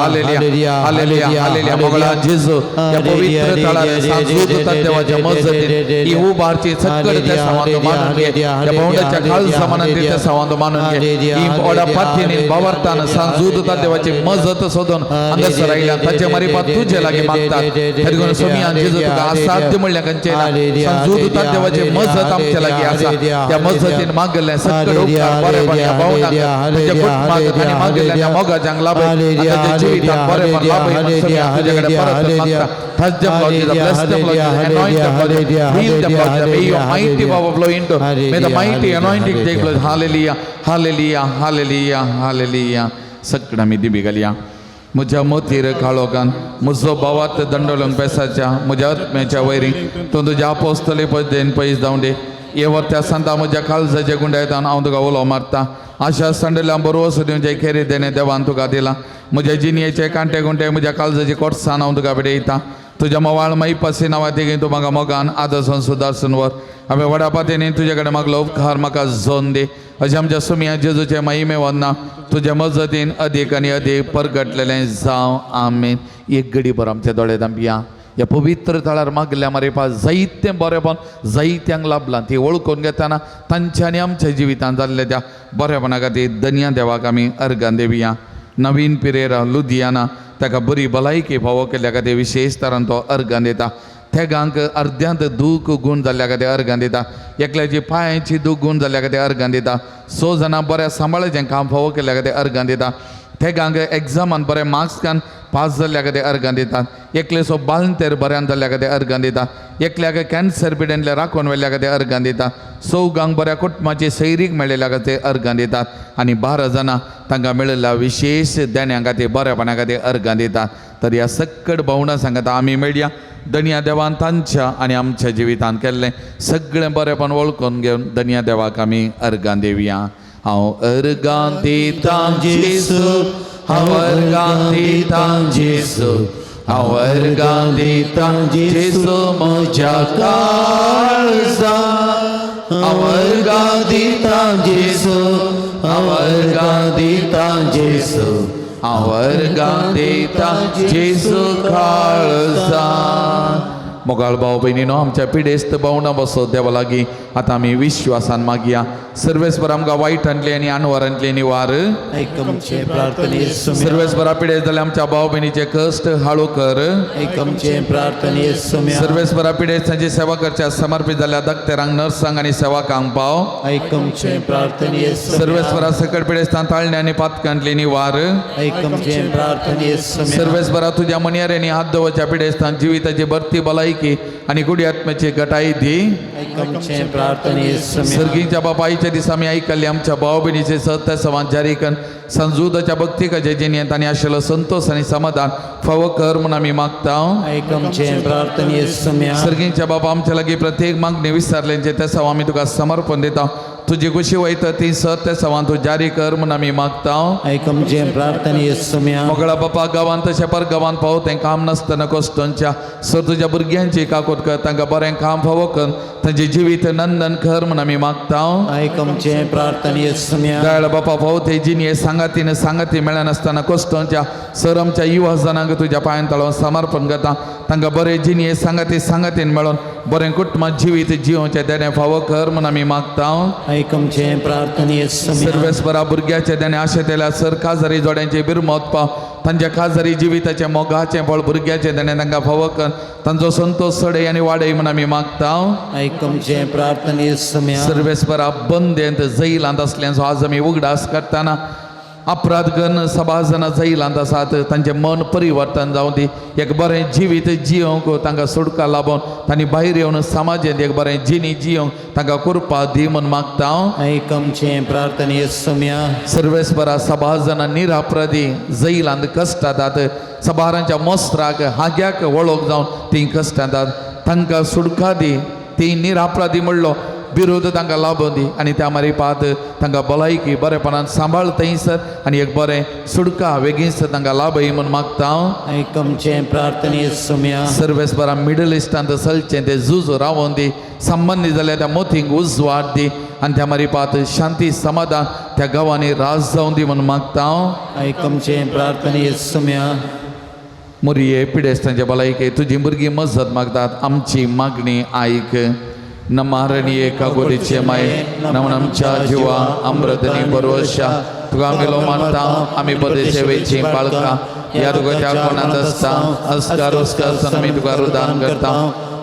hallelujah, hallelujah. मोगळा जेजू, या पवित्र थळार सांजूत देवाच्या मजतीन ही उबारची सक्कड त्या सवांदो मानून घे. या भावंडाच्या काळजा मनान त्या सवांदो मानून घे. ही ओडा पाथीनी बावरताना सांजूत देवाची मजत सोदून हांगासर आयल्या, ताचे मारिपात तुजे लागीं मागतात. तरी सोमिया जेजू, तुका असाध्य म्हणल्या खंयचें ना. सांजूत देवाची मजत आमच्या लागीं आसा. त्या मजतीन मागल्लें सक्कड उपकार बरेपण ह्या भावंडांक, ताच्या कुटुंबाक आनी मागल्ल्या त्या मोगाच्यांक लाभय आनी ताच्या जिविताक बरेपण लाभय म्हूण सोमिया तुजे कडेन परत मागता. Touch them, Lord Jesus. Bless them, Lord Jesus. Anoint them, Lord Jesus. Heal them, Lord Jesus. May your mighty power flow into. May the mighty anointing take place. Hallelujah. Hallelujah. Hallelujah. Hallelujah. सगळं आमी दिबी घालया. म्हज्या मोतीर काळोखान म्हजो भावात दंडोलूंक पेसाच्या म्हज्या आत्म्याच्या vary तूं तुज्या आपोस्तले पद्दतीन पयस जावं दी. हे वर्त्या सांता म्हज्या काळजाच्या गुंडायतान हांव तुका उलो मारता. आशा सांडल्या बरोवस दिवचे खेरी देणे देवान तुका दिला. म्हज्या जिणयेचे कांटे गुंटे, म्हज्या काळजाची कोटसान हांव तुका भेटयता. तुज्या मवाळ मैपासी नांवा तिगें तूं म्हाका मोगान आदर्शन सुदारसून वर. हांवें व्हडा पातीनी तुजे कडेन मागलो उपकार म्हाका जोन दी. अशें आमच्या सुमया जेजूचे महिमे वन्ना तुज्या मजतीन अदीक आनी अदीक परगटलेलें जावं. आमेन. एक घडी बरो आमच्या दोळे धांपया. ह्या पवित्र थळार मागल्या मारिपा जायतें बरेपण जायत्यांक लाभलां, ती वळखून घेतना तांच्या आनी आमच्या जिवितांत जाल्ल्या त्या बरेपणा खातीर दनया देवाक आमी अर्गां देवया. नवीन पिरेरा लुधियाना ताका बरी भलायकी फावो केल्ल्या खातीर विशेश तरान तो अर्गां दिता. थेगांक अर्द्यांत दूख गूण जाल्ल्या खातीर अर्गां दिता. एकल्याची पांयांची दूख गूण जाल्ल्या खातीर अर्गां दिता. 6 जाणां बऱ्या सांबाळाचें काम फावो केल्ल्या खातीर अर्गां दिता. थेगांक एग्जामान बरे मार्क्स कान पास जाल्ल्या खातीर अर्गां दितात. एकलेचो बालंतेर बऱ्यान जाल्ल्या खातीर अर्गां दिता. एकल्याक कॅन्सर पिडेंतल्या राखून व्हेल्ल्या खातीर अर्गां दिता. चौगांक बऱ्या कुटुंबाची सैरीक मेळिल्ल्या खातीर अर्गां दितात. आनी 12 जाणां तांकां मेळिल्ल्या विशेश देण्या खातीर बऱ्यापणा खातीर अर्गां दितात. तर ह्या सक्कड भावणां सांगता आमी मेळया. दनया देवान तांच्या आनी आमच्या जिवितांत केल्लें सगळें बरेंपण वळखून घेवन दनया देवाक आमी अर्गां दिवया. हांव अर्गां दितां जेजू, हांव अर्गां दितां जेजू, हांव अर्गां दितां जेजू म्हज्या काळजा. हांव अर्गां दितां जेजू, हांव अर्गां दितां जेजू, हांव अर्गां दितां जेजू काळजा. मोगाळ भाव भयणीनो, आमच्या पिडेस्त भावना बसो देवा लागीं आतां आमी विश्वासान मागया. सर्वेस्पर आमकां वायटांतली आनी अनवरांतली निवार. ऐक आमचे प्रार्थने सुम्या. सर्वेस्परा पिडेस्त जाल्यार आमच्या भाव भयणीचे कश्ट हाळू कर. ऐक आमचे प्रार्थने सुम्या. सर्वेस्परा पिडेस्तांची सेवा करच्या समर्पित जाल्या दक्तेरांक, नर्सांक आनी सेवकांक पाव. ऐक आमचे प्रार्थने सुम्या. सर्वेस्परा सकट पिडेस्तां ताळणे आनी पातकांतली निवार. ऐक आमचे प्रार्थने सुम्या. सर्वेस्परा तुझ्या मनियाऱ्यांनी हात दवरच्या पिडेस्तां जिविताची भरती भलायकी आनी गुडी आत्म्याची गटाई दी. ऐक आमचे प्रार्थने सुम्या. सर्गीच्या बापाईच्या दिसा आमी ऐकल्ले आमच्या भाव भयणीचे सत्य सवान जारी करून संजुदाच्या भक्तिकाचे जिणेंत आनी आशिल्लो संतोष आनी समाधान फावो कर म्हूण आमी मागता. ऐक आमचे प्रार्थने सुम्या. सर्गीच्या बापा, आमच्या लागीं प्रत्येक मागणी विसरल्यांचे तेसाव आमी तुका समर्पण दिता. तुजी कुशी वयता ती सत ते सवान तूं जारी कर म्हूण आमी मागता. आयक आमचें प्रार्थने सोम्या. मोगळा बापा गांवांत तशें पर गांवांत पावो तें काम नासतना कश्टोंच्या सर तुज्या भुरग्यांची काकूत कर, तांकां बरें काम फावो कर, तांचें जिवीत नंदन कर म्हूण आमी मागता. आयक आमचें प्रार्थने सोम्या. दयाळ बापा फावो ते जिणये सांगातीन सांगाती मेळनासतना कश्टोंच्या सर आमच्या युवा जाणांक तुज्या पांयान तळोवन समर्पण करता, तांकां बरें जिणये सांगाती सांगातीन मेळोन बरें कुटुंबात जिवीत जिवचें देणें फावो कर म्हूण आमी मागता. आयक आमचें प्रार्थने सोम्या. सर्वेस्परा भुरग्याचे देणे आशेतेल्या सर खाजरी जोड्यांचे बिरमत पाव, तांच्या खाजरी जिविताचें मोगाचें फळ भुरग्याचें देणें तांकां फावो कर, तांचो संतोश सडय आनी वाडय म्हूण आमी मागता. आयक आमचें प्रार्थने सोम्या. सर्वेस्परा बंदेंत जैलांत आसल्यांचो आज आमी उगडास काडटना अपराध करून सभाजना जैलांत आसात तांचें मन परिवर्तन जावं दी, एक बरें जिवीत जियोंक तांकां सुटका लाबोवन तांणी भायर येवन समाजांत एक बरें जिणी जियोंक तांकां कृपा दी म्हूण मागता. आयक आमचें प्रार्थने सोम्या. सर्वेस्परा सभाजना निरापराधी जैलांत कश्टातात, सभारांच्या मोस्त्राक हाग्याक वळख जावन तीं कश्टातात, तांकां सुटका दी, तीं निरापराधी म्हणलो विरोध तांकां लाबोवन दी आनी त्या मारिपात तांकां भलायकी बरेपणान सांबाळ थंयसर आनी एक बरें सुटका वेगींच तांकां लाभय म्हूण मागता. आयक आमचें प्रार्थने सोम्या. सर्वेस्परा मिडल इस्टांत चलचें तें झूज रावोवन दी, संबंदी जाल्यार त्या मोतींक उजवाड दी आनी त्या मारिपात शांती समाधान त्या गांवांनी राज जावन दी म्हूण मागता. आयक आमचें प्रार्थने सोम्या. मुरये पिडेस्तांचे भलायके तुजी भुरगीं मजत मागतात, आमची मागणी आयक. नमारणीये कागोरीचे माये नमन आमच्या जिवा अमृतनी बरोवशा तुका आमी लो मानता, आमी बदेशेवेची बाळकां ह्या तुका कोणांत आसता अस्कार उस्कार आमी तुका रुदान करता.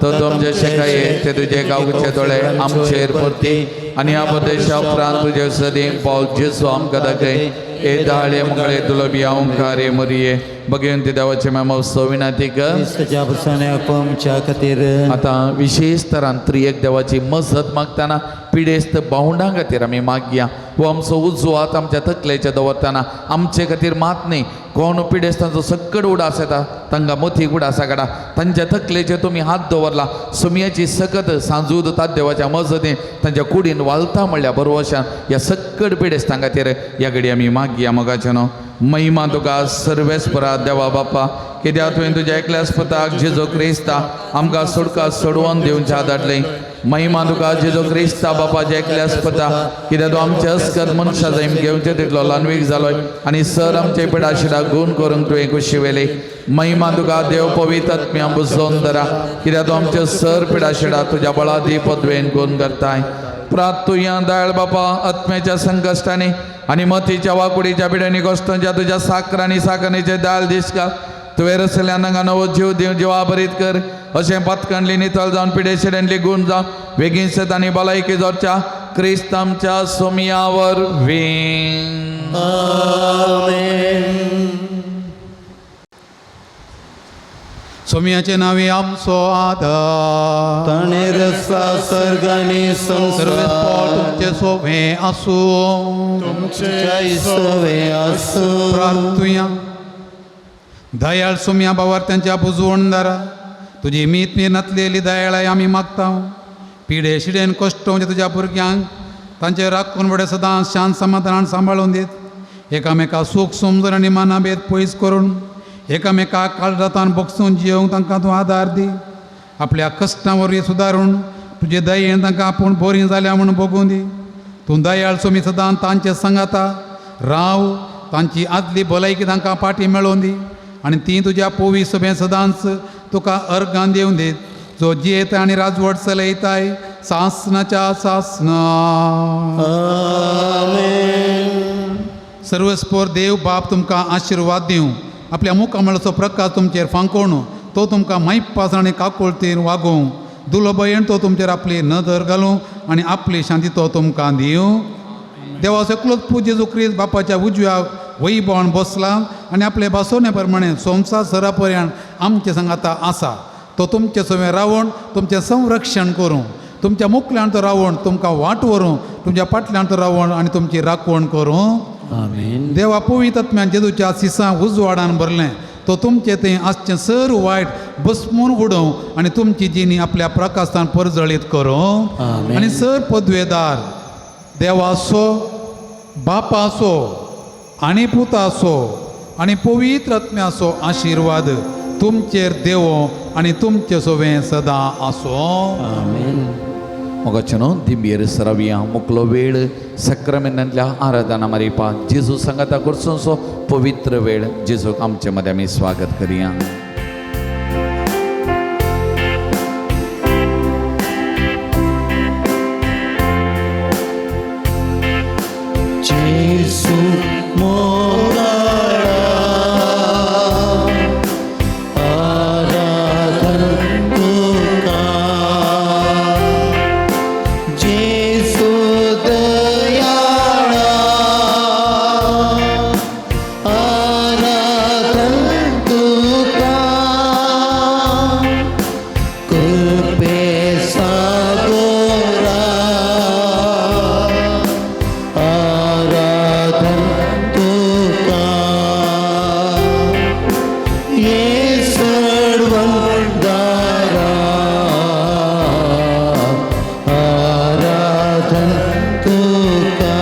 तो तुमचे शेकाये ते तुजे गांवचे दोळे आमचेर परती आनी ह्या प्रदेशा उपरांत तुजे सदीं पावल जेजू आमकां दाखय. ए दाळे मंगळे दुलबी ओंकारे मुरये बगेवन ती देवाचे मॅम सविनाती कर. क्रिस्ताच्या पुरसाने आमच्या खातीर. आतां विशेश तरान त्रियेक देवाची मजत मागतना पिडेस्त भावंडां खातीर आमी मागया. हो आमचो उजो हात आमच्या तकलेचे दवरतना आमचे खातीर मात न्ही, कोण पिडेस्तांचो सक्कड उडास येता तांकां मोतीक उडासा काडा, तांच्या तकलेचेर तुमी हात दवरला सुमयाची सकत सांजूद तात देवाच्या मजतीन तांच्या कुडीन वालता म्हणल्या बरोवशान ह्या सक्कड पिडेस्तां खातीर ह्या घडी आमी मागया. मोगाचें न्हू महिमा तुका सर्वेस्परा देवा बापा, कित्याक तुवें तुज्या एकल्याच पुताक जेजू क्रिस्ता आमकां सुटका सोडवून दिवच्या धाडलें. महिमा तुका जेजू क्रिस्ता बापाच्या एकल्याच पुता, कित्याक तूं आमचे अस्कत मनशां जैम घेवचे तितलो ल्हानवीक जालोय आनी सर आमचे पिडाशिडा गूण करूंक तुवें खुशी वेली. महिमा तुका देव पवित्र आत्म्या बुजोवन धरा, कित्याक तूं आमचे सर पिडाशिडा तुज्या बळादी पदवेन गूण करताय. प्रातुया दयाळ बापा आत्म्याच्या संकश्टांनी आनी मतीच्या वाकुडीच्या पिड्यांनी गोश्टांच्या तुज्या साकरांनी साकरणीचे दाल दिसका तुवें रसल्या नांगा नवो जीव दिव जिवा भरीत कर. अशें पातकांडली नितळ जावन पिडेशिड्यांतली गूण जावन बेगीन आनी भलायकी जोडच्या क्रिस्त आमच्या सोमयावर वीं. आमेन. सोमयाचे नावे आमचो आदार. ताणें रस्ता सर्ग आनी सर्वेस्पोर संवसार तुमचे सोबें आसूं. तुमच्या सवे आसूं. प्रार्थुया. दयाळ सोमया बाबार त्यांच्या बुजवणदारा तुजी मीत मी नातलेली दयाळाय आमी मागता. पिडे शिडेन कश्ट म्हणजे तुज्या भुरग्यांक तांचे राखून बडे सदां शांत समाधानान सांबाळून दीत, एकामेका सूख समजून आनी मानाभेद पयस करून एकामेका काळजातान बगसून जियोवंक तांकां तूं आदार दी. आपल्या कश्टां वरवीं सुदारून तुजे दयेन तांकां आपूण बरीं जाल्या म्हूण बगूं दी. तूं दयाळ सोमी सदां तांचे सांगाता राव, तांची आदली भलायकी तांकां पाटी मेळोवन दी आनी ती तुज्या पोवी सभें सदांच तुका अर्गान दिवन दीत, जो जियेता आनी राजवट चलयताय सासनाच्या सासना. आमेन. सर्वस्पोर देव बाप तुमकां आशिर्वाद दिवं, आपल्या मुखामळाचो प्रकाश तुमचेर फांकोवन तो तुमकां मायपास आनी काकुळतीन वागोवं. दुलोबयेन तो तुमचेर आपली नदर घालूं आनी आपली शांती तो तुमकां दिवं. देवाचो एकलोच पूत जेजू क्रिस्त बापाच्या उजव्या वैभवान बसला आनी आपले भासोवणे प्रमाणे संवसार सरा पर्यंत आमचे सांगाता आसा. तो तुमचे सवें रावून तुमचें संरक्षण करूं, तुमच्या मुखल्यान तो रावून तुमकां वाट व्हरूं, तुमच्या फाटल्यान तो रावून आनी तुमची राखवण करूं. आमेन. देवा पवित्र आत्म्यान जेजूच्या सिसां उजवाडान भरलें तो तुमचें थंय आसचें सर वायट बसमून उडोवं आनी तुमची जिणी आपल्या प्रकाशान परजळीत करूं. आमेन. आनी सर पदवेदार देवाचो बापाचो आनी पुताचो आनी पवित्र आत्म्याचो आशिर्वाद तुमचेर देवो आनी तुमचे सोवें सदां आसो. आमेन. मोगाचें न्हू दिंबेर सरावया मुकलो वेळ सक्रामेंतांतल्या आराधना मारिपा जेजू सांगाता करचो पवित्र वेळ जेजूक आमचे मदें आमी स्वागत करया. जेजू मोगाळा आराधन तुका, जेजू दयाळा आराधन तुका, कृपे सागोरा आराधन तुका, ये सर्वंदारा आराधन तुका.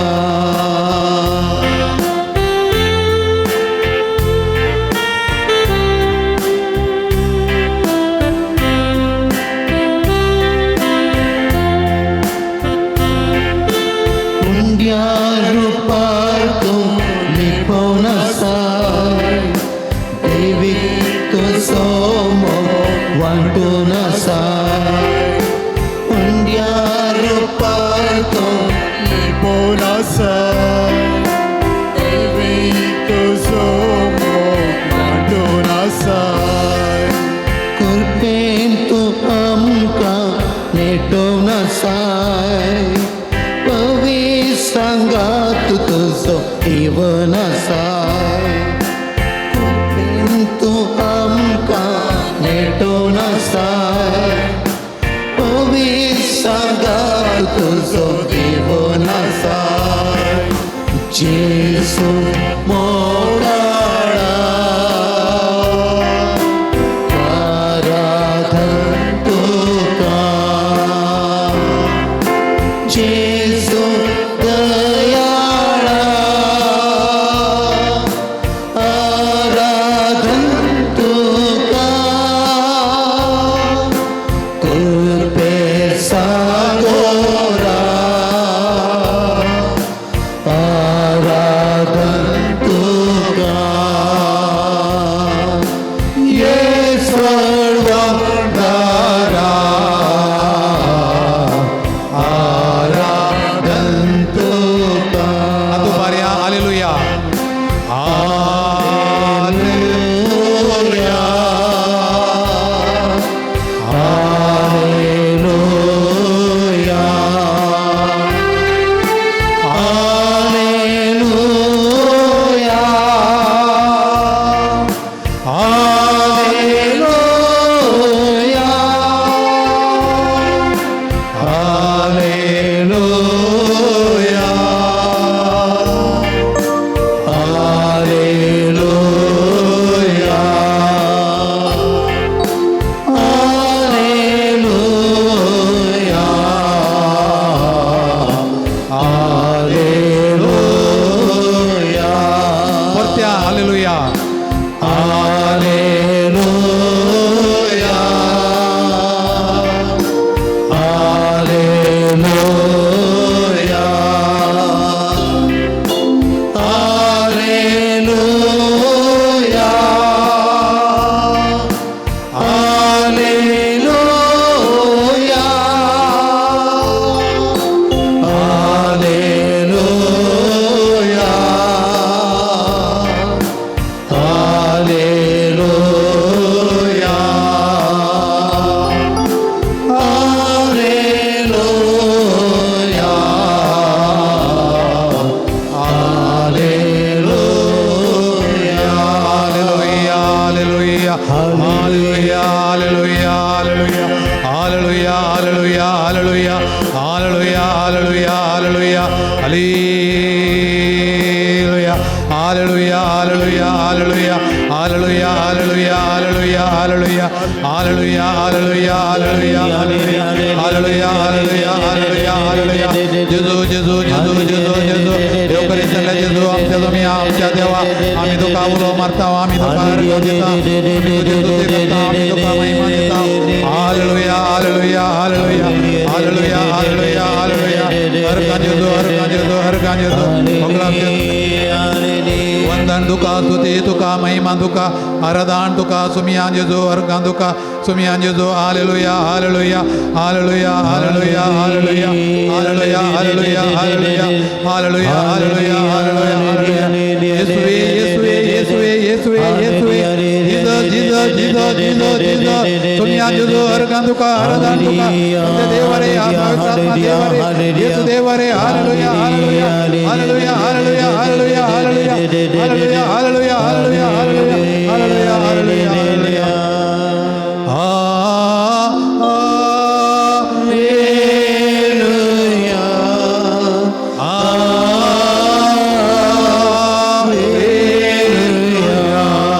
उंड्या रुपार तूं लिपोवन आसाय, देवीक तुजो मोग वांटून आसाय. उंड्या रुपार तूं लिपोवन आसाय, देवीक तुजो मोग वांटून आसाय. कृपेन तूं आमकां नेटोवन आसाय, पवित्र सांगात तुजो दिवन आसाय. कृपेन तूं आमकां नेटोवन आसाय, पवित्र सांगात तुजो दिवन आसाय. जेजू मोगाळा आराधन तुका, जेजू दयाळा आराधन तुका, कृपे सागोरा आराधन तुका, ये सर्वदारा आराधन तुका. आतां बारया hallelujah. Hallelujah, hallelujah, hallelujah, hallelujah, hallelujah, hallelujah, hallelujah, hallelujah. परत्या hallelujah. Hallelujah, hallelujah, hallelujah, hallelujah, hallelujah, hallelujah, hallelujah, hallelujah. Hallelujah, hallelujah, hallelujah, hallelujah, hallelujah, hallelujah, hallelujah, hallelujah, hallelujah, hallelujah, hallelujah, hallelujah, hallelujah, hallelujah, hallelujah, Hallelujah, hallelujah, hallelujah, hallelujah, hallelujah, hallelujah, hallelujah, hallelujah, hallelujah, hallelujah. जेजू जेजू जेजू जेजू जेजू देव करीत जेजू आमच्या तुमी आमच्या देवा आमी तुका उलो मारता आमी तुका अर्घ दिता आमी तुजी स्तुती करता आमी तुका महिमा दिता. Hallelujah, hallelujah, hallelujah, hallelujah, hallelujah, hallelujah. अर्घ जेजू, अर्घ जेजू, अर्घ जेजू. वंदन तुका, स्तुती तुका, महिमा तुका, आराधन तुका, सुमिया जेजू, अर्घ तुका, सुमिया जेजू. Hallelujah, hallelujah, hallelujah, hallelujah, hallelujah, hallelujah, hallelujah, hallelujah, hallelujah, hallelujah, hallelujah, hallelujah. येसुवे, येसुवे, येसुवे, येसुवे, येसुवे. Jesus, Jesus, Jesus, Jesus, Jesus. सुमिया जेजू, अर्घ तुका, आराधन तुका. तुमचे देवरे, आत्मा देवरे, येसू देवरे. Hallelujah, hallelujah, hallelujah, hallelujah, hallelujah, hallelujah, hallelujah, hallelujah, hallelujah, hallelujah, hallelujah, hallelujah. Hallelujah, hallelujah, hallelujah, hallelujah, hallelujah, hallelujah, hallelujah, hallelujah.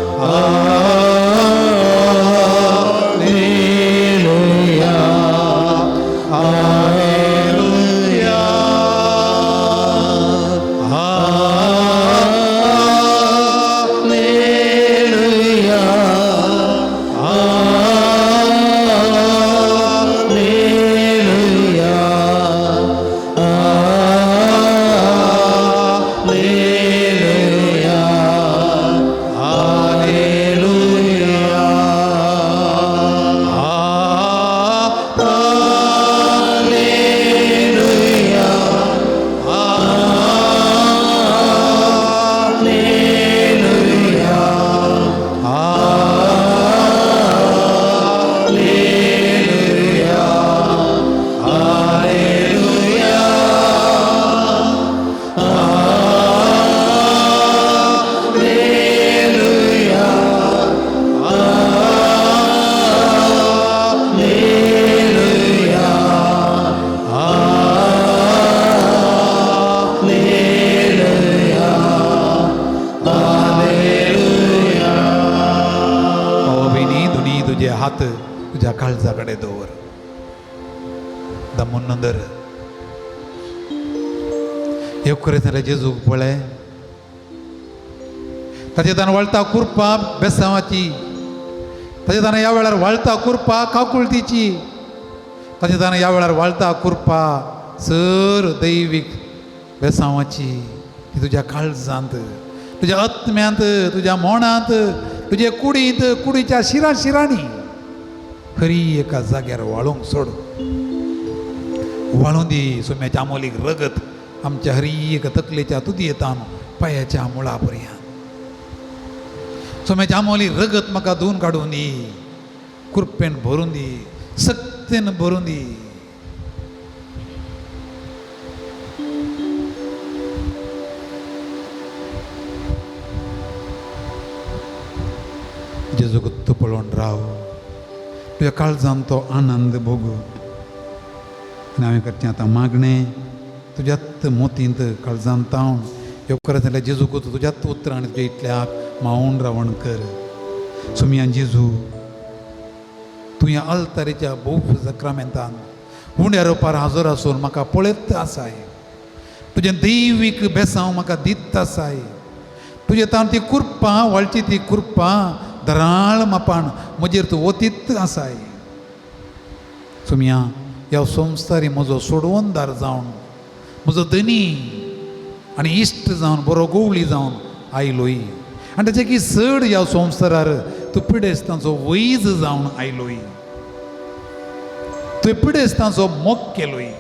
Hallelujah, hallelujah, hallelujah, hallelujah, hallelujah, hallelujah, hallelujah, hallelujah. भाव भयणी, धुनी तुझे हात तुझ्या काळजा कडेन दवर, दमून नदर एक जाल्यार जेजूक पळय, ताचे तान वळता कुरपा बेसांवाची, ताचे तान ह्या वेळार वळता कुरपा काकुळतीची, ताचे तान ह्या वेळार वळता कुरपा सर दैवीक बेसांवाची. ती तुज्या काळजांत, तुज्या आत्म्यांत, तुज्या मोणांत, तुजे कुडींत, कुडीच्या शिरा शिरांनी हरी एका जाग्यार वाळूंक सोड. वाळूं दी सोम्याच्या आमोलीक रगत आमच्या हरी एका तकलेच्या तुदयेतान पांयाच्या मुळा पर्यंत. सोम्याच्या आमोली रगत म्हाका धुवन काडून दी, कृपेन भरून दी, सक्तेन भरून दी. जेजूक तूं पळोवन राव, तुज्या काळजान तो आनंद भोगू. आनी हांवें करचें आतां मागणें तुज्याच मोतींत काळजान तावन येवकार जाल्यार जेजूक तुज्याच उतरां आनी तुज्या इतल्याक मावून रावण कर. सुमिया जेजू, तूं ह्या आल्तारेच्या भोव सक्रामेंतान उण्या रोपार हाजर आसून म्हाका पळयत आसाय. तुजें दैवीक बेसांव म्हाका दित आसाय. तुजें तावन ती कुरपां वळची ती कुरपां दराळ मापान म्हजेर तूं वतीत आसाय. सुमिया, ह्या संवसारी म्हजो सोडवणदार जावन, म्हजो धनी आनी इश्ट जावन, बरो गोवळी जावन आयलोय. आनी ताचे की चड ह्या संवसारार तूं पिडेस्तांचो वैज जावन आयलोय. तुवें पिडेस्तांचो मोग केलोय,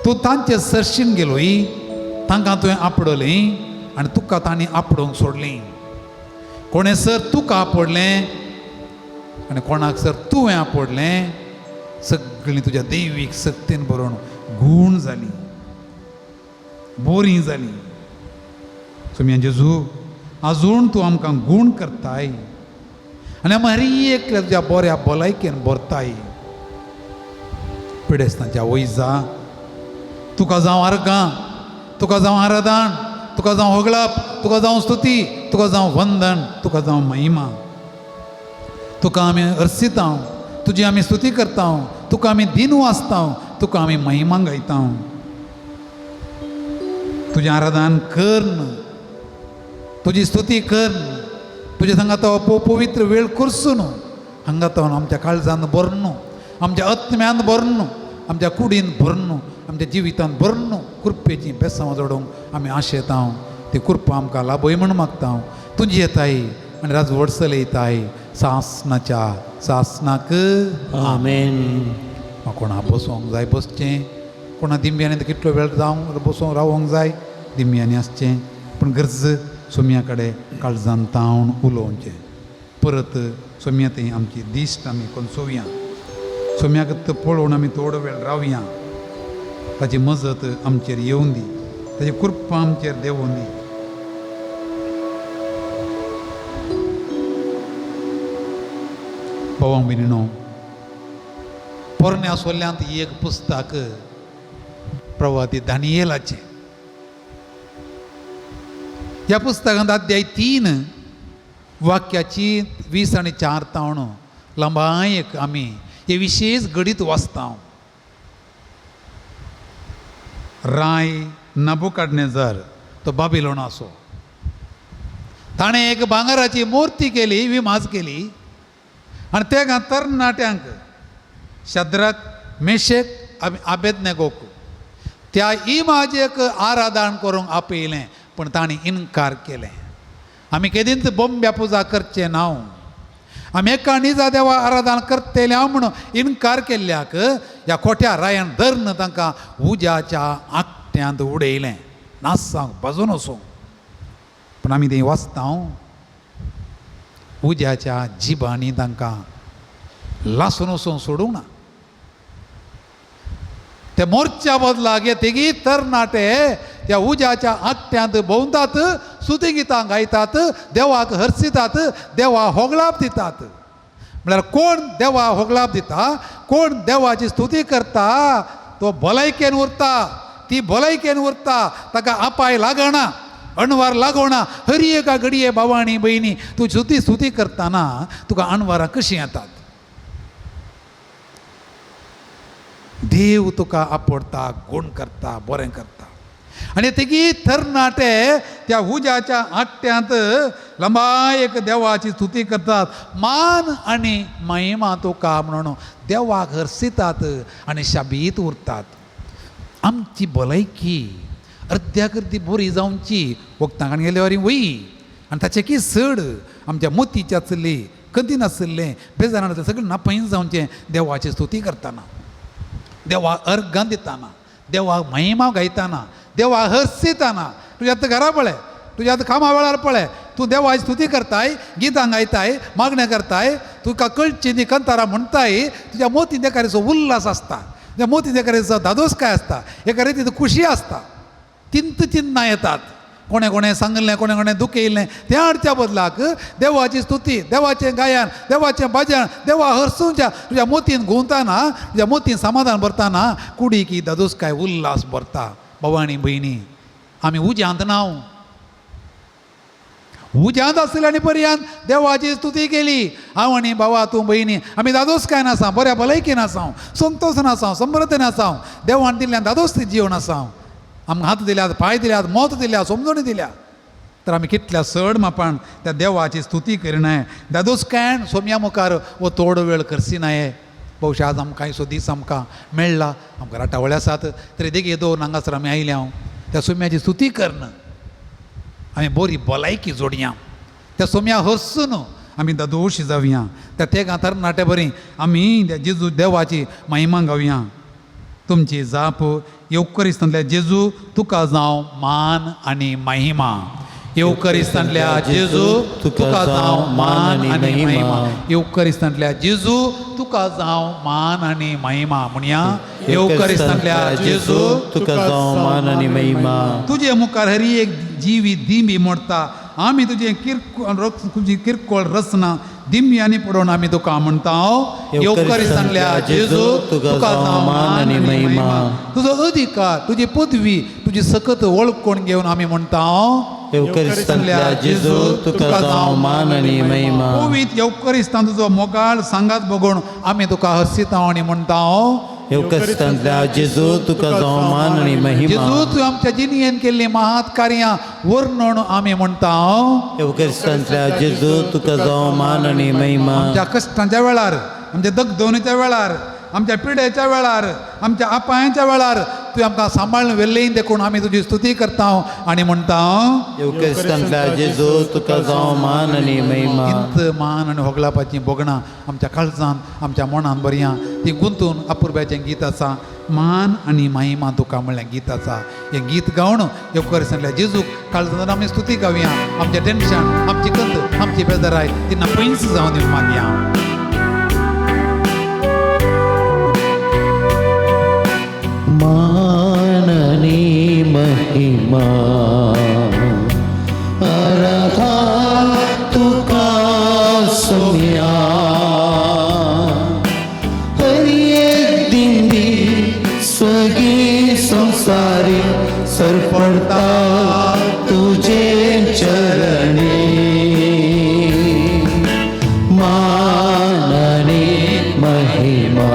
तूं तांचे सरशीन गेलोय, तांकां तुवें आपडलें आनी तुका तांणी आपडोवंक सोडलें. कोणें सर तुका आपडलें आनी कोणाक सर तुवें आपडलें, सगळीं तुज्या दैवीक सक्तीन बरोवन गूण जालीं, बोरीं जालीं. सुमिया जेजू, आजून तूं आमकां गूण करताय आनी आमी हर एकल्या तुज्या बऱ्या भलायकेन भरताय. पिडेस्तांच्या वैजा तुका जावं अर्गां, तुका जावं आराधन, तुका जावं होगळप, तुका जावं स्तुती, तुका जावं वंदन, तुका जावं महिमा. तुका आमी अर्सिता, तुजी आमी स्तुती करता, तुका आमी दिन वाचता, तुका आमी महिमा गायता. तुजें आराधन करन, तुजी स्तुती करन, तुजे सांगाता हो पवित्र वेळ करसून हांगा तो आमच्या काळजान भरनु, आमच्या आत्म्यान भरनु, आमच्या कुडीन भरनु, आमच्या जिवितान भरनु कृपेची बेसांव जोडूंक आमी आशेता. ती कृपा आमकां लाभय म्हूण मागता. तुजी येताय आनी राजवट चलयताय सासनाच्या सासनाक. आमेन. कोणा बसोंक जाय बसचें, कोणा दिंब्यांनी कितलो वेळ जावंक बसोंक रावोंक जाय दिंब्यांनी आसचें, पूण गरज सोम्या कडेन काळजान तावन उलोवचें. परत सोम्या थंय आमची दिश्ट आमी कोनसोवया, सोम्याक पळोवन आमी थोडो वेळ रावया. ताची मजत आमचेर येवन दी, ताची कृपा आमचेर देंवोन दी. भावां भयणीनो, पोरण्या सोल्यांत एक पुस्तक प्रवादी दानियेलाचें. ह्या पुस्तकांत अध्याय 3 वाक्याची 20 आनी 4 तावण लांबायक आमी हे विशेश घडीत वाचता. राय नबुकाडनेझर तो बाबिलोनाचो, ताणें एक भांगराची मूर्ती केली, विमाज केली आनी त्या तरणाट्यांक शद्रक, मेशेक आबेदनेगोक त्या इमाजेक आराधन करूंक आपयलें, पूण तांणी इनकार केलें. आमी केदींच बोंब्या पुजा करचें ना, आमी एका निजा देवा आराधन करतले हांव म्हणून इनकार केल्ल्याक ह्या खोट्या रायान धरून तांकां उज्याच्या आकट्यांत उडयलें, नासांक बाजून वचूंक. पूण आमी थंय वाचता उज्याच्या जिबांनी तांकां लासून वचून सोडूंक ना. ते मोर्च्या बदलाक हे तेगी तरणाटे त्या उज्याच्या आकट्यांत भोंवतात, स्तुती गितां गायतात, देवाक हर्सितात, देवा होगळाप दितात. म्हळ्यार कोण देवा होगळाप दिता, कोण देवाची स्तुती करता तो भलायकेन उरता, ती भलायकेन उरता, ताका अपाय लागना, अणवार लागोना. हरी एका घडये भावा आनी भयणी तूं स्तुती स्तुती करतना तुका अणवारां कशीं येतात? देव तुका आपडता, गुण करता, बरें करता. आनी तेगी तरणाटे त्या उज्याच्या आट्यांत लंबाय एक देवाची स्तुती करतात, मान आनी महिमा तुका म्हणून देवाक हर्सितात आनी शाबीत उरतात. आमची भलायकी अर्द्याक अर्दी बरी जावची वखदां काडून गेले वरी वय आनी ताचें की चड आमच्या मोतीचे आसली, कंदी नासलें, बेजारान आसलें, सगळें नापयन जावचें देवाची स्तुती करतना, देवा अर्घां दितना, देवाक महिमा गायतना, देवा हर्सितना. तुज्या आतां घरा पळय, तुज्या आतां कामा वेळार पळय, तूं देवाची स्तुती करताय, गितां गायताय, मागणें करताय, तुका कळची न्ही कंतारां म्हणटाय, तुज्या मोतीन एका रितीचो उल्हास आसता, तुज्या मोतीन एका रितीचो धादोसकाय आसता, एका रितीचो खुशी आसता. तिंत चिन्नां येतात, कोणें कोणें सांगलें, कोणें कोणें दुखयलें, त्या हाडच्या बदलाक देवाची स्तुती, देवाचें गायन, देवाचें भजन, देवा हरसूंच्या तुज्या मोतीन घुंवतना, तुज्या मोतीन समाधान भरतना कुडीक ही दादोसकाय उल्हास भरता. भाव आनी भयणी, आमी उज्यांत ना, उज्यांत आसले आनी पर्यांत देवाची स्तुती केली. हांव आनी भावा, तूं भयणी, आमी दादोसकायन आसा, बऱ्या भलायकेन आसा, संतोशान आसा, समृद्धीन आसा, देवान दिल्ल्यान दादोस जीवन आसा. आमकां हात दिल्यात, पांय दिल्यात, मोत दिल्या, समजणी दिल्या, तर आमी कितल्या चड मापान त्या देवाची स्तुती करिनाय, दादोसकायन सोम्या मुखार वो थोडो वेळ करसिनाय. बहुशा आज आमकां सो दीस आमकां मेळ्ळा, आमकां राटावळे आसात, तरी देगी दोन हांगासर आमी आयल्या हांव त्या सोम्याची स्तुती करन आमी बरी भलायकी जोडया, त्या सोम्या हरसून आमी दादोशी जावया, त्या तेगां तरणाटे बरी आमी त्या जेजू देवाची महिमा गावया. तुमची जाप येवकरिस्तांतल्या जेजू तुका जावं मान आनी महिमा. येवकरिस्तांतल्या जेजू तुका जावं मान आनी महिमा. येवकरिस्तांतल्या जेजू तुका जावं मान आनी महिमा. म्हणया, येवकरिस्तांतल्या जेजू तुका जावं मान आनी महिमा. तुजे मुखार हरी एक जिवी दिंबी मोडटा, आमी तुजें किरकोळ तुजी किरकोळ रचना दिंब्यांनी पडोवन आमी तुका म्हणटा, येवकरिस्तांतल्या जेजू तुका जावं मान आनी महिमा. तुजो अधिकार, तुजी पदवी, तुजी सकत वळखून घेवन आमी म्हणटा, येवकरिस्तांतल्या जेजू तुका जावं मान आनी महिमा. पवित्र येवकरिस्तान तुजो मोगाळ सांगात बगोवन आमी तुका हर्षिता आनी म्हणटा. येवकरिस्तांतल्या जेजू तुका जावं मान आनी महिमा. जेजू तूं आमच्या जिणेन केल्लीं महात कार्यां वर्णन आमी म्हणटा. येवकरिस्तांतल्या जेजू तुका जावं मान आनी महिमा. आमच्या कश्टांच्या वेळार, आमच्या दगदोवणेच्या वेळार, आमच्या पिडेच्या वेळार, आमच्या अपायांच्या वेळार तुवें आमकां सांबाळून व्हेल्लें देखून आमी तुजी स्तुती करता आनी म्हणटा. येवकरिस्तांतल्या जेजू तुका जावं मान आनी महिमा. इंत मान आनी होगलापाचीं भोगणां आमच्या काळजान आमच्या मनान बरयां ती गुंतून अपुरब्याचें गीत आसा. मान आनी महिमा तुका म्हणलें गीत आसा. हें गीत गावन येवकरिस्तांतल्या जेजूक काळजान आमी स्तुती गावया. आमचें टेन्शन, आमची कंत, आमची बेजाराय ती पयस जावन दिवंक मागया. मान आनी महिमा आराधा तुका सोम्या. हर एक दिंडी सगळी संसारी सरपडता तुझे चरणी. मान आनी महिमा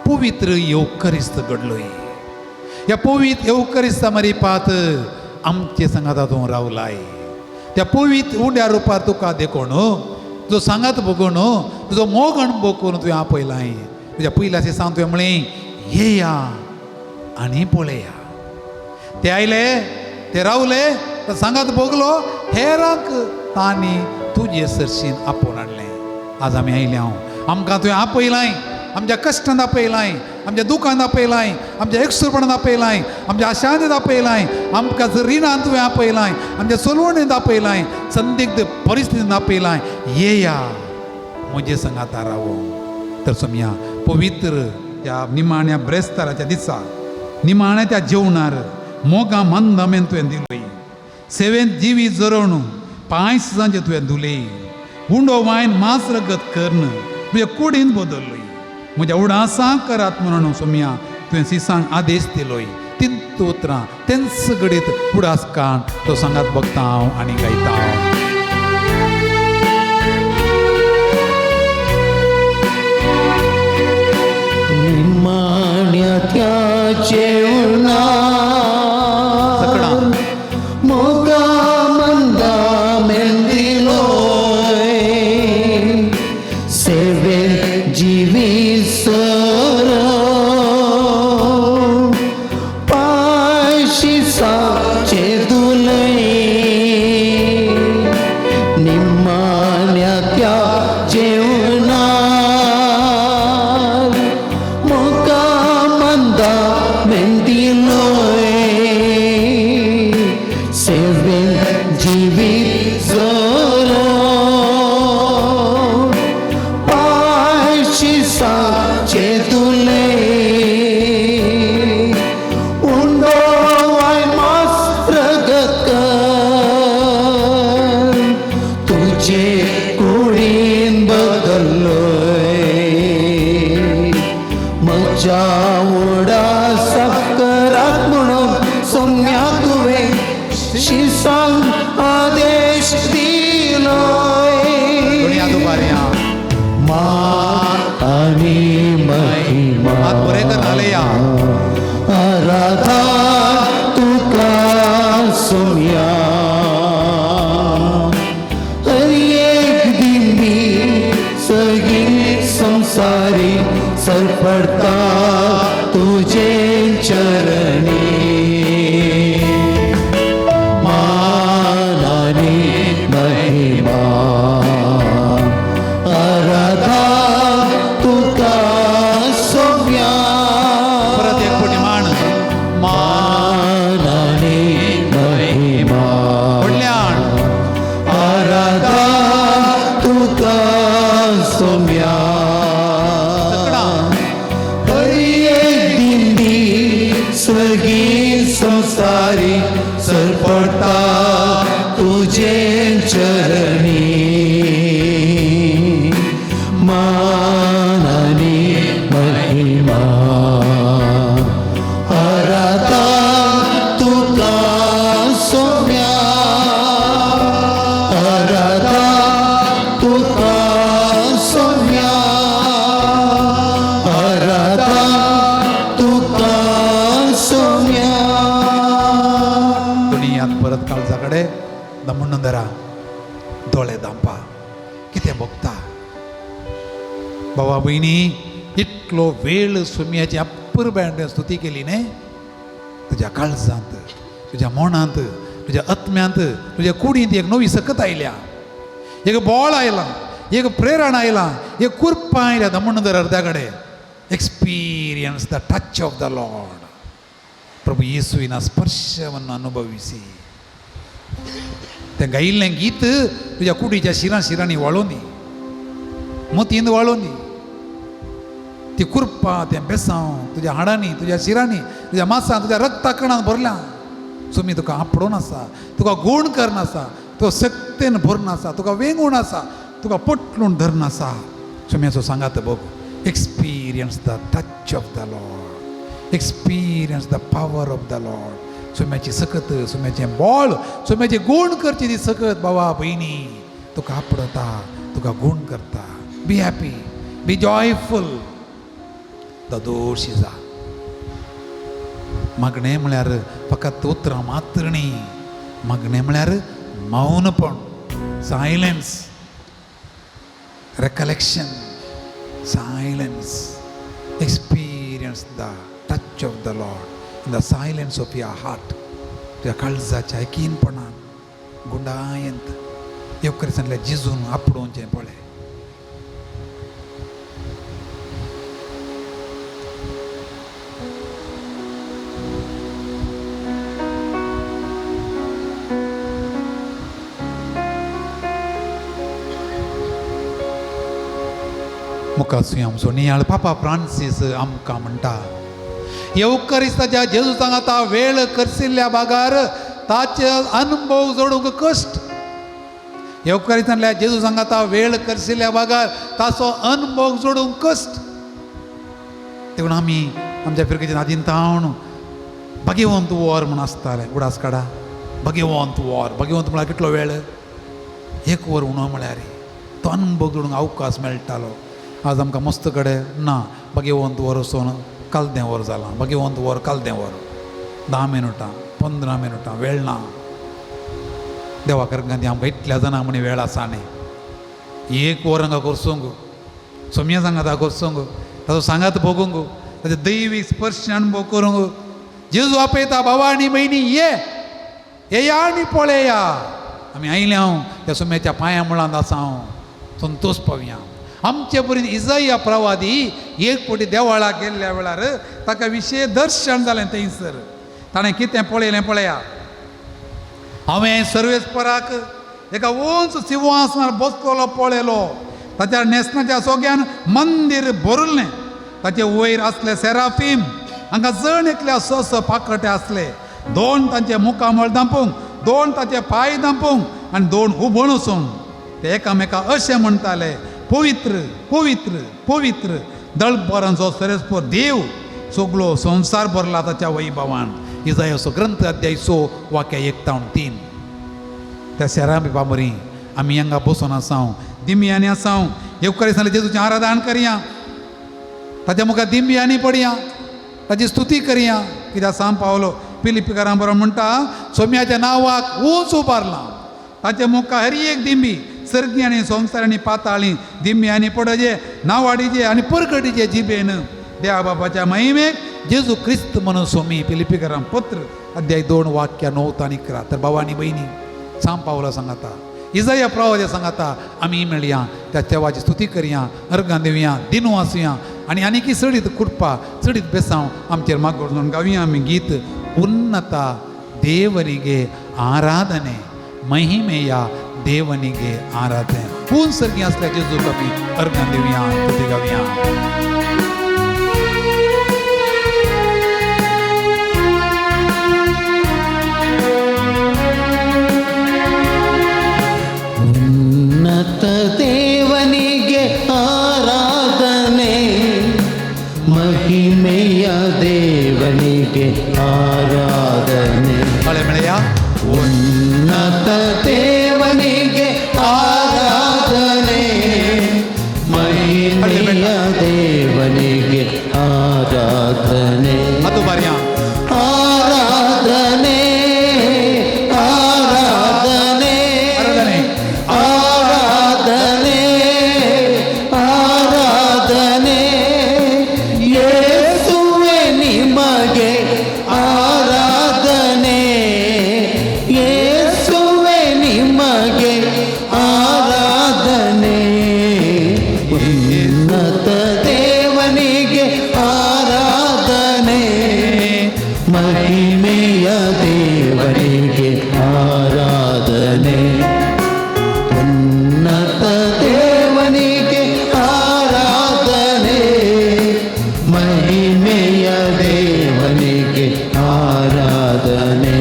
पवित्र येवकरिस्त घडलोय. ह्या पवित्र येवकरिस्ता मरिपात आमचे सांगाता तूं रावलाय. त्या पवित्र उंड्या रुपार तुका देखून तुजो सांगात बगून तुजो मोग अणभव करून तुवें आपयलाय. तुज्या पयल्या दिसान तुवें म्हणलें येया आनी पळया. ते आयले, ते रावले, तो सांगात भोगलो, हेरांक तांणी तुजे सरशीन आपोवन हाडलें. आज आमी आयले हांव आमकां तुवें आपयलाय, आमच्या कश्टान आपयलाय, आमच्या दुखान आपयलाय, आमच्या एकसुरपणान आपयलाय, आमच्या अशांतीत आपयलाय, आमकां रिणान तुवें आपयलाय, आमच्या सोलवणींत आपयलाय, संदिग्ध परिस्थितीन आपयलाय. येया म्हजे संगाता रावो. तर सोमया पवित्र त्या निमाण्या ब्रेस्ताराच्या दिसा निमाण्या त्या जेवणार मोगा मंदमेन तुवें दिलोय. सेवेंत जिवी जरोवन पांय सुजांचे तुवें धुले. उंडो वायन मांस रगत करून तुजे कुडीन बदल्लोय. म्हज्या उडासां करात म्हणून सोमया तुवें सिसांक आदेश दिलोय. तीन उतरां तेंच घडीत उडास काण तो सांगात बघता हांव आनी गायता हांव. निमाण्या त्या जेवणार मोगा मंदा मेंदिलोय. सेवेंत जिवी सर पांयशी साचे दुलय. तुजे कुडीन बदल्लोय म्हज्या उडासाक म्हणून सोम्या तुवें शिसांक आदेश दिलोय दोनी हात उबारया. मान आनी महिमा हात बरे कर हालया. आराधा तुका सोम्या हर एक दिंडी सगळी संसारी सरपडता तुझे चरणी मान आनी महिमा आराधा तुका सोम्या परत एक फावटी मान मान मान आनी महिमा व्हडल्यान आराधा तुका सोम्या सकडां. हर एक दिंडी स्वर्गी संसारी सरपडता तुझे चरणी मान आनी महिमा आराधा तुका सोम्या आराधा तुका सोम्या आराधा तुका सोम्या दोनी हात परत काळजा कडेन दमून धरा दोळे दांपा कितें भोगता बाबा भयणी इतलो वेळ सुम्याची अपुरबायेन स्तुती केली न्ही तुज्या काळजांत तुज्या मनांत तुज्या आत्म्यांत तुज्या कुडींत एक नवी सकत आयल्या एक बळ आयलां एक प्रेरणा आयलां एक कुरपा आयल्या दमून धर अर्द्या कडेन. Experience the touch of the Lord. ಪ್ರಭು ಯೇಸುವಿನ ಸ್ಪರ್ಶವನ್ನು ಅನುಭವಿಸಿ तें गायिल्लें गीत तुज्या कुडीच्या शिरां शिरांनी वाळोनी मोतींत वाळोनी ती कुरपा तें बेसांव तुज्या हाडांनी तुज्या शिरांनी तुज्या मासां तुज्या रक्ता कणान भरल्या. सुमी तुका आपडोन आसा, तुका गूण करन आसा, तुका शक्तेन भरून आसा, तुका वेंगून आसा, तुका पोटलून धरून आसा. सुम्याचो सांगात बघ. Experience the touch of the Lord, experience the power of the Lord. सुम्याची सकत, सुम्याचें बळ, सुम्याचे गूण करची ती सकत बाबा भयणी तुका आपडता, तुका गूण करता. Be happy, be joyful. ददोशी जा. मागणें म्हळ्यार फकत उतरां मात्र न्ही, मागणें म्हळ्यार मौनपण, silence, recollection, silence. Experience the touch of the Lord in the silence of your heart. तुज्या काळजाच्या यकीनपणान गुंडायंत येवकरिसांतल्या जिजून आपडोवचें पळय. मुखार आमचो नियाळ पापा फ्रांसीस आमकां म्हणटा, येवकरिस्ताच्या जेजू सांगाता वेळ करसिल्ल्या बागार ताचे अनुभव जोडूंक कश्ट. येवकरिस्तांतल्या जेजू सांगाता वेळ करसिल्ल्या बागार ताचो अनुभव जोडूंक कश्ट. देखून आमी आमच्या फिरकेचे आदीन तावन भगेवंत वॉर म्हूण आसतालें. उडास काडा भगेवंत वॉर. भगेवंत म्हळ्यार कितलो वेळ? एक वर उणो म्हळ्यार तो अनुभव जोडूंक अवकाश मेळटालो. आज आमकां मस्त कडेन ना भगेवंत वर वचोन कालदें वर जालां. भगेवंत वर कालदें वर 10 मिनुटां 15 मिनुटां वेळ ना. देवा करगांती आमकां इतल्या जाणां म्हणी वेळ आसा न्ही. एक वर हांगा करसूंक सोम्या सांगाता करसूंक ताचो सांगात भोगूंक ताचो दैवीक स्पर्श अनुभव करूंक. जेजू आपयता, बाबा आनी भयणी ये येया आनी पळया. आमी आयल्या हांव त्या सोम्याच्या पांया मुळांत आसा हांव संतोश पावया. आमचे परीन इजाया प्रवादी एक फावटी देवळाक गेल्ल्या वेळार ताका विशय दर्शन जालें थंयसर. ताणें कितें पळयलें पळया. हांवें सर्वेस्पराक एका उंच सिंहासनार बसतलो पळयलो. ताच्या न्हेसणाच्या सोग्यान मंदीर भरिल्लें. ताचे वयर आसले सेराफीम. हांगा जण एकल्या स स पाकटे आसले. 2 तांचे मुखामळ दांपूंक, 2 ताचे पांय दांपूंक आनी 2 उबण वचूंक. ते एकामेका अशें म्हणटाले, पवित्र पवित्र पवित्र दळभरांचो सरेस्पर देव, सगलो संवसार भरला ताच्या वैभवान. इजायाचो ग्रंथ अध्याय 6 वाक्या 1-3. त्या शेरा बाबरी आमी हांगा बसून आसाव, दिमयांनी आसाव. येवकारी सांगलें जेजूचें आराधन करया, ताच्या मुखार दिमयांनी पडया, ताची स्तुती करया. कित्याक सांग पावलो पिलिपिकारां बरोबर म्हणटा, सोम्याच्या नांवाक उंच उबारलां, ताचे मुखार हर एक दिंबी सर्गी आनी संवसार आनी पाताळी दिमयांनी पडजे, नांवाडीचे आनी परगटीचे जिबेन देवा बापाच्या महिमेक जेजू क्रिस्त म्हणून सोमी. पिलिपिकारां पत्र अध्याय 2 वाक्या 9 आनी 11. तर भावा आनी भयणी, सांग पावला सांगाता, इजाया प्रवाह सांगाता, आमी मेळया, त्या देवाची स्तुती करया, अर्गां दिवया, दिनू आसुया आनी आनीकी चडीत कुटपा चडीत बेसांव आमचेर मागोड म्हणून गावया आमी गीत. ಉನ್ನತ ದೇವರಿಗೆ ಆರಾಧನೆ, ಮಹಿಮೆಯ ದೇವನಿಗೆ ಆರಾಧನೆ. पून सर्गी असल्या जेजूक आमी अर्गां दिवया, स्तुती गावया. ಉನ್ನತ ದೇವನಿಗೆ ಆರಾಧನೆ, ಮಹಿಮೆಯ ದೇವನಿಗೆ ಆರಾಧನೆ. ಮಳೆ ಮಳೆಯ ಉನ್ನತ ದೇವನಿಗೆ ಆರಾಧನೆ, ಮಹಿಮೆಯ ದೇವನಿಗೆ ಆರಾಧನೆ. ಅದು ಬಾರಿಯ ಆರಾಧನೆ ಆರಾಧನೆ ಆರಾಧನೆ ಆರಾಧನೆ ಆರಾಧನೆ, ಯೇಸುವೆ ನಿಮಗೆ ಆರಾಧನೆ, ಯೇಸುವೆ ನಿಮಗೆ ಆರಾಧನೆ. ಉನ್ನತ ದೇವನಿಗೆ ಆರಾಧನೆ, ಮಹಿಮೆಯ ದೇವರಿಗೆ ಆರಾಧನೆ. ಉನ್ನತ ದೇವನಿಗೆ ಆರಾಧನೆ, ಮಹಿಮೆಯ ದೇವನಿಗೆ ಆರಾಧನೆ.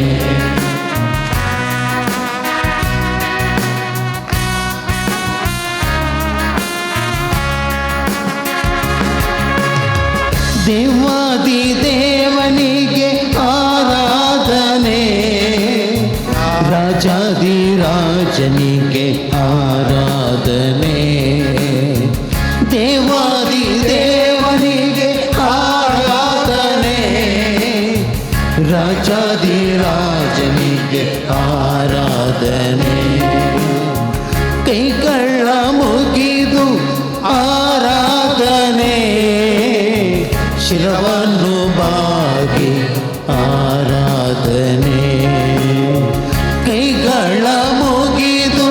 ದೇವಾದಿ ದೇವನಿಗೆ ಆರಾಧನೆ, ರಾಜಾದಿ ರಾಜನಿಗೆ ಆರಾಧನೆ. ದೇವಾದಿ ದೇವನಿಗೆ ಆರಾಧನೆ, ರಾಜಾದಿ ರಾಜನಿಗೆ ಆರಾಧನೆ. ಕೈಗಳ ಮುಗಿದು ಆರಾಧನೆ, ಶಿರವನ್ನು ಬಾಗಿ ಆರಾಧನೆ. ಕೈಗಳ ಮುಗಿದು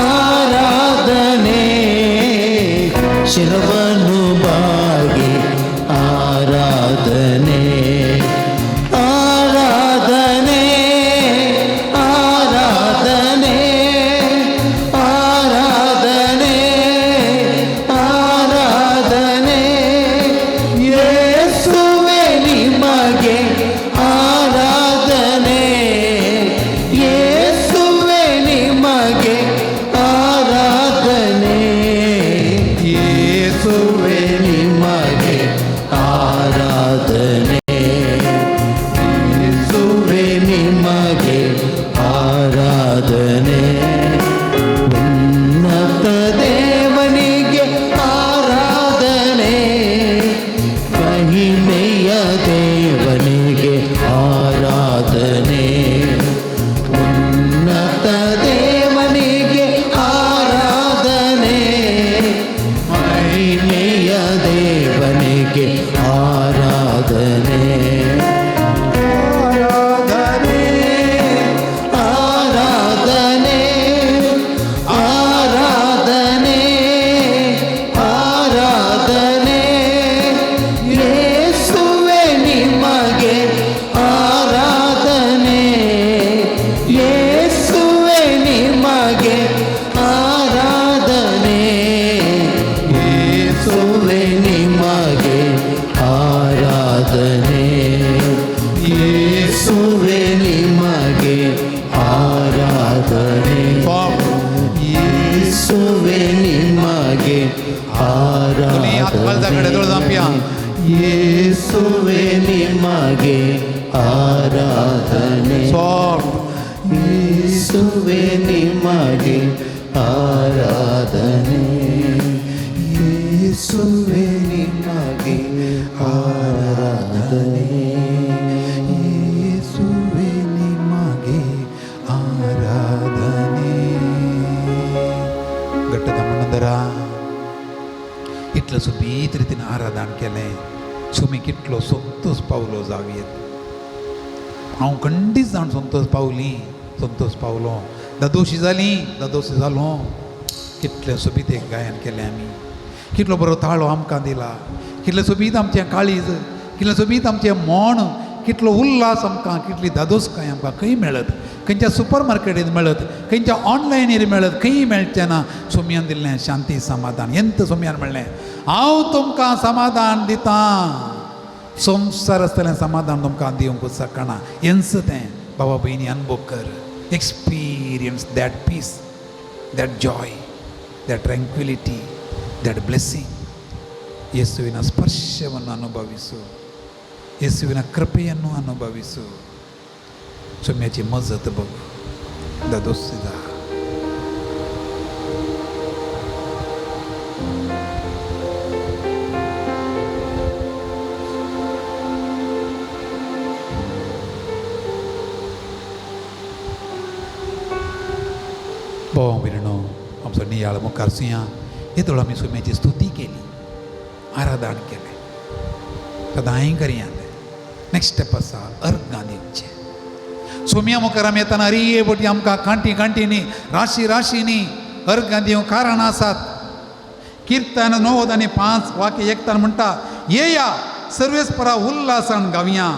ಆರಾಧನೆ, ಶಿರವನ್ನು ಬಾಗಿ ಆರಾಧನೆ. ಆರಾಧನೆ ಆರಾಧನೆ ಆರಾಧನೆ ಆರಾಧನೆ, ಯೇಸುವೆ ನಿಮಗೆ ಆರಾಧನೆ, ಯೇಸುವೆ ನಿಮಗೆ ಆರಾಧನೆ. ಯೇಸುವೆ ಯೇಸುವೆ ನಿಮಗೆ ಆರಾಧನೆ. ಸಾಫ್ಟ್. ಯೇಸುವೆ ನಿಮಗೆ ಆರಾಧನೆ, ಯೇಸುವೆ ನಿಮಗೆ ಆರಾಧನೆ, ಯೇಸುವೆ ನಿಮಗೆ ಆರಾಧನೆ. घट्ट म्हणदरा इतलो सोबीत रितीन आराधन केलें. सुमी कितलो संतोष पावलो जावयेत. हांव खंडीत जावन संतोष पावली, संतोष पावलो. दादोशी जाली, दादोशी जालो. कितलें सोबीत एक गायन केलें आमी. कितलो बरो ताळो आमकां दिला, कितलें सोबीत आमचें काळीज, कितलें सोबीत आमचें मोण, कितलो उल्हास आमकां, कितली दादोसकाय आमकां खंय मेळत? खंयच्या सुपर मार्केटींत मेळत? खंयच्या ऑनलायनीर मेळत? खंय मेळचें ना. सोमयान दिल्लें शांती समाधान. एंत सोमयान म्हणलें, हांव तुमकां समाधान दितां, संवसार आसतलें समाधान तुमकां दिवंक शकना. हेंच तें बाबा भयणी अनुभव कर. Experience that peace, that joy, that tranquility, that blessing. ಯೇಸುವಿನ ಸ್ಪರ್ಶವನ್ನು ಅನುಭವಿಸು, ಯೇಸುವಿನ ಕೃಪೆಯನ್ನು ಅನುಭವಿಸು. सोम्याची मजत बघ, दादोस जा. भावा भयणीनो, आमचो नियाळ मुखार सुया. येदोळ आमी सोम्याची स्तुती केली, आराधन केलें, सदांय करया. नेक्स्ट स्टेप आसा अर्गां दिवचें. सोम्या मुखार आमी येतना हरये बोटी आमकां कांटी कांटींनी, राशी राशींनी अर्गां दिवंक कारण आसात. किर्तन 95 वाक्य एकतान म्हणटा, येया सर्वेस्परा उल्हासान गावया,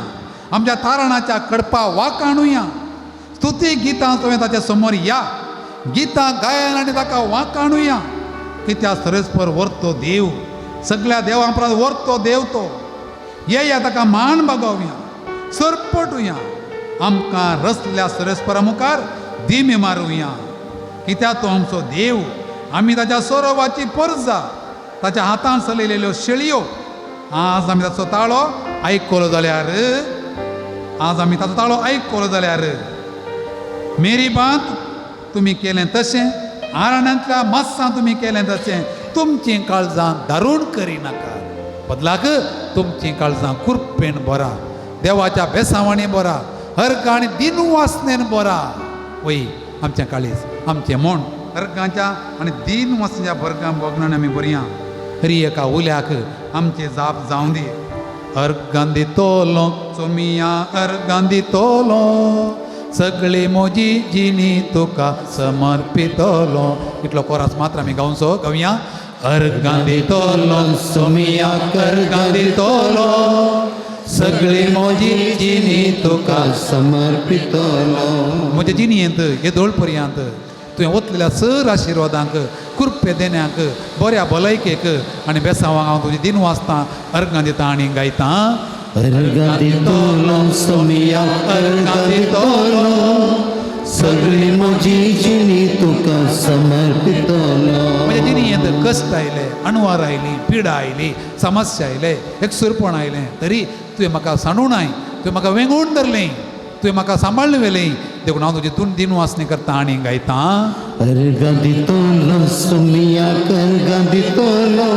आमच्या तारणाच्या कडपा वाकाणुया. स्तुती गितां तुवें ताच्या समोर या, गितां गायन आनी ताका वाकाणुया. कित्याक सर्वेस्पर व्हरतो देव, सगळ्या देवां परस व्हरतो देव तो. येया ताका मान बागोवया, सरपटुया, आमकां रसल्या सर्वेस्परा मुखार दिमी मारुया. कित्याक तो आमचो देव, आमी ताच्या सोरोबाची परजा, ताच्या हातान चलयलेल्यो शेळयो. आज आमी ताचो ताळो आयकलो जाल्यार, आज आमी ताचो ताळो आयकलो जाल्यार, मेरी बात तुमी केलें तशें, आरण्यांतल्या मास्सां तुमी केलें तशें, तुमचीं काळजां दारूण करिनाका. बदलाक तुमचीं काळजां कुरपेन बरा, देवाच्या बेसावांनी बरा, हरगां आनी दिनवासनेन बरा. वय आमचें काळीज, आमचें मोण हरगांच्या आनी दीन वासनेच्या बरगां बगनान आमी बरया. हरी एका उल्याक आमची जाप जावं दी. अर्गां दितलो सोमिया, अर्गां दितलो, सगळी म्हजी जिणी तुका समर्पितलो. इतलो कोरास मात्र आमी गावचो. गावया. अर्गां दितलो सोमिया, अर्गां दितलो, सगळी म्हजी जिणी तुका समर्पितलो. म्हज्या जिणयेंत येदोळ पर्यंत तुवें वतलेल्या सर आशिर्वादांक, कृपे देण्यांक, बऱ्या भलायकेक आनी बेसांवांक हांव तुजी दिन वाचतां, अर्गां दितां आनी गायतां. अर्गां दितलो सोमिया, अर्गां दितलो, सगळी म्हजी जिणी तुका समर्पितलो. म्हज्या जिणयेंत कश्ट आयले, अणवार आयली, पिडा आयली, समस्या आयले, एकसुरपण आयलें, तरी तुवें म्हाका सांडूनाय, तुवें म्हाका वेंगोवन धरलें, तुवें म्हाका सांबाळ्ळें व्हेलें. देखून हांव तुजी दोन दिन वाचणी करतां आनी गायतां. अर्गां दितलो सोमिया, अर्गां दितलो,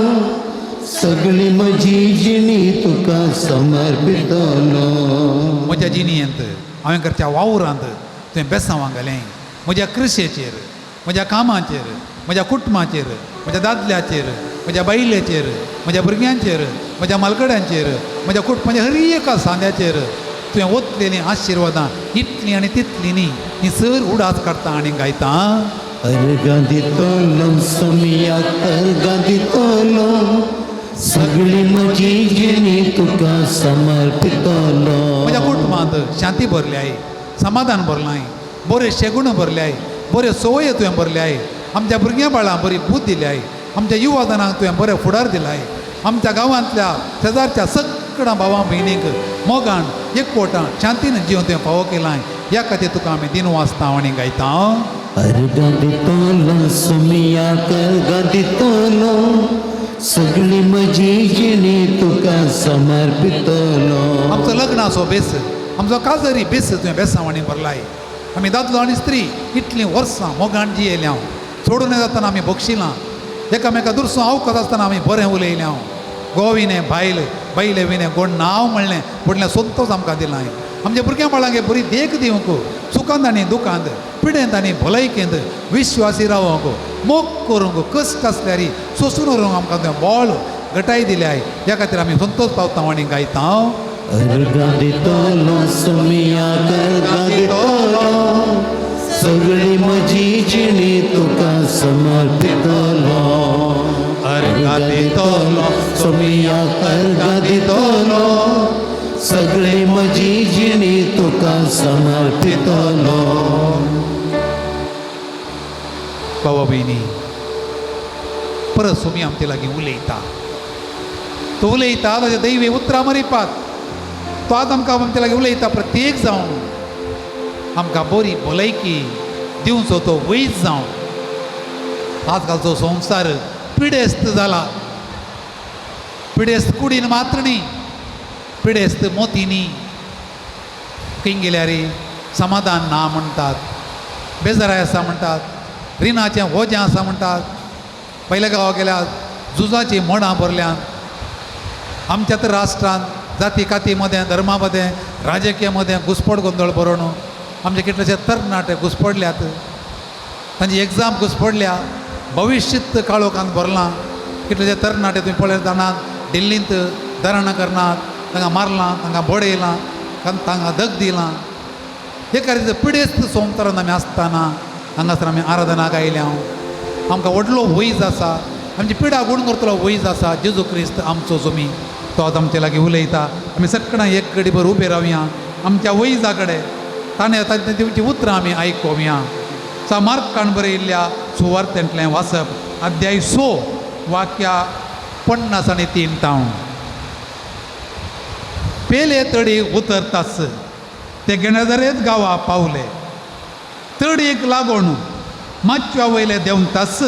सगळी म्हजी जिणी तुका समर्पितलो. म्हज्या जिणयेंत हांवें करच्या वावरांत तुवें बेसांवां घालें. म्हज्या कृशेचेर, म्हज्या कामाचेर, म्हज्या कुटुंबाचेर, म्हज्या दादल्याचेर, म्हज्या बायलेचेर, म्हज्या भुरग्यांचेर, म्हज्या मालकड्यांचेर, म्हज्या कुटुंबाच्या हर एका सांद्याचेर तुवें ओतलेलीं आशिर्वादां इतलीं आनी तितलीं न्ही, ही सर उडास काडटा आनी गायता. अर्गां दितलो सोमिया, अर्गां दितलो, सगळी म्हजी जिणी तुका समर्पितलो. म्हज्या कुटुंबांत शांती भरल्याय, समाधान भरलाय, बरे शेगुण भरल्याय, बऱ्यो संवयो तुवें भरल्याय. आमच्या भुरग्यां बाळां बरी बूद दिल्याय. आमच्या युवा जणांक तुवें बरें फुडार दिलाय. आमच्या गांवांतल्या शेजारच्या सगळ्या भावां भयणींक मोगान, एकवटान, शांतीन जिवन तुवें फावो केलाय. ह्या खातीर तुका आमी दिन वाचता आनी गायता. अर्गां दितलो सोमिया, अर्गां दितलो, सगळी म्हजी जिणी तुका समर्पितलो. आमचो लग्नाचो बेस, आमचो काजरी बेस तुवें बेसांवांनी भरलाय. आमी दादलो आनी स्त्री इतलीं वर्सां मोगान जियेल्या हांव, सोडून जातना आमी बक्षिलां, एकामेका दुरसो आवकत आसतना आमी बरें उलयलें हांव. गोविने बायल, बायले विने गोड नांव म्हणलें, व्हडलें संतोष आमकां दिलां. आमच्या भुरग्यां बाळांक बरी देख दिवंक, सुखांत आनी दुखांत, पिडेंत आनी भलायकेंत विश्वासी रावंक, मोग करूंक, कश्ट आसल्यार सोंसून उरूंक आमकां तुवें बळ घटाय दिल्याय. ह्या खातीर आमी संतोष पावता आनी गायता. अर्गां दितलो सोमियाक, अर्गां दितलो, सगळी म्हजी जिणी तुका समर्पितलो. अर्गां दितलो सोमियाक, अर्गां दितलो, सगळी म्हजी जिणी तुका समर्पितलो. बाबा भयणी, परत सोमी आमचे लागीं उलयता, तो उलयता ताच्या दैवी उतरां मरिपात. तो आज आमकां आमचे लागीं उलयता. प्रत्येक जावन आमकां बरी भलायकी दिवचो तो वैज जावन. आजकालचो संवसार पिडेस्त जाला, पिडेस्त कुडीन मात्र न्ही, पिडेस्त मोतीनी. खंय गेल्यार समाधान ना म्हणटात, बेजाराय आसा म्हणटात, रिणाचें वजें आसा म्हणटात. पयल्या गांवाक गेल्यार झुजाचीं मडां भरल्यांत. आमच्या तर राष्ट्रांत जाती काती मदें, धर्मा मदें, राजकीय मदें घुसपड गोंदळ बरोवन आमचे कितलेशे तरणाटे घुसपडल्यात, तांची एग्जाम घुसपडल्या, भविश्यत काळोखांत भरलां. कितलेशे तरणाटे तुमी पळयत जाणात, दिल्लींत धरणां करनात, तांकां मारलां, तांकां बडयलां, तांकां दग दिलां. हे खातीर पिडेस्त संवसारांत आमी आसतना हांगासर आमी आराधना गायल्या. आमकां व्हडलो वैज आसा, आमची पिडा गुण करतलो वैज आसा, जेजू क्रिस्त आमचो सोमी. तो आतां आमचे लागीं उलयता. आमी सगळ्यां एक घडीभर उबे रावया आमच्या वैजा कडेन, ताणें तांची उतरां आमी आयकोवया. सा मार्कान बरयल्ल्या सुवार्तेंतलें वाचप, अध्याय 6 वाक्या 53 तावन. पेले तडी उतरताच ते गेणेदरेच गांवा पावले. तडीक लागून मातव्या वयले देंवताच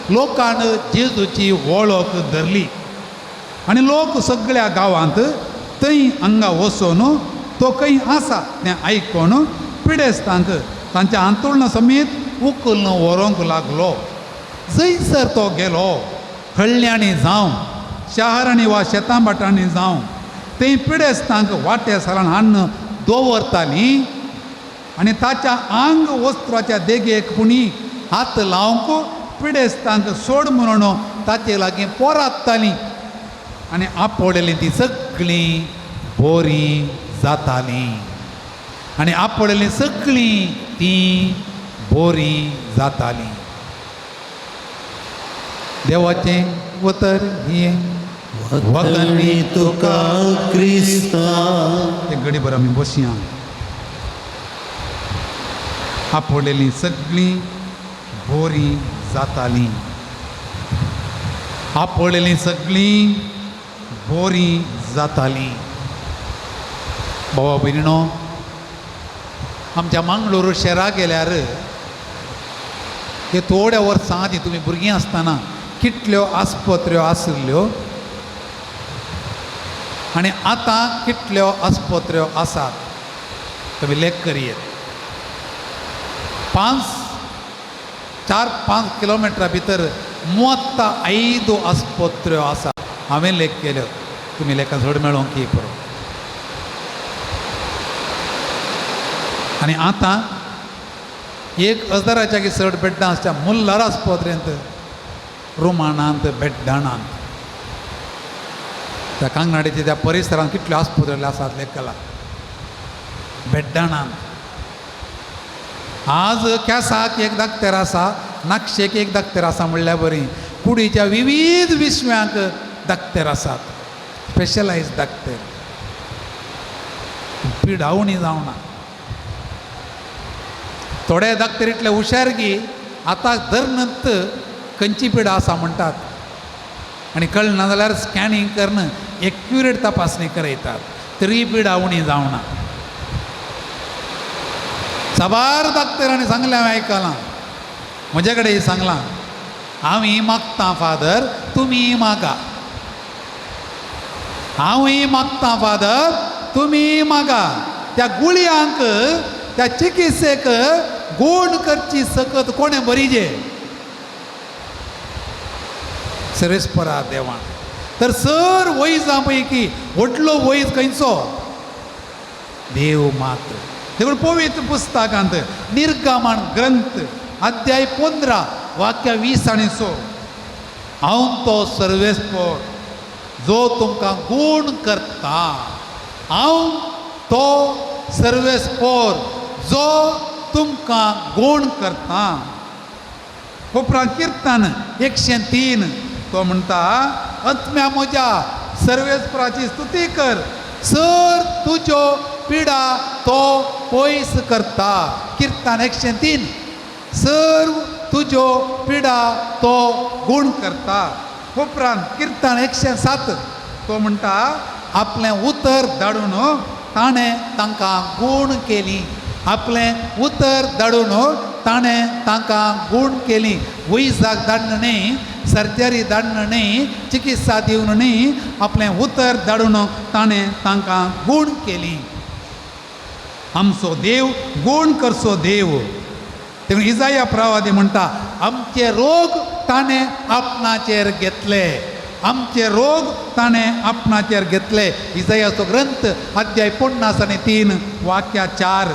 लोकान जेजूची वळख धरली आनी लोक सगळ्या गांवांत थंय हांगा वचून तो खंय आसा तें आयकून पिडेस्तांक तांच्या आंतोळणा समेत उखलून व्हरूंक लागलो. जंयसर तो गेलो, हळ्ळ्यांनी जावं, शहरांनी वा शेतां भाटांनी जावं, थंय पिडेस्तांक वाटे सालान हाडून दवरतालीं आनी ताच्या आंग वस्त्राच्या देगेक पुणी हात लावंक पिडेस्तांक सोड म्हणून ताचे लागीं पोरात्तालीं आनी आपोडलेलीं ती सगळीं बोरीं जातालीं आनी आपोडलेलीं सगळीं तीं बोरीं जातालीं. देवाचें उतर हें वखणी तुका क्रिस्ता. एक घडीभर आमी बसया. आपोडलेलीं सगळीं बोरीं जातालीं, आपोडलेलीं सगळीं बोरीं जातालीं. भावा भयणीनो, आमच्या मंगळूर शहराक गेल्यार हे थोड्या वर्सां आदीं तुमी भुरगीं आसतना कितल्यो आस्पत्र्यो आशिल्ल्यो आनी आतां कितल्यो आस्पत्र्यो आसात तुमी लेख करयेत. 4-5 किलोमिटरा भितर 35 आस्पत्र्यो आसात. हांवें लेख केल्यो, तुमी लेखां चड मेळोंक की पुरो. आनी आतां 1000 की चड बेड्डां आसच्या मुल्लार आस्पत्रेंत रुमाणांत बेड्डाणांत त्या कांगनाडीच्या त्या परिसरांत कितल्यो आस्पत्र्यो आसात लेखला बेड्डाणांत. आज केसाक एक दाक्तेर आसा, नाक्षेक एक दाक्तेर आसा म्हणल्यार बरी, कुडीच्या विविध विश्व्यांक दाक्तेर आसात, स्पेशलायज दाक्तेर. पिडावणी जावना. थोडे दाक्तेर इतले हुशार की आतां धरनत खंयची पिडा आसा म्हणटात आनी कळना जाल्यार स्कॅनिंग करून एक्युरेट तपासणी करयतात, तरी पिडा उणी जावना. साबार दाक्तरांनी सांगलें, हांवें आयकलां, म्हजे कडेन सांगलां, हांव ही मागतां फादर, तुमी मागा. हांवूय मागता फादर, तुमी मागा. त्या गुळयांक, त्या चिकित्सेक गूण करची सकत कोणें बरीजे? सर्वेस्परा देवान. तर सर वैजां पैकी व्हडलो वैज खंयचो? देव मात्र. देखून पवित्र पुस्तकांत निर्गमन ग्रंथ अध्याय 15 वाक्य 20 आनी 16, हांव तो सर्वेस्पर जो तुमकां गूण करता. हांव तो सर्वेस्पर जो तुमकां गूण करता. उपरांत किर्तन 103 तो म्हणटा, आत्म्या म्हज्या सर्वेस्पराची स्तुती कर, सर तुज्यो पिडा तो पयस करता. किर्तन 103, सर्व तुज्यो पिडा तो गूण करता. उपरांत किर्तन 107 तो म्हणटा, आपलें उतर धाडून ताणें तांकां गूण केली. आपलें उतर धाडून ताणें तांकां गूण केली. वैजाक धाडून न्हय, सर्जरी धाडून न्हय, चिकित्सा दिवन न्हय, आपलें उतर धाडून ताणें तांकां गूण केली. आमचो देव गूण करचो देव. देखून इजाया प्रवादी म्हणटा, आमचे रोग ताणें आपणाचेर घेतले, आमचे रोग ताणें आपणाचेर घेतले. इजायाचो ग्रंथ अध्याय 53 वाक्या 4.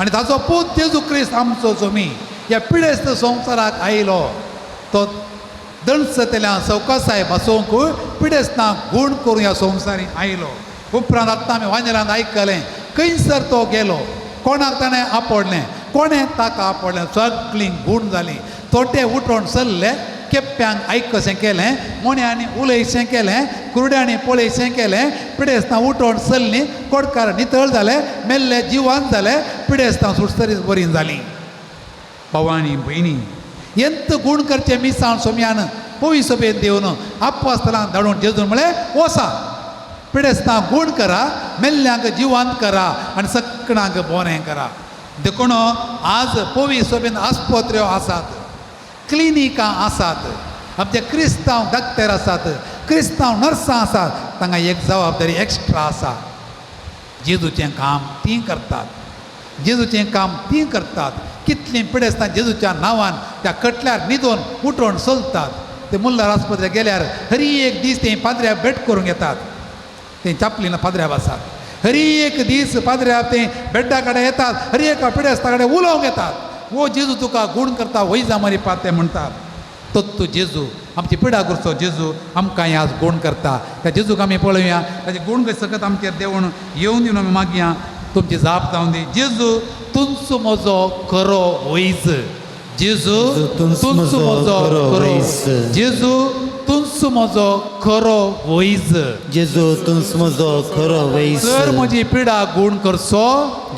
आनी ताचो पूत जेजू क्रिस्त आमचो जोमी ह्या पिडेस्त संवसाराक आयलो, तो दणसतल्या सवकासाय बसोवंक पिडेस्तांक गूण करून ह्या संवसारी आयलो. उपरांत आतां आमी वांजेलांत आयकलें, खंयसर तो गेलो, कोणाक ताणें आपडलें, कोणें ताका आपडलें, सगळीं गूण जालीं. तोटे उठोवन चल्ले, केप्प्यांक आयकशें केलें, मोन्यांनी उलयशें केलें, कुरड्यांनी पळयशें केलें, पिडेस्तां उठोवन चल्लीं, कोडकार नितळ जाले, मेल्ले जिवान जाले, पिडेस्तां सुटसरीत बरीं जालीं. भावानी भयणी, एंत गूण करचें मिसाण सोम्यान पवी सभेन देवन आपवासतलां धाडून जेजून म्हळें, वसा पिडेस्तां गूण करा, मेल्ल्यांक जिवांत करा आनी सकणांक बोरें करा. देखून आज पवी सभेन आस्पत्र्यो आसात, क्लिनिकां आसात, आमचे क्रिस्तांव डॉक्टर आसात, क्रिस्तांव नर्सां आसात, तांकां एक जबाबदारी एक्स्ट्रा आसा. जेजूचें काम तीं करतात, जेजूचें काम तीं करतात. कितलीं पिडेस्तां जेजूच्या नांवान त्या कटल्यार न्हिदोन उठोवन चलतात. ते मुल्लार आस्पत्रे गेल्यार हरी एक दीस ते पाद्र्याक भेट करूंक येतात, ते चापलीन पाद्र्याब आसात. हरी एक दीस पाद्र्याब ते बेड्डा कडेन येतात, हरी एका पिडेस्ता कडेन उलोवंक येतात. वो जेजू तुका गूण करता वैजा मरिपा ते म्हणटात. तत्तू जेजू आमची पिडा करचो जेजू आमकां आज गूण करता. त्या जेजूक आमी पळोवया, ताचे गूण सकत आमचेर देवून येवन दिवन आमी मागया, तुमची जाप जावन दी. जेजू तुमचो म्हजो खरो वैज, जेजू तुमचो म्हजो खरो, जेजू तुमचो म्हजो खरो वैज, जेजू तुमचो म्हजो खरो वैज, सर म्हजी पिडा गूण करचो,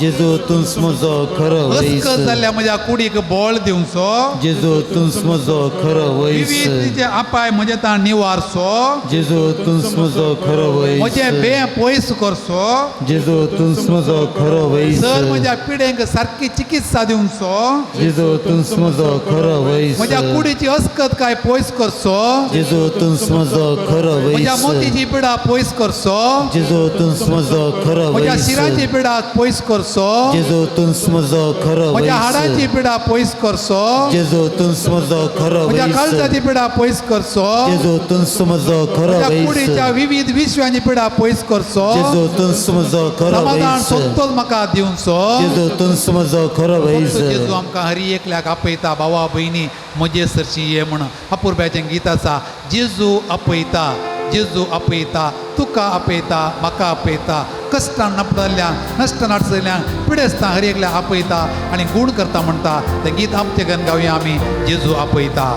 जेजू तुमचो म्हजो खरो वैज, अस्कत जाल्ल्या म्हज्या कुडीक बळ दिवचो, जेजू तुमचो म्हजो खरो वैज, विविध अपाय म्हजे ताण निवारचो, जेजू तुमचो म्हजो खरो वैज, म्हजें बें पयस करचो, जेजू तुमचो म्हजो खरो वैज, सर म्हज्या पिडेंक सारकी चिकित्सा दिवचो, जेजू तुमचो म्हजो खरो वैज, म्हज्या कुडीची अस्कत काय पयस करचो, जेजू तुमचो म्हजो खरो वैज, म्हज्या मोतीची पिडा पयस करचो, जेजू तुमचो म्हजो खरो म्हज्या वैज, शिराची पिडा पयस करचो, जेजू तुमचो म्हजो खरो म्हज्या वैज, हाडाची पिडा पयस करचो, जेजू तुमचो म्हजो खरो म्हज्या वैज, काळजाची पिडा पयस करचो, जेजू तुमचो म्हजो खरो म्हज्या वैज, कुडीच्या विविध विश्वांची पिडा पयस करचो, जेजू तुमचो म्हजो खरो समाधान वैज, संतोष म्हाका दिवचो, जेजू तुमचो म्हजो खरो वैज. जेजू आमकां हरी एकल्याक आपयता, भावा भयणी म्हजे सरशी ये म्हण अपुरब्याचें गीत आसा. जेजू आपयता, जेजू आपयता, तुका आपयता, म्हाका आपयता, कश्टान नपडल्ल्या नश्टान अडचल्ल्यान पिडेस्तां हर एकल्या आपयता आनी गूण करता म्हणटा. तें गीत आमचें गन गावया आमी, जेजू आपयता.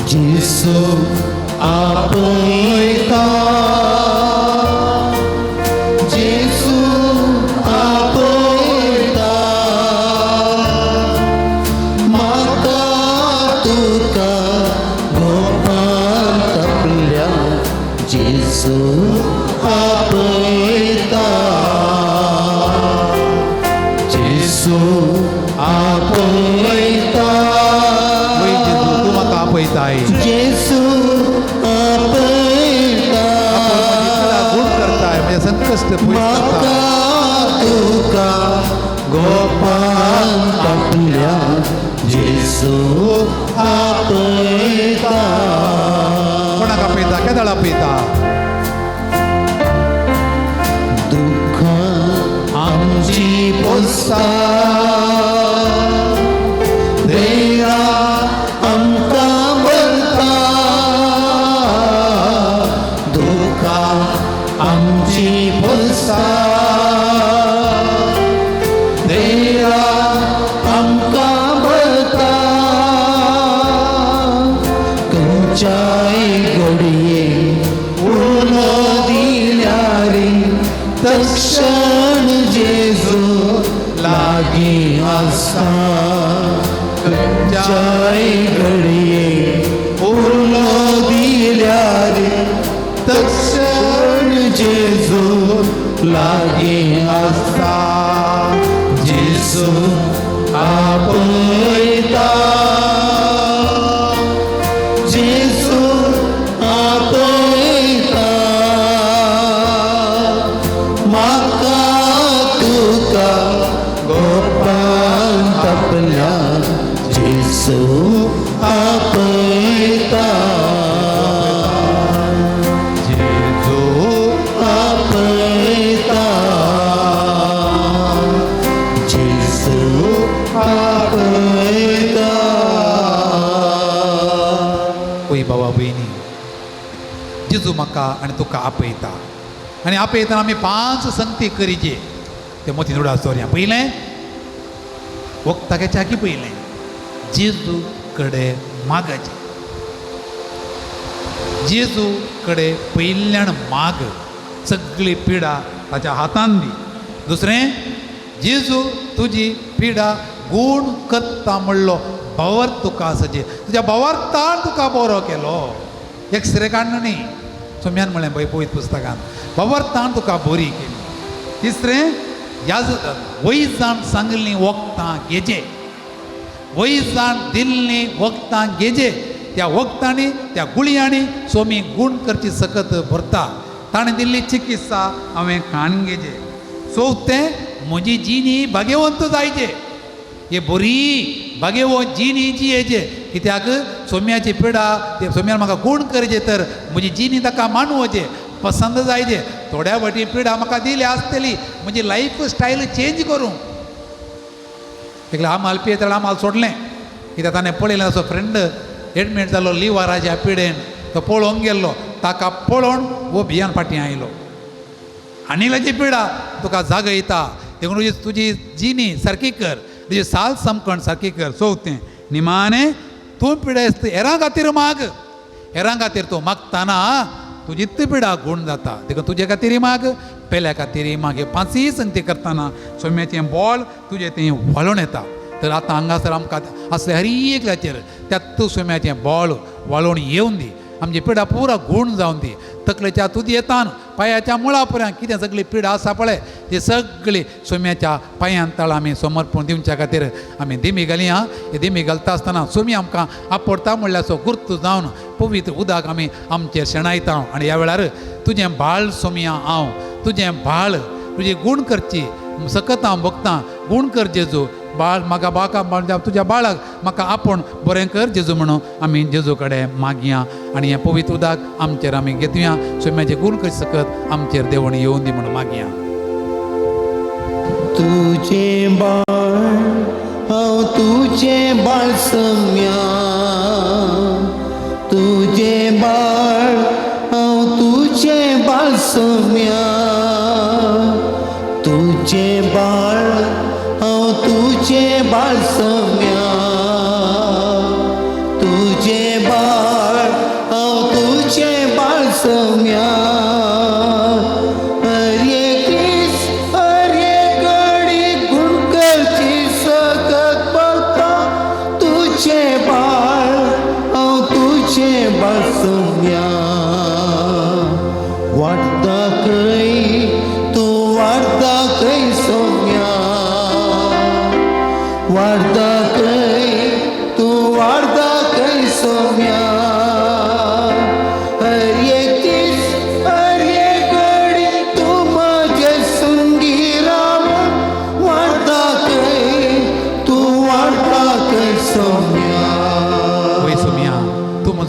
जेजू आपयता, जेजू आपयता, म्हाका तुका गोपान तपल्या, जेजू आपयता, जेजू आपयता. आपयताय. जेजू आपयता. आपूण म्हजी पिडा गूण करताय, म्हजें संकश्ट पयस म्हाका करता. तुका गोपान आपल्या जेजू आपयता. कोणाक आपयता? केदळ आपयता? दुःखां आमची पोसता, देवा आमकां भरता. दुःखां आमची पोसता, देवा आमकां भरता. खंयच्याय घडये उलो दिल्यार तक्षण जेजू लागीं आसा. खंयच्याय घडये उलो दिल्यार तक्षण जेजू लागीं आसा. जेजू आपयता, जेजू आपयता. म्हाका तुका गोपान आपल्या जेजू आपयता. जेजू आपयता, जेजू आपयता. ओय बाबा भयणी, जेजू म्हाका आनी तुका आपयता. आनी आपयतना आमी 5 संगती करीचे ते मोती उडास दवरया. पयलें वखदां घेवच्या की पयलें जेजू कडेन मागचें. जेजू कडेन पयल्यान माग, सगळी पिडा ताच्या हातान दी. दुसरें, जेजू तुजी पिडा गूण करता म्हणलो भावार्थ तुका आसा, तुज्या भावार्थान तुका बरो केलो. एक्सरे काडलो न्ही, सोम्यान म्हणलें पळय पवित्र पुस्तकान, भावार्थान तुका बरी केली. तिसरें, ह्या वैजान सांगलीं वखदां घेजे, वैजान दिल्लीं वखदां घेजे. त्या वखदांनी त्या गुळयांनी सोमी गूण करची सकत भरता. ताणें दिल्ली चिकित्सा हांवें खाण घेजे. चवथें, म्हजी जिणी भाग्यवंत जायचे, हे बरी भाग्यवंत जिणी जियेचे. कित्याक सोम्याची पिडा ते सोम्यान म्हाका गूण करचे तर म्हजी जिणी ताका मानवचे, पसंत जायचे. थोड्या वाटी पिडा म्हाका दिल्या आसतली, म्हजी लायफ स्टायल चेंज करूं. एकले आमाल पियेतालो, आमाल सोडलें. कित्याक ताणें पळयलें असो फ्रेंड एडमीट जालो लिवराच्या पिडेन, तो पळोवंक गेल्लो. ताका पळोवन हो भियान फाटीं आयलो. आनी ताची पिडा तुका जागयता, देखून तुजी जिणी सारकी कर, तुजी साल समकण सारकी कर. चवथें, निमाणें तूं पिडेस्त हेरां खातीर माग. हेरां खातीर तूं मागतना तुजी ती पिडा गूण जाता. देखून तुजे खातीर माग, पेल्या खातीर माग. 5 संगती करतना सोम्याचें बॉल तुजें तें व्हाळून येता. तर आतां हांगासर आमकां आसले हर एकल्याचेर त्या तूं सोम्याचें बॉल व्हाळून येवन दी, आमची पिडा पुरा गूण जावन दी. तकलेच्या तुजी येतान पांयाच्या मुळा पर्यंत कितें सगळी पिडा आसा पळय ती सगळी सोम्याच्या पांयान तळ आमी समर्पण दिवच्या खातीर आमी दिमी घालया. ही दिमी घालता आसतना सोमी आमकां आपडता म्हणल्यार गुर्त जावन पवित्र उदक आमी आमचेर शेणायता. आनी ह्या वेळार तुजें बाळ सोमया हांव, तुजें बाळ तुजी गूण करची सकत हांव भोगतां. गूण कर जेजू, बाळ म्हाका बाका तुज्या बाळाक म्हाका आपूण बरें कर जेजू म्हणून आमी जेजू कडेन मागया. आनी हें पवित्र उदक आमचेर आमी घेतया. सोम्याचें गूण कर सकत आमचेर देवण येवन दी म्हणून मागया. तुजें बाळ हांव, तुजें बाळ सम्या, तुजें बाळ हांव, तुजें बाळ सम्या, तुजें बाळ हांव, तुजें बाळ सम्या, तुजें बाळ हांव, तुजें बाळ सम्या. वार्ता कय तूं वार्ता कय सोम्या.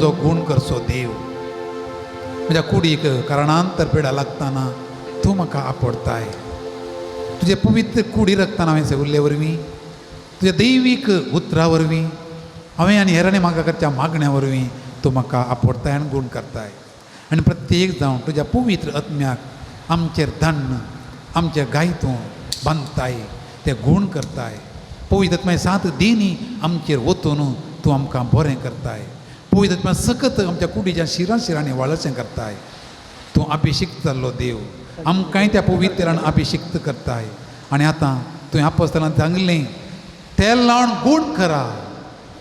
म्हजो गूण करचो देव. म्हज्या कुडीक कारणांतर पिडा लागतना तूं म्हाका आपडताय. तुजे पवित्र कुडी रक्तान हांवें सेवल्ले वरवीं, तुज्या दैवीक उतरा वरवीं, हांवें आनी हेरांनी म्हाका करच्या मागण्या वरवीं तूं म्हाका आपडताय आनी गूण करताय. आनी प्रत्येक जावन तुज्या पवित्र आत्म्याक आमचेर दण्ण आमचे गाय तूं बांदताय, ते गूण करताय. पवित्र आत्म्या सात दिनी आमचेर वतून तूं आमकां बरें करताय. पवित्र आत्म्या सकत आमच्या कुडीच्या शिरां शिरांनी वाळचें करताय. तूं अभिशिक्त जाल्लो देव, आमकांय त्या पवित्रान अभिशिक्त करताय. आनी आतां तुवें आपस्तलान सांगलें तेल लावन गूण करा,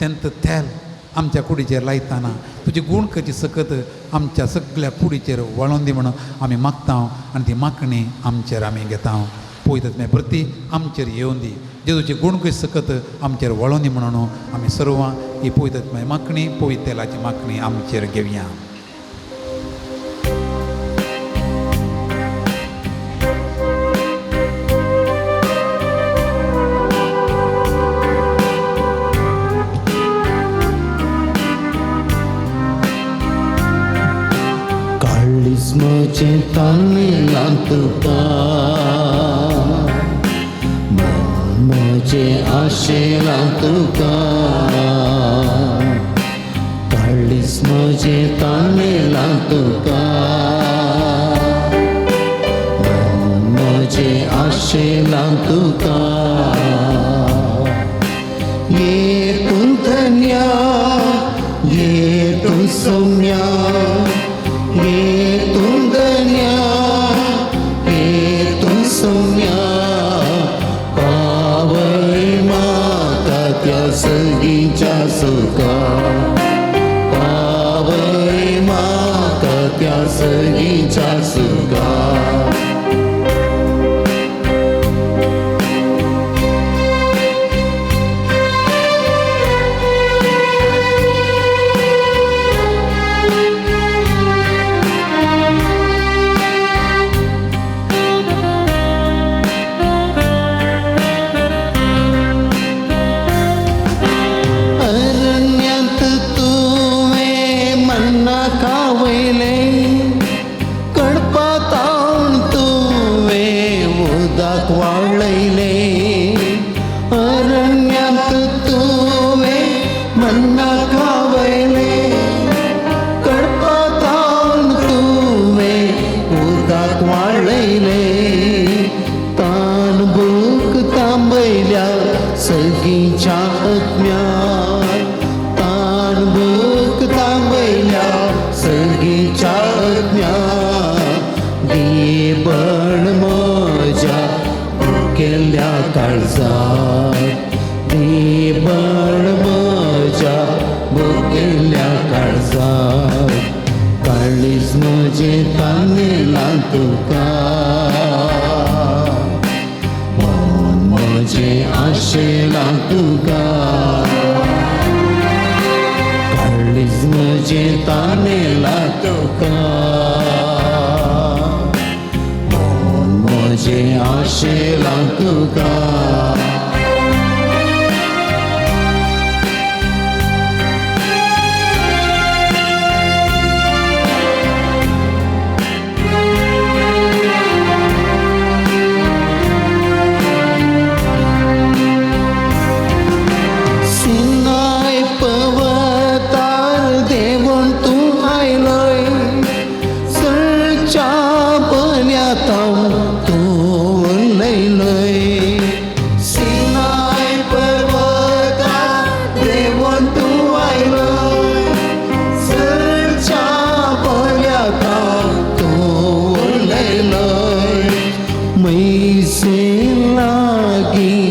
तेंत तेल आमच्या कुडीचेर लायतना तुजी गूण करची सकत आमच्या सगळ्या कुडीचेर वळोन दी म्हणून आमी मागता आनी ती मागणी आमचेर आमी घेता. पवित्र आत्म्या प्रती आमचेर येवन दी, जेजूची गूण करची सकत आमचेर वळोन दी म्हणून आमी सर्वां ही पवित्र आत्म्या मागणी, पवित्र तेलाची मागणी आमचेर घेवया. काळीज म्हजें तानेलां तुका, मन म्हजें आशेलां तुका. काळीज म्हजें तानेलां तुका, मन म्हजें आशेलां तुका. ये तूं धन्या, ये तूं सौम्या, ये तूं धन्या, ये तूं सौम्या. पावय म्हाका त्या सगीच्या सुखा, पावय म्हाका त्या सगीच्या सुखा. अरण्यांत तुवें मन्ना खावयलें, कडपातावन तुवें उदक वाळयलें. अरण्यांत तुवें मन्ना खावयलें, कडपातावन तुवें उदक वाळयलें. तान भूक तांबयल्या सगीच्या आत्म्या, तान भूक तांबयल्या सगीच्या आत्म्या. दीबण म्हज्या भुकेल्ल्या काळजाक, दीबण म्हज्या भुकेल्ल्या काळजाक. काळीज म्हजें तानेलां तुका, मन म्हजें आशेलां तुका. काळीज म्हजें तानेलां तुका, मन म्हजें आशेलां तुका. सिनाय पर्वतार देवून तूं आयलोय, सळच्या बन्यातावन तूं उलयलोय. सिनाय पर्वतार देवून तूं आयलोय, सळच्या बन्यातावन तूं उलयलोय. मैसे लागीं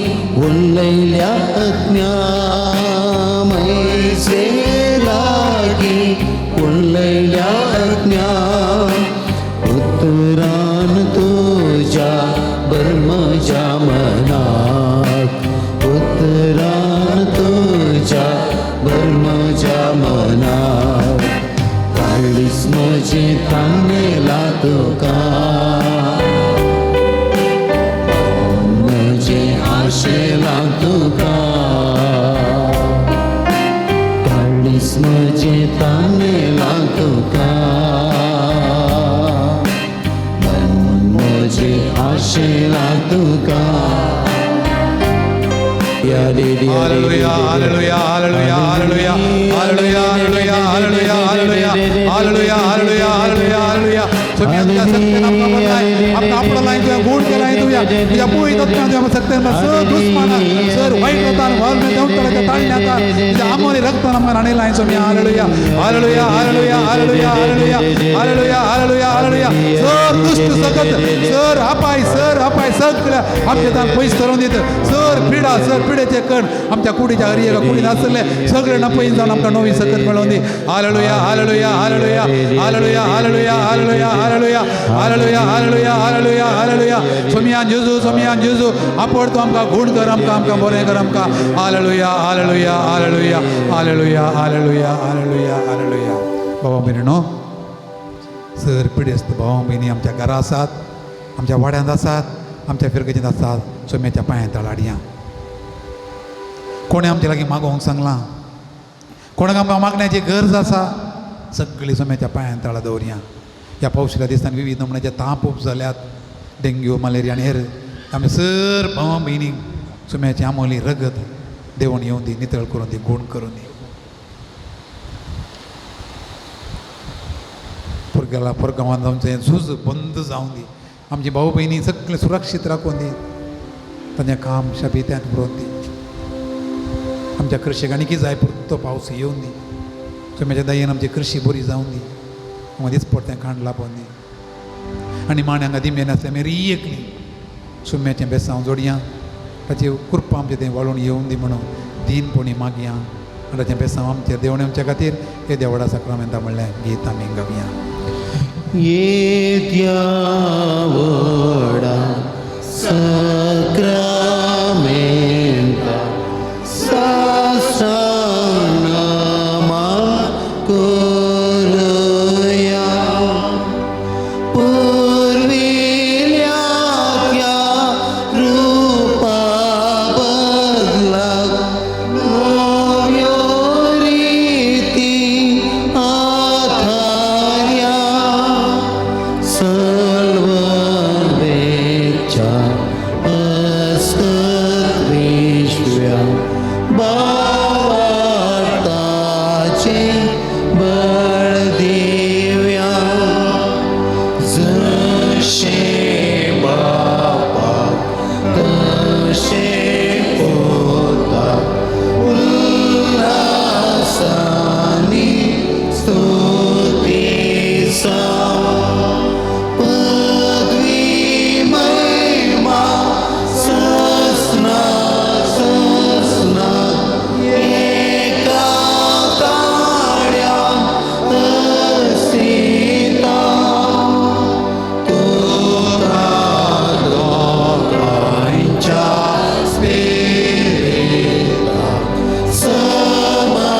उलयल्या आत्म्या, मैसे लागीं उलयल्या आत्म्या. उतरान तुज्या बर म्हज्या मनाक, उतरान तुज्या बर म्हज्या मनाक. काळीज म्हजें तानेलां तुका, म्हजें आशेलां तुका. काळीज म्हजें तानेलां तुका. Hallelujah, hallelujah, hallelujah, hallelujah, hallelujah, hallelujah, hallelujah, hallelujah, hallelujah, hallelujah, hallelujah, hallelujah. स्वामी आमच्या सत्यान आमकां बदलाय, आमकां आपलो लाय तुवें गूण केलाय तुवें, तुज्या पवित्र आत्म्यान तुवें सत्यान सर दुस्मानाक, सर वायट रतान, व्हड देंवचाराच्या ताळण्यातान, तुज्या आमोरी रक्तान आमकां न्हाणयलाय स्वामी. Hallelujah, hallelujah, hallelujah, hallelujah, hallelujah, hallelujah, hallelujah, hallelujah. Sir दुश्ट सकत, सर अपाय, सर अपाय सगळ्या आमच्या तान पयस करून दित. सर पिडा, सर पिडेचे कण आमच्या कुडीच्या हरी एका कुडीन आसले सगळे नपयन जावन आमकां नवी सकत मेळोवन दी. Hallelujah, hallelujah, hallelujah, hallelujah, hallelujah, hallelujah, hallelujah, hallelujah, hallelujah, hallelujah, hallelujah. सोमियान जेजू, सोमियान जेजू, आपड तूं आमकां गूण कर, आमकां आमकां बरें कर आमकां. Hallelujah, hallelujah, hallelujah, hallelujah, hallelujah, hallelujah, hallelujah. बाबा भयणीनो, सर पिडेस्त भाव भयणी आमच्या घरा आसात, आमच्या वाड्यांत आसात, आमच्या फिरगेजींत आसात. सोम्याच्या पांयां तळाडयां कोणें आमच्या लागीं मागोवंक सांगलां, कोणाक आमकां मागण्याची गरज आसा, सगळीं सोम्याच्या पांयां तळा दवरया. ह्या पावसाच्या दिसांनी विविध नमुन्याचे ताप खूब जाल्यात, डेंग्यू, मलेरिया आनी हेर. आमी सर भाव भयणीक सोम्याची आमोली रगत देवण येवन दी, नितळ करून दी, गूण करून दी. पुरगाला पुरगांवांत आमचें झूज बंद जावन दी. आमची भाव भयणी सगळें सुरक्षीत राखून दी, तांचें काम शाबित्यांत बरोवन दी. आमच्या कृषकांनी कितें जाय पुरतो पावस येवन दी. सोम्याच्या दयेन आमची कृषी बरी जावन दी, मदींच परतें खाण लाबोवन दी. आनी माण हांगा दिमये आसलें आमी एकली सुम्याचें बेसांव जोडया, ताची कृपा आमचें तें वाळून येवन दी म्हणून दीनपणी मागया. आनी ताचें बेसांव आमचेर देवणे आमच्या खातीर हे देवडा साक्रामेंता म्हणलें गीत आमी गावया. येत्या व्हडा साक्रामेंता साष्टांग करुया, पुर्विल्या त्या रुपा बदलाक नव्यो रिती आथार्या, सल्ववेच्या अस्कत विश्व्या भावार्थाचे बळ दिव्या, जशें बापाक तशें पुताक उल्हासानी स्तुती पदवी महिमा ससना ससना एका ताळ्या तसीता, तुका दोगांयच्या स्पिरिताक समासमी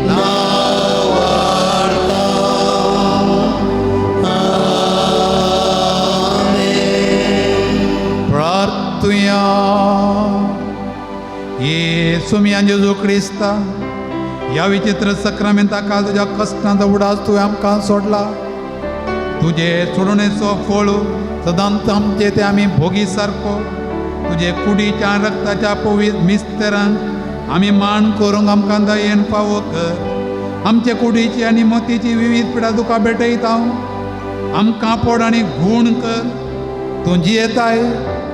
नावार्ता. आमेन. प्रार्थुया. येसू जेजू क्रिस्ता, ह्या विचित्र सक्रामेंता काल तुज्या कश्टांचो उडास तुवें आमकां सोडला. तुजे सोडणेचो फळ सदांच आमचे ते आमी भोगी सारको. तुजे कुडीच्या रक्ताच्या पवित्र मिस्तरांक आमी मान करूंक आमकां दयेन फावो कर. आमचे कुडीची आनी मतीची विविध पिडा तुका भेटयता, आमकां पोड आनी गूण कर. तूं जियेताय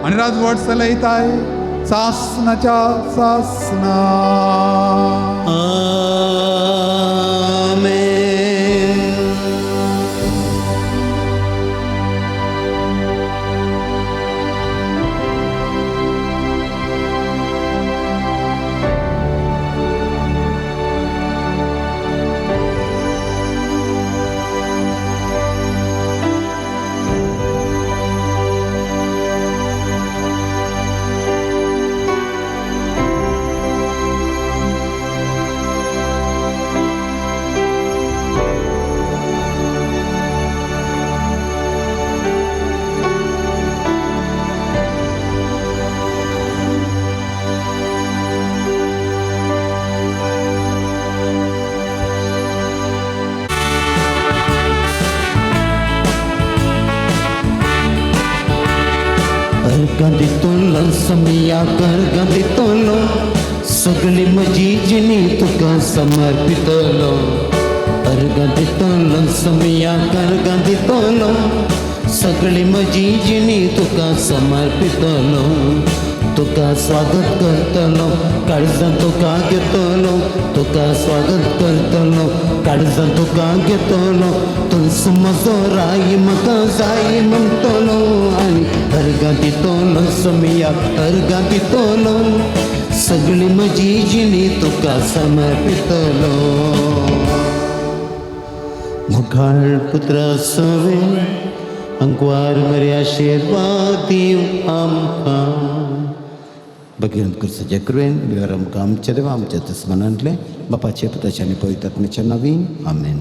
आनी राजवट चलयताय सासनाच्या सासना. आमेन. अर्गां दितलो समिया अर्गां दितलो सगळी म्हजी जिणी तुका समर्पितलो. अर्गां दितलो समिया अर्गां दितलो सगळी म्हजी जिणी तुका समर्पितलो. तुका स्वागत करतलो काळजां तुका घेतलो, तुका स्वागत करतलो काळजां तुका घेतलो. तूंच म्हजो राय म्हाका जाय म्हणटलो आनी अर्गां दितलो समिया अर्गां दितलो सगळी म्हजी जिणी तुका समर्पितलो. मुखाळ पुत्रा सवे अंकवार मरे आशिर्वाद दिव आमकां. भगीरथ कुर्साच्या कृपेन विवर आमकां आमच्या देवा आमच्या तस्मनांतले बापाचे पुताचे आनी पवित्र आत्म्याच्या नांवी आमेन.